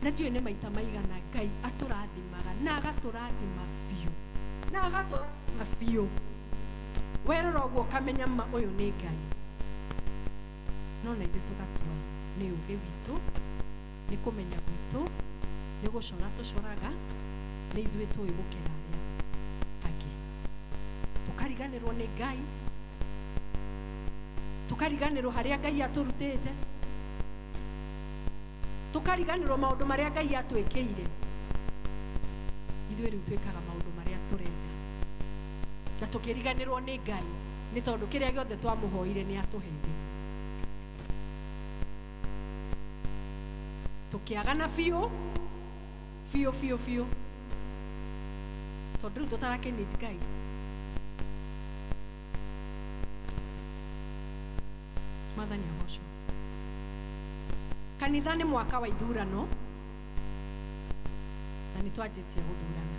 Na ndiũĩ nĩ maita maigana Ngai atũrathimaga na agatũrathima biũ, na agatũrathima biũ. Werora ũguo ũkamenya ma ũyũ nĩ Ngai. No na ithuĩ tũgatua nĩ ũũgĩ witũ, nĩ kũmenya gwitũ, nĩ gũcora tũcoraga, nĩ ithuĩ tũĩ gũkĩra arĩa angĩ. Tũkariganĩrwo nĩ Ngai, tũkariganĩrwo harĩa Ngai atũrutĩte, tũkariganĩrwo maũndũ marĩa Ngai atwĩkĩire. Ithuĩ rĩu twĩkaga maũndũ marĩa tũrenda na tũkĩriganĩrwo nĩ Ngai, nĩ tondũ kĩrĩa gĩothe twamũhoire nĩ atũheire. Tũkĩagana biũ biũ biũ biũ, tondũ rĩu tũtarakĩ-need Ngai. Mwathani agocwo. Kanitha nĩ mwaka wa ithurano na nĩ twanjĩtie gũthurana.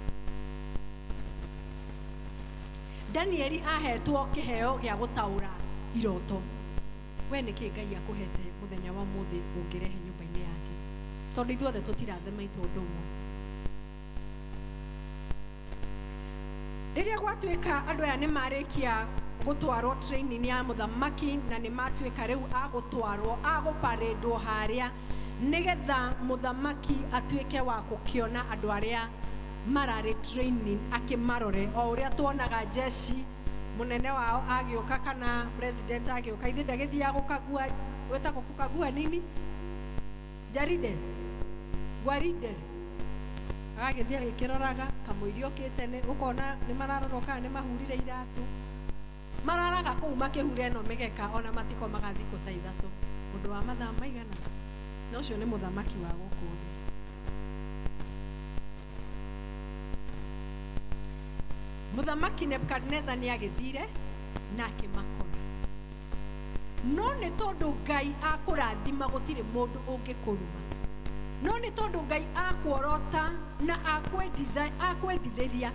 Danieli ahetwo kĩheo gĩa gũtaũra iroto. We nĩ kĩ Ngai akũhete mũthenya wa ũmũthĩ ũngĩrehe nyũmba-inĩ yake? Tondũ ithuothe tũtirathemaitwo ũndũ ũmwe. Rĩrĩa gwatuĩka andũ aya nĩ marĩkia gũtwarwo training ya mũthamaki na nĩ matuĩka rĩu a gũtwarwo, a gũparĩndwo harĩa nĩgetha mũthamaki atuĩke wa gũkĩona andũ arĩa mararĩ training akĩmarore, o ũrĩa tuonaga jeshi mũnene wao agĩũka kana president agĩũka, ithe ndagĩthiaga gũkagua, wĩtagwo kũkagua nini, jaride gwaride, agagĩthiĩ agĩkĩroraga kamũiria okĩte nĩ ũkona nĩ mararorwo kana nĩ mahurire iratũ, mararaga kũu makĩhura ĩno mĩgeka ona matikomaga thikũ ta ithatũ, ũndũ wa mathaa maigana. Na ũcio nĩ mũthamaki wa gũkũ thĩ. Mũthamaki Nebukadneza nĩ agĩthire na akĩmakora, no nĩ tondũ Ngai akũrathima gũtirĩ mũndũ ũngĩkũruma, no nĩ tondũ Ngai akuorota na akwendithĩria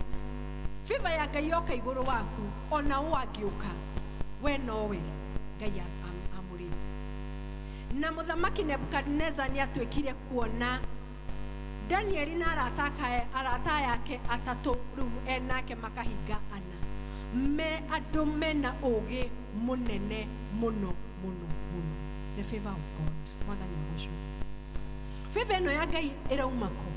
favor ya Ngai yoka igũrũ waku, ona ũ angĩũka we nowe Ngai amũrĩte. Na mũthamaki Nebukadneza nĩ atuĩkire kuona Danieli na arata yake atatũ rĩu enake makahinga ana, me andũ mena ũũgĩ mũnene mũno mũno mũno. The favor of God. Mwathani agocwo. Favor ĩno ya Ngai ĩrauma kũ?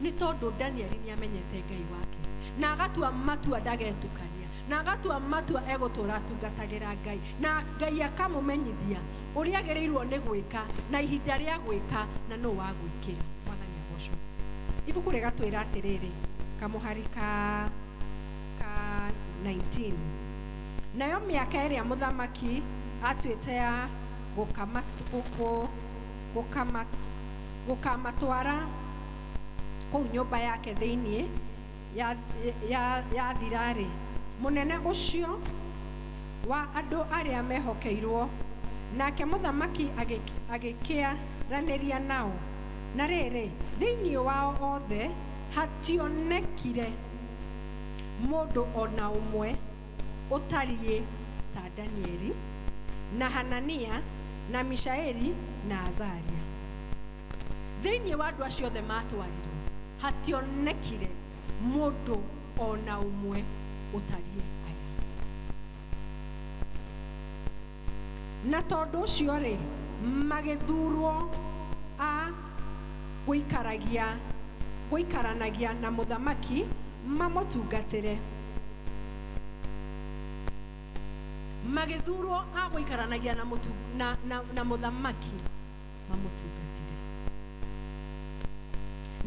Nĩ tondũ Danieli nĩ amenyete Ngai wake na agatua matua ndagetukania, na agatua matua egũtũra atungatagĩra Ngai, na Ngai akamũmenyithia ũrĩa agĩrĩirwo nĩ gwĩka na ihinda rĩa gwĩka na nũ wa gwĩkĩra. Mwathani agocwo. Ibuku rĩgatwĩra atĩrĩrĩ, kamũhari ka 19, nayo mĩaka ĩrĩa mũthamaki atuĩte ya gũkamatwara kũu nyũmba yake thĩinĩ yathira-rĩ, mũnene ũcio wa andũ arĩa mehokeirwo nake mũthamaki agĩkĩaranĩria nao. Na rĩrĩ, thĩinĩ wao othe hationekire mũndũ ona ũmwe ũtariĩ ta Danieli na Hanania na Mishaeli na Azaria. Thĩinĩ wa andũ acio othe matwarirwo hationekire mũndũ ona ũmwe ũtariĩ aya. Na tondũ ũcio rĩ, magĩthurwo a gũikaragia gũikaranagia na mũthamaki mamũtungatĩre. Magĩthurwo a gũikaranagia na, mũtu, na, na, na mũthamaki mamũtungatĩre.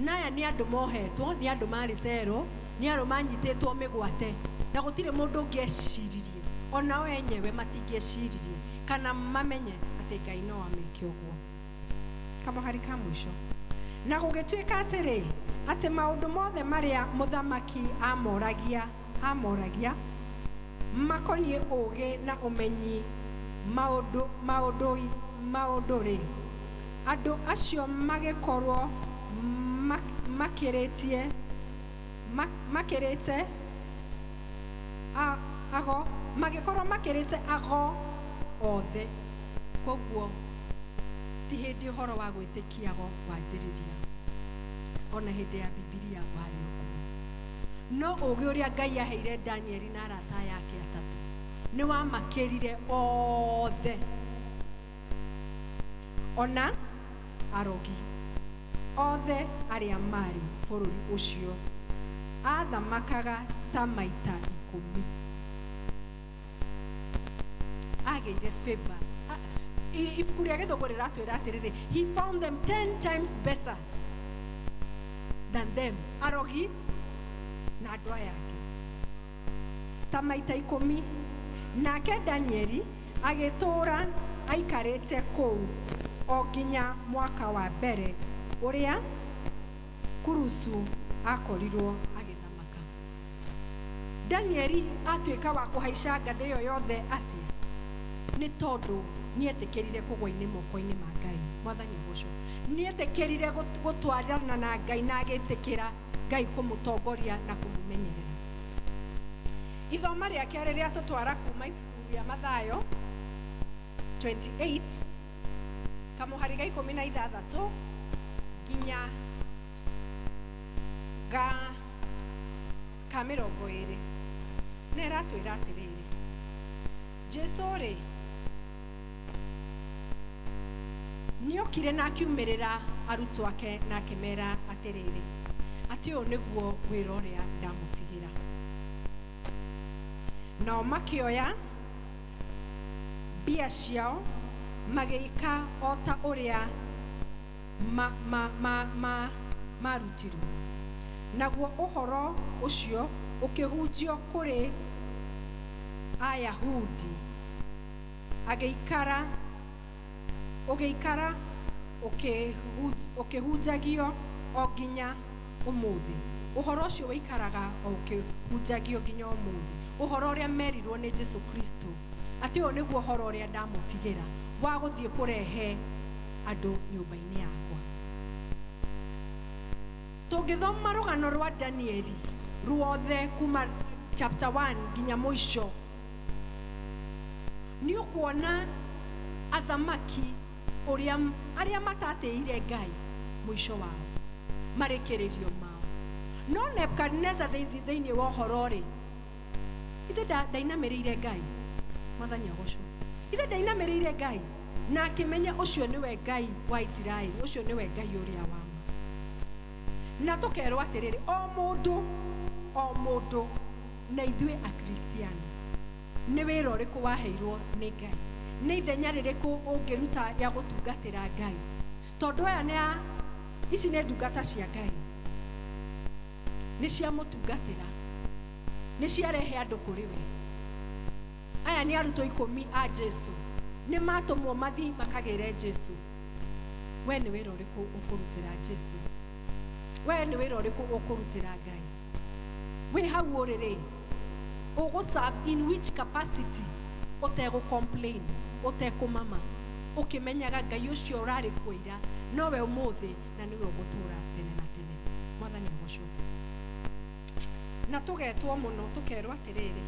Naya nĩ andũ mohetwo, nĩ andũ marĩ cero, nĩ andũ manyitĩtwo mĩgwate, na gũtirĩ mũndũ ũngĩeciririe, onao enyewe matingĩeciririe kana mamenye atĩ Ngai no ameke ũguo. Kamũhari ka mũico. Na gũgĩtuĩka atĩrĩ, atĩ maũndũ mothe marĩa mũthamaki amoragia amoragia makoniĩ ũũgĩ na ũmenyi maũndũ maũndũ maũndũ rĩ, andũ acio magĩkorwo makĩrĩtie makĩrĩte ago magĩkorwo makĩrĩte ago othe. Koguo ti hĩndĩ ũhoro wa gwĩtĩkia ago wanjĩrĩria, ona hĩndĩ ya Bibilia warĩ okuo. No ũũgĩ ũrĩa Ngai aheire Danieli na arata yake atatũ nĩ wamakĩrire othe, ona arogi othe arĩa marĩ bũrũri ũcio. Athamakaga ta maita 10. Agĩire favor. Ibuku rĩa gĩthũngũ rĩratwĩra atĩrĩrĩ, he found them 10 times better than them, arogi na andũ aya angĩ, ta maita 10. Nake Danieli agĩtũũra aikarĩte kũu o nginya mwaka wa mbere ũrĩa Kurusu akorirwo agĩthamaka. Danieli atuĩka wa kũhaica ngathĩ ĩyo yothe atĩa? Nĩ tondũ nĩetĩkĩrire kũgwa-inĩ moko-inĩ ma Ngai. Mwathani agocwo. Nĩetĩkĩrire gũtwarana na Ngai na agĩtĩkĩra Ngai kũmũtongoria na kũmũmenyerera. Ithoma rĩa kerĩ rĩatũtwara kuma ibuku rĩa Mathayo 28 kamũhari ga 16 nginya ga ka 20. Na ĩratwĩra atĩrĩrĩ, Jesu rĩ nĩokire na akiumĩrĩra arutwo ake na akĩmera atĩrĩrĩ, atĩ ũyũ nĩguo wĩra ũrĩa ndamũtigĩra. Nao makĩoya mbia ciao magĩĩka o ta ũrĩa marutirwo. Naguo ũhoro ũcio ũkĩhunjio kũrĩ Ayahudi, agĩikara ũgĩikara ũkĩhunjagio o nginya ũmũthĩ. Ũhoro ũcio ũikaraga o ũkĩhunjagio nginya ũmũthĩ. Ũhoro ũrĩa merirwo nĩ Jesu Kristo atĩ ũyũ nĩguo ũhoro ũrĩa ndamũtigĩra wa gũthiĩ kũrehe andũ nyũmba-inĩ yakwa. Tũngĩthoma rũgano rwa Danieli ruothe kuma chapter 1 nginya mũico, nĩ ũkuona athamaki ũrĩa arĩa matatĩire Ngai mũico wao marĩkĩrĩrio mao. No Nebukadneza thĩinĩ wa ũhoro rĩ, ithe ndainamĩrĩire Ngai. Mwathani agocwo. Ithe ndainamĩrĩire Ngai na akĩmenya ũcio nĩwe Ngai wa Isiraeli, ũcio nĩwe Ngai ũrĩa wa ma. Na tũkerwo atĩrĩrĩ, o mũndũ o mũndũ na ithuĩ Akristiano, nĩ wĩra ũrĩkũ waheirwo nĩ Ngai? Nĩ ithenya rĩrĩkũ ũngĩruta rĩa gũtungatĩra Ngai? Tondũ aya nĩ a ici nĩ ndungata cia Ngai, nĩ ciamũtungatĩra, nĩ ciarehe andũ kũrĩ we. Aya nĩ arutwo 10 a Jesu, nĩ matũmwo mathiĩ makagĩre Jesu. We nĩ wĩra ũrĩkũ ũkũrutĩra Jesu? We nĩ wĩra ũrĩkũ ũkũrutĩra Ngai? Wĩ hau ũrĩ rĩ, ũgũ serve in which capacity? Ũtegũ complain, ũtekũmama, ũkĩmenyaga Ngai ũcio ũrarĩ kuo ira nowe ũmũthĩ na nĩwe ũgũtũũra tene na tene. Mwathani agocwo. Na tũgetwo mũno tũkerwo atĩrĩrĩ,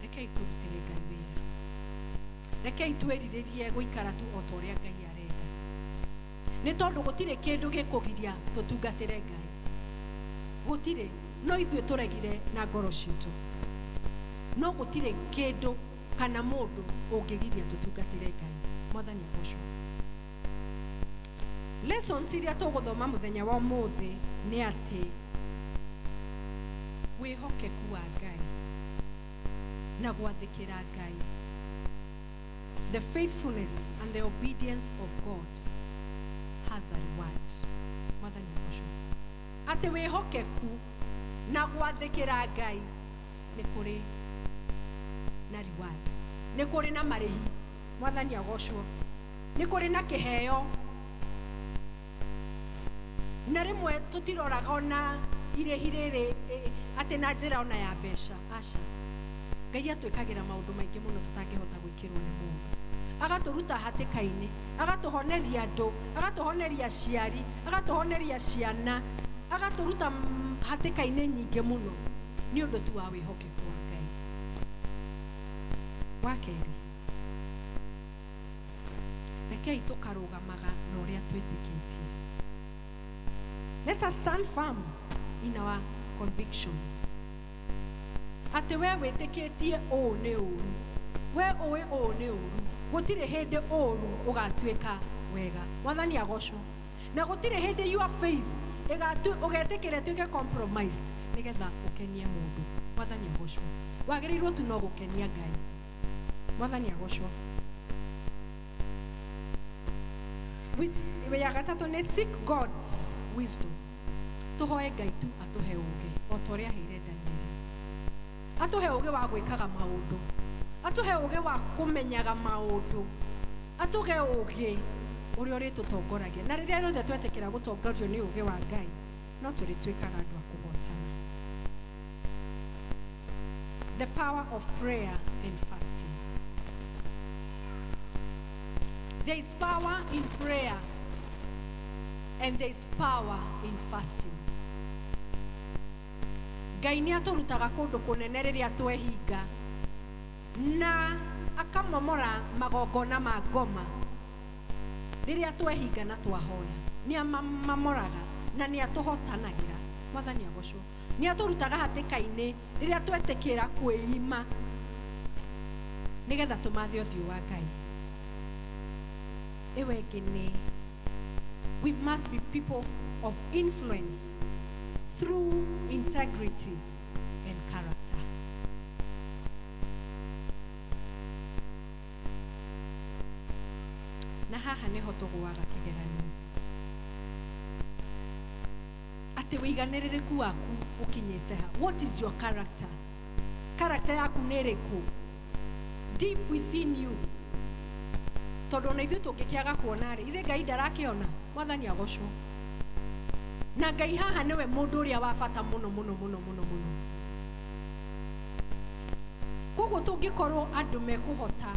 rekei tũrutĩre Ngai wĩra, rekei twĩrirĩrie gũikara tu o ta ũrĩa Ngai arenda, nĩ tondũ gũtirĩ kĩndũ gĩkũgiria tũtungatĩre Ngai, gũtirĩ. No ithuĩ tũregire na ngoro citũ, no gũtirĩ kĩndũ kana mũndũ ũngĩgiria tũtungatĩre Ngai. Mwathani agocwo. Lessons iria tũgũthoma mũthenya wa ũmũthĩ nĩ atĩ wĩhokeku wa Ngai na gwathĩkĩra Ngai, the faithfulness and the obedience of God has a reward. Mwathani agocwo. Atĩ wĩhokeku na gwathĩkĩra Ngai nĩ kũrĩ na reward, nĩ kũrĩ na marĩhi. Mwathani agocwo. Nĩ kũrĩ na kĩheo, na rĩmwe tũtiroraga ona irĩhi rĩrĩ atĩ na njĩra ona ya mbeca. Aca, Ngai atwĩkagĩra maũndũ maingĩ mũno tũtangĩhota gwĩkĩrwo nĩ mũndũ. Agatũruta hatĩka-inĩ, agatũhoneria andũ, agatũhoneria aciari, agatũhoneria ciana, agatũruta hatĩka-inĩ nyingĩ mũno nĩ ũndũ tu wa wĩhokeku wa Ngai. Wa kerĩ, rekei tũkarũgamaga na ũrĩa twĩtĩkĩtie. Let us stand firm in our convictions. Atĩ we wĩtĩkĩtie ũũ nĩ ũru, we ũĩ ũũ nĩ ũru, gũtirĩ hĩndĩ ũru ũgatuĩka wega. Mwathani agocwo. Na gũtirĩ hĩndĩ your faith ũgetĩkĩra ĩtuĩke compromised nĩgetha ũkenie mũndũ. Mwathani agocwo. Wagĩrĩirwo tu no gũkenia Ngai. Mwathani agocwo. Ya gatatũ nĩ seek God's wisdom. Tũhoe Ngai tu atũhe ũũgĩ o ta ũrĩa aheire Danieli. Atũhe ũũgĩ wa gwĩkaga maũndũ, atũhe ũũgĩ wa kũmenyaga maũndũ, atũhe ũũgĩ ũrĩa ũrĩtũtongoragia. Na rĩrĩa rĩothe twetĩkĩra gũtongorio nĩ ũũgĩ wa Ngai, no tũrĩtuĩkaga andũ a kũhotana. The power of prayer and fasting. There is power in prayer and there is power in fasting. Ngai nĩ atũrutaga kũndũ kũnene rĩrĩa twehinga na akamomora magongona ma ngoma. Rĩrĩa twehinga na twahoya, nĩ amamoraga na nĩ atũhotanagĩra. Mwathani agocwo. Nĩ atũrutaga hatĩka-inĩ rĩrĩa twetĩkĩra kwĩima nĩgetha tũmathe ũthiũ wa Ngai. Ĩyo ĩngĩ nĩ we must be people of influence through integrity and character. Na haha nĩho tũgũaga kĩgeranio, atĩ wĩiganĩrĩrĩku waku ũkinyĩte ha. What is your character? Character yaku nĩ ĩrĩkũ deep within you? Tondũ ona ithuĩ tũngĩkĩaga kuona rĩ, ithe Ngai ndarakĩona. Mwathani agocwo. Na Ngai haha nĩwe mũndũ ũrĩa wa bata mũno mũno mũno mũno mũno. Koguo tũngĩkorwo andũ mekũhota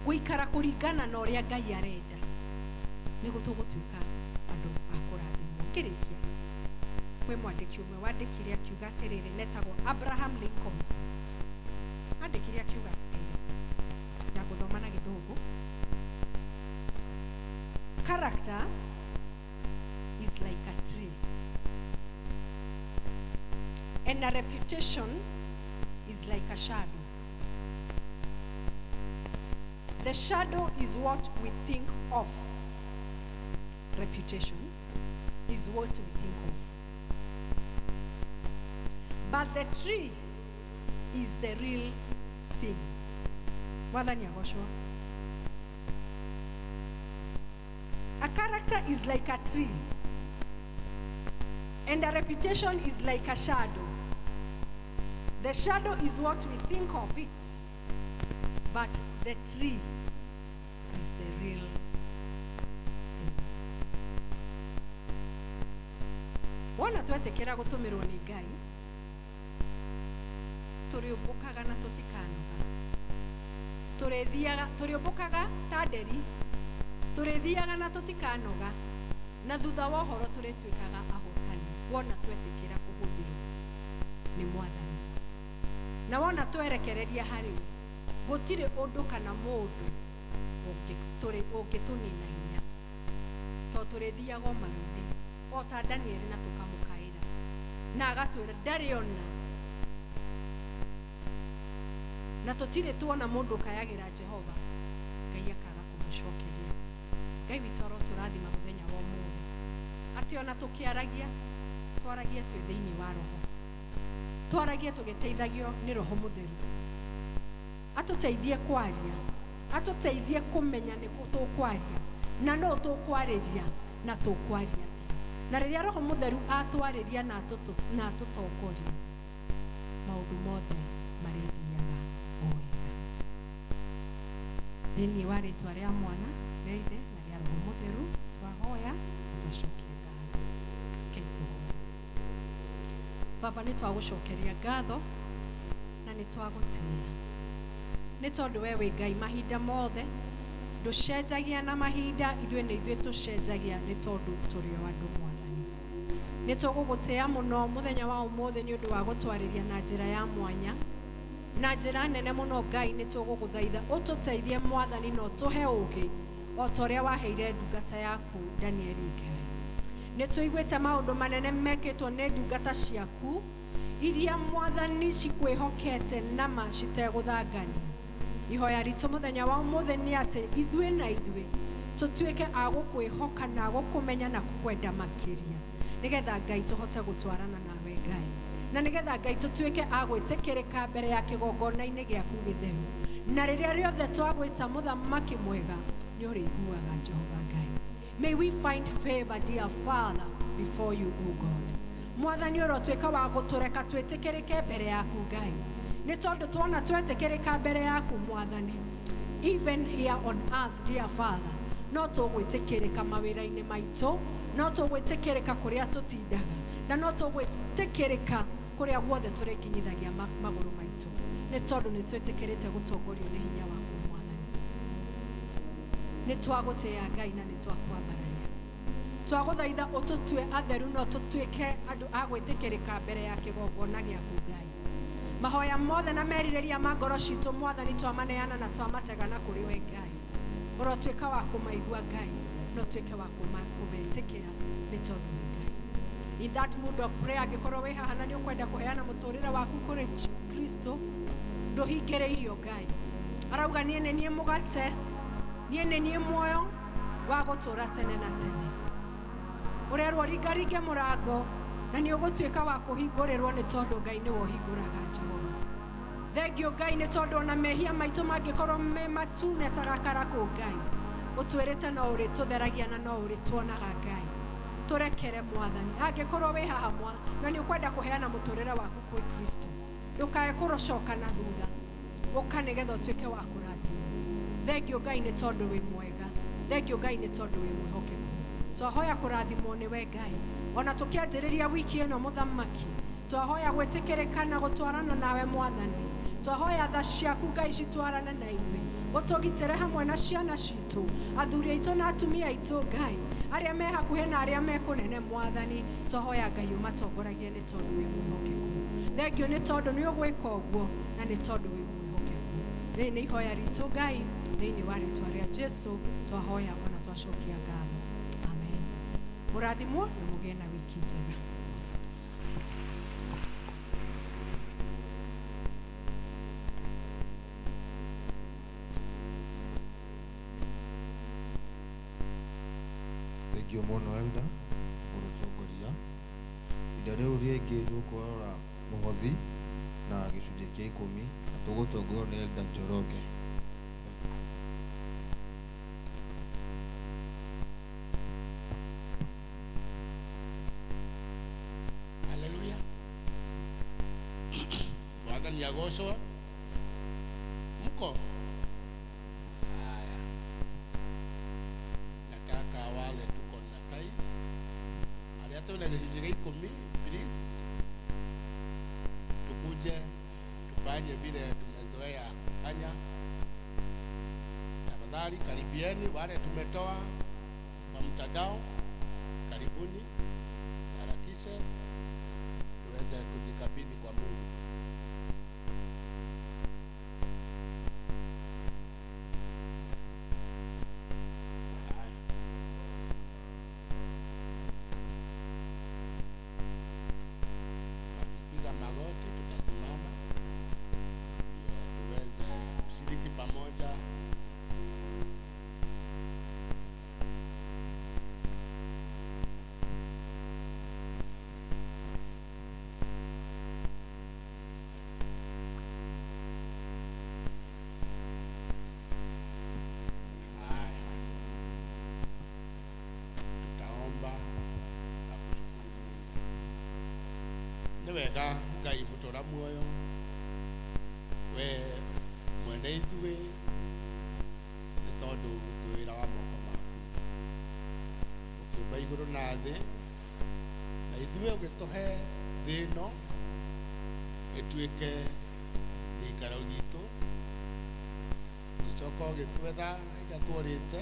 gũikara kũringana na ũrĩa Ngai arenda, nĩguo tũgũtuĩka andũ a kũrathimwo. Ngĩrĩkia, kwĩ mwandĩki ũmwe wandĩkire akiuga atĩrĩrĩ, netagwo Abraham Lincoln. Andĩkire akiuga atĩrĩrĩ, ndagũthoma na Gĩthũngũ: "Character is like a tree and a reputation is like a shadow. The shadow is what we think of. Reputation is what we think of. But the tree is the real thing." Mwathani agocwo. A character is like a tree, and a reputation is like a shadow. The shadow is what we think of it, but the tree is the real thing. Wona twetĩkĩra gũtũmĩrwo nĩ Ngai, tũrĩũmbũkaga na tũtikanoga. Tũrĩthiaga, tũrĩũmbũkaga ta nderi, tũrĩthiaga na tũtikanoga, na thutha wa ũhoro tũrĩtuĩkaga ahotani. Wona twetĩkĩra kũhũthĩrwo nĩ Mwathani na wona twerekereria harĩ we, gũtirĩ ũndũ kana mũndũ ũngĩtũnina hinya, tondũ tũrĩthiaga o maru-inĩ o ta Danieli na tũkamũkaĩra na agatwĩra ndarĩ ona, na tũtirĩ tuona mũndũ ũkayagĩra Jehova Ngai akaga kũmũcokeria. Ngai witũ arotũrathima mũthenya wa ũmũthĩ, atĩ ona tũkĩaragia twaragie twĩ thĩinĩ wa roho, twaragie tũgĩteithagio nĩ roho mũtheru, atũteithie kwaria, atũteithie kũmenya nĩ kũ tũkwaria na no tũkwarĩria na tũkwaria atĩa. Na rĩrĩa roho mũtheru atwarĩria na atũtongoria, maũndũ mothe marĩthiaga o wega. Thĩinĩ wa rĩtwa rĩa Mwana, rĩa Ithe na rĩa Roho Mũtheru twahoya na twacokia ngatho. Rekei tũhoe. Baba, nĩ twagũcokeria ngatho na nĩ twagũtĩĩa, nĩ tondũ we wĩ Ngai mahinda mothe, ndũcenjagia na mahinda, ithuĩ nĩ ithuĩ tũcenjagia nĩ tondũ tũrĩ o andũ. Mwathani, nĩ tũgũgũtĩĩa mũno mũthenya wa ũmũthĩ nĩ ũndũ wa gũtwarĩria na njĩra ya mwanya na njĩra nene mũno. Ngai, nĩ tũgũgũthaitha ũtũteithie Mwathani na ũtũhe ũũgĩ o ta ũrĩa waheire ndungata yaku Danieli. Ngai, nĩ tũiguĩte maũndũ manene mekĩtwo nĩ ndungata ciaku iria Mwathani cikwĩhokete nama citegũthangania. Ihoya ritũ mũthenya wa ũmũthĩ nĩ atĩ ithuĩ na ithuĩ tũtuĩke a gũkwĩhoka na gũkũmenya na gũkwenda makĩria, nĩgetha Ngai tũhote gũtwarana nawe Ngai, na nĩgetha Ngai tũtuĩke a gwĩtĩkĩrĩka mbere ya kĩgongona-inĩ gĩaku gĩtheru, na rĩrĩa rĩothe twagwĩta mũthamaki mwega nĩ ũrĩiguaga. Jehova Ngai, may we find favor, dear Father, before you, O God. Mwathani, ũrotuĩka wa gũtũreka twĩtĩkĩrĩke mbere yaku Ngai, nĩ tondũ tuona twetĩkĩrĩka mbere yaku Mwathani, even here on earth, dear Father, no tũgwĩtĩkĩrĩka mawĩra-inĩ maitũ, no tũgwĩtĩkĩrĩka kũrĩa tũtindaga, na no tũgwĩtĩkĩrĩka kũrĩa guothe tũrĩkinyithagia magũrũ maitũ, nĩ tondũ nĩ twĩtĩkĩrĩte gũtongorio nĩ hinya waku Mwathani. Nĩ twagũtĩĩa Ngai na nĩ twakwambararia, twagũthaitha ũtũtue atheru no tũtuĩke andũ a gwĩtĩkĩrĩka mbere ya kĩgongona gĩaku Ngai. Mahoya mothe na merirĩria ma ngoro citũ Mwathani twamaneana na twamategana kũrĩ we Ngai, ũrotuĩka wa kũmaigua Ngai na ũtuĩke wa kũmetĩkĩra nĩ tondũ wĩ Ngai. In that mood of prayer, angĩkorwo wĩ haha na nĩ ũkwenda kũheana mũtũrĩre waku kũrĩ Kristo, ndũhingĩrĩirio. Ngai arauga, niĩ nĩ niĩ mũgate, niĩ nĩ niĩ muoyo wa gũtũũra tene na tene. Ũrerwo ringaringe mũrango na nĩ ũgũtuĩka wa kũhingũrĩrwo, nĩ tondũ Ngai nĩwe ũhingũraga. Jehova, thengio Ngai, nĩ tondũ ona mehia maitũ mangĩkorwo me matune ta gakarakũ, Ngai ũtwĩrĩte no ũrĩtũtheragia na no ũrĩtuonaga. Ngai, tũrekere Mwathani. Angĩkorwo wĩ haha na nĩ ũkwenda kũheana mũtũrĩre waku kwĩ Kristo, ndũkae kũrocoka na thutha, ũka nĩgetha ũtuĩke wa kũrathimwo. Thengio Ngai nĩ tondũ wĩ mwega, thengio Ngai nĩ tondũ wĩ mwĩhokeku. Twahoya kũrathimwo nĩwe Ngai ona tũkĩanjĩrĩria wiki ĩno. Mũthamaki, twahoya gwĩtĩkĩrĩka na gũtwarana nawe Mwathani. Twahoya tha ciaku Ngai citwarane na ithuĩ, ũtũgitĩre hamwe na ciana citũ, athuri aitũ na atumia aitũ Ngai, arĩa me hakuhĩ na arĩa me kũnene. Mwathani, twahoya Ngai ũmatongoragie nĩ tondũ wĩ mwĩhokeku. Thengio nĩ tondũ nĩ ũgwĩka ũguo na nĩ tondũ wĩ mwĩhokeku. Rĩrĩ nĩ ihoya ritũ Ngai, thĩinĩ wa rĩtwa rĩa Jesu twahoya ona twacokia ngatho, amen. Mũrathimwo na mũgĩe na wiki njega. Thengio mũno elder gũtũtongoria. Ihinda rĩu rĩngĩ tũkũrora mũhothi na gĩcunjĩ kĩa 10, na tũgũtongorio nĩ Elder Njoroge. Haleluya, Mwathani agocwo. Mko haya? Nataka wale tuko na tithe, arĩa twĩna gĩcunjĩ gĩa 10, please tukuje tufanye vile tumezoea kufanya. Tafadhali karibieni wale tumetoa kwa mtandao, karibuni, harakishe tuweze kujikabidhi kwa Mungu. Haya. Wakipiga magoti, tutasimama ndio tuweze kushiriki pamoja. Wega Ngai mũtũra muoyo we mwene ithuĩ nĩ tondũ twĩ wĩra wa moko maku ũkĩũmba igũrũ na thĩ na ithuĩ ũgĩtũhe thĩ ĩno ĩtuĩke gĩikaro gitũ ũgĩcoka ũgĩtwetha ĩrĩa tuorĩte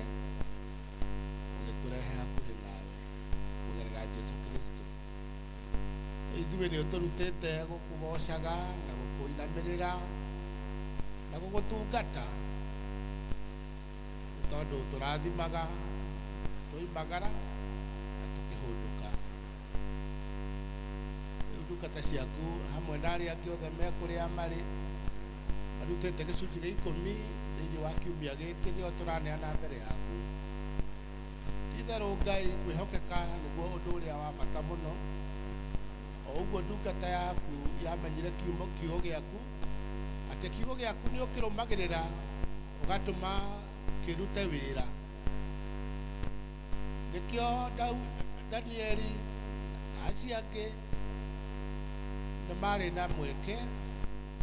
ũgĩtũrehe hakuhĩ nawe kũgerera Jesu Kristo. Ithuĩ nĩ ũtũrutĩte gũkũgocaga na gũkũinamĩrĩra na gũgũtungata nĩ tondũ tũrathimaga tũimagara na tũkĩhũndũka. Rĩu ndungata ciaku hamwe na arĩa angĩ othe me kũrĩa marĩ marutĩte gĩcunjĩ gĩa ikũmi thĩinĩ wa kiumia gĩkĩ nĩo tũraneana mbere yaku. Ti-itherũ Ngai kwĩhokeka nĩguo ũndũ ũrĩa wa bata mũno. O ũguo ndungata yaku yamenyire kiugo gĩaku atĩ kiugo gĩaku nĩ ũkĩrũmagĩrĩra ũgatũma kĩrute wĩra. Nĩkĩo Danieli na acio angĩ nĩ marĩ na mweke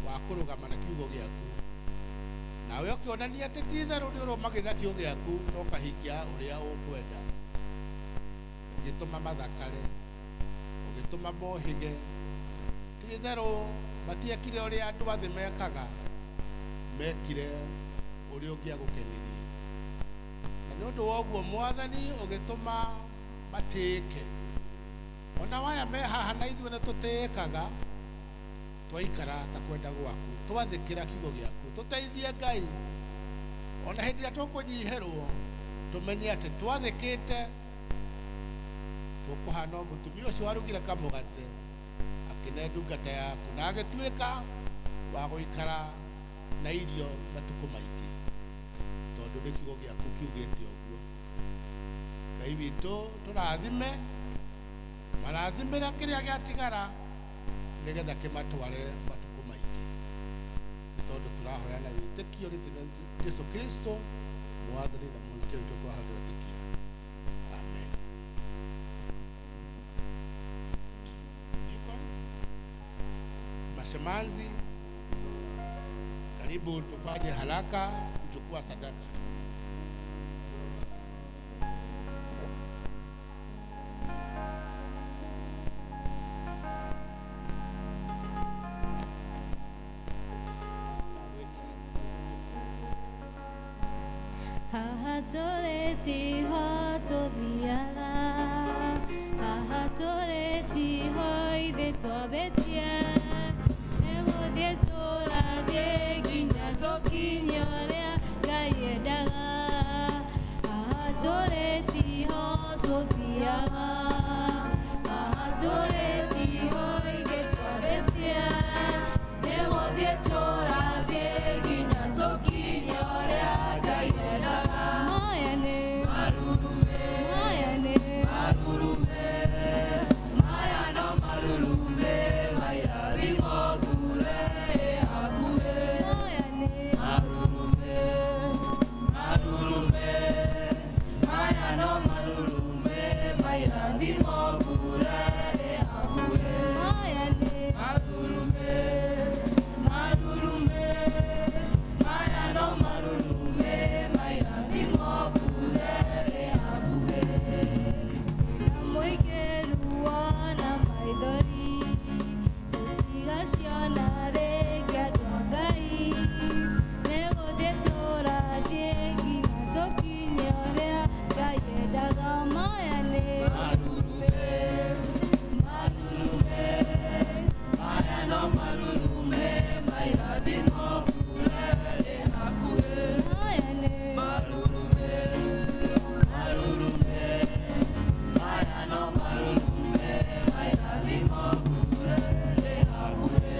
wa kũrũgama na kiugo gĩaku nawe ũkĩonania atĩ ti-itherũ nĩ ũrũmagĩrĩra kiugo gĩaku na ũkahingia ũrĩa ũkwenda. Ũgĩtũma mathakare, ũgĩtũma mohĩge. Ti-itherũ matiekire ũrĩa andũ a thĩ mekaga, mekire ũrĩa ũngĩagũkenirie. Na nĩ ũndũ wa ũguo Mwathani ũgĩtũma matĩĩke. Ona waya me haha na ithuĩ nĩ tũtĩĩkaga twaikara ta kwenda gwaku, twathĩkĩra kiugo gĩaku. Tũteithie Ngai ona hĩndĩ ĩrĩa tũkũnyihĩrwo tũmenye atĩ twathĩkĩte tũkũhana o mũtumia ũcio warugire kamũgate akĩne ndungata yaku na agĩtuĩka wa gũikara na irio matukũ maingĩ tondũ nĩ kiugo gĩaku kiugĩte ũguo. Ngai witũ tũrathime, marathimĩre kĩrĩa gĩatigara nĩgetha kĩmatware matukũ maingĩ nĩ tondũ tũrahoya na wĩtĩkio rĩtĩna Jesu Kristo Mwathani na Mũhonokia witũ twahota gwĩtĩkia. Amen. Deacons, mashemanzi, karibu tufanye haraka kuchukua sadaka. Haha tũrĩ tiho tũthiaga, haha tũrĩ tiho ithuĩ twambĩtie, nĩ gũthiĩ tũrathiĩ nginya tũkinye ũrĩa Ngai endaga. Haha tũrĩ tiho tũthiaga, haha tũrĩ tiho ithuĩ twambĩtie, nĩ gũthiĩ tũrathiĩ nginya tũkinye ũrĩa Ngai endaga. Maya nĩ marurume, maya nĩ marurume, maya no marurume, mairathimo mbure ĩ hakuhĩ. Maya nĩ marurume, marurume, maya no marurume, mairathimo mbure ĩ hakuhĩ. Maya nĩ marurume, marurume, maya no marurume, mairathimo mbure ĩ hakuhĩ. Mũingĩ ruo na maithori tũtigaciona rĩngĩ andũ a Ngai, nĩ gũthiĩ tũrathiĩ nginya tũkinye ũrĩa Ngai endaga. Maya nĩ marurume, marurume, maya no marurume, mairathimo mbure ĩ hakuhĩ. Maya nĩ marurume, marurume, maya no marurume, mairathimo mbure ĩ hakuhĩ.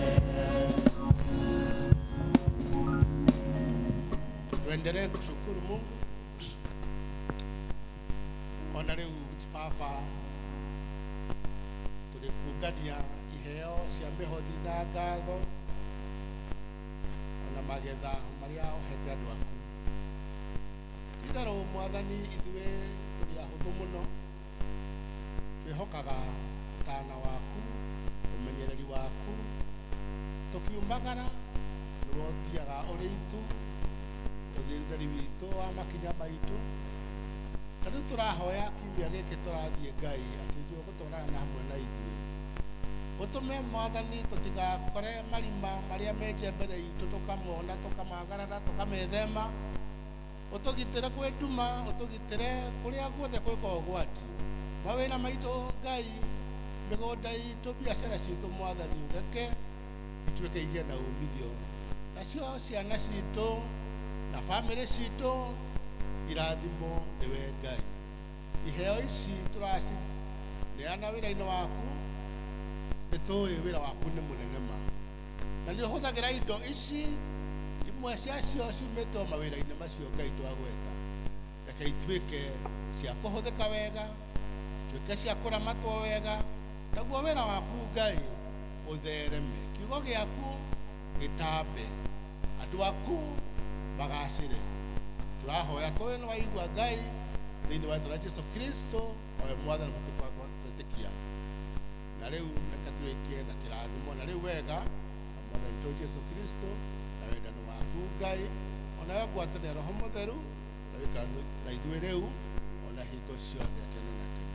Tuendelee kushukuru Mungu. Ona rĩu baba tũrĩkungania iheo cia mĩhothi na ngatho ona magetha marĩa ũhete andũ aku. Ti-itherũ Mwathani ithuĩ tũrĩ ahũthũ mũno, twĩhokaga ũtana waku, ũmenyereri waku Tũkiumagara nĩwe ũthiaga ũrĩ itu ũtheri witũ wa makinya maitũ. Na rĩu tũrahoya kiumia gĩkĩ tũrathiĩ Ngai atĩ ithuĩ ũgũtwarana na hamwe na ithuĩ. Ũtũme Mwathani tũtigakore marima marĩa menje mbere itũ tũkamona tũkamagarara tũkamethema. Ũtũgitĩre kwĩ nduma, ũtũgitĩre kũrĩa guothe gwĩka ũgwati. Mawĩra maitũ Ngai, mĩgũnda itũ, biacara citũ Mwathani ũreke ituĩke igĩe na umithio. Nacio ciana citũ na bamĩrĩ citũ irathimwo nĩwe Ngai. Iheo ici tũracineana wĩra-inĩ waku, nĩ tũĩ wĩra waku nĩ mũnene ma. Na nĩ ũhũthagĩra indo ici imwe ciacio ciumĩte o mawĩra-inĩ macio Ngai twagweta. Reke ituĩke cia kũhũthĩka wega, ituĩke cia kũramatwo wega, naguo wĩra waku Ngai ũthereme. Kiugo gĩaku gĩtambe, andũ aku magacĩre. Tũrahoya tũĩ nĩ waigua Ngai thĩinĩ wa rĩĩtwa rĩa Jesu Kristo owe Mwathani witũ twetĩkia. Na rĩu reke tũrĩkie na kĩrathimo na rĩu wega na Mwathani witũ Jesu Kristo na wendano waku Ngai onawe ngwatanĩro Roho Mũtheru na wĩikara na ithuĩ rĩu ona hingo ciothe tene na tene.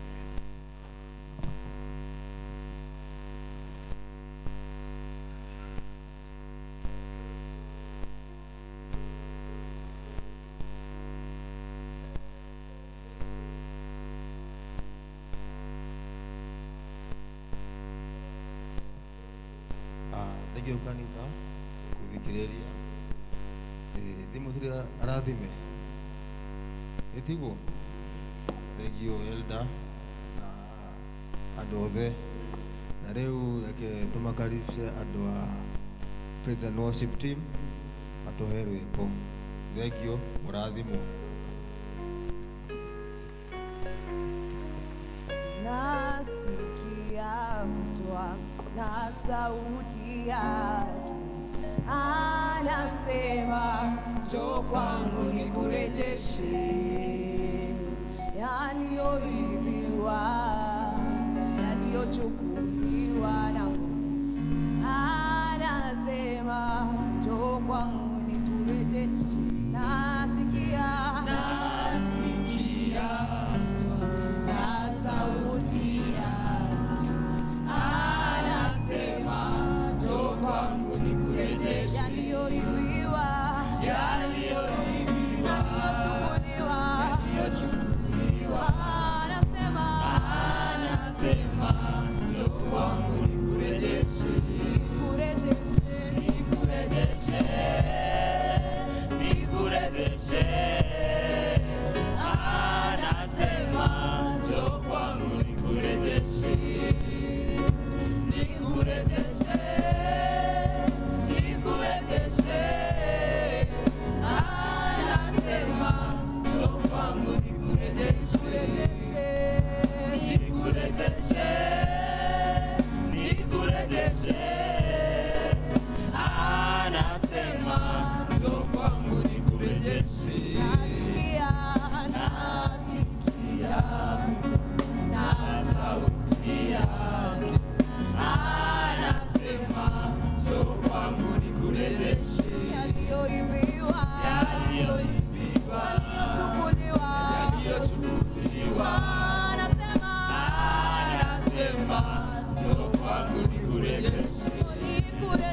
Amen. Thank you kanitha kuthikiriria. Ndimutire arathime ĩtiguo. Thank you elder na andũ othe. Na rĩu reke tũmakaribishe andũ a praise and worship team matũhe rwĩmbo. Thank you, mũrathimwo. Nasikia kutoa na sauti yake anasema, njoo kwangu nikurejeshe yaliyoibiwa, yaliyochukuliwa na nguvu. Anasema, njoo kwangu nikurejeshe. Nasikia, nasikia na sauti yake anasema, njoo kwangu nikurejeshe yaliyoibiwa, yaliyoibiwa, yaliyochukuliwa. Anasema, anasema, njoo kwangu nikurejeshe, nikurejeshe, nikurejeshe, nikurejeshe. Anasema, njoo kwangu nikurejeshe, nikurejeshe, nikurejeshe. Anasema, njoo kwangu nikurejeshe, nikurejeshe, nikurejeshe. Anasema, njoo kwangu nikurejeshe. Nasikia, nasikia na sauti yake anasema, njoo kwangu nikurejeshe yaliyoibiwa, yaliyoibiwa, yaliyochukuliwa, yaliyochukuliwa. Anasema, anasema, njoo kwangu nikurejeshe, nikurejeshe,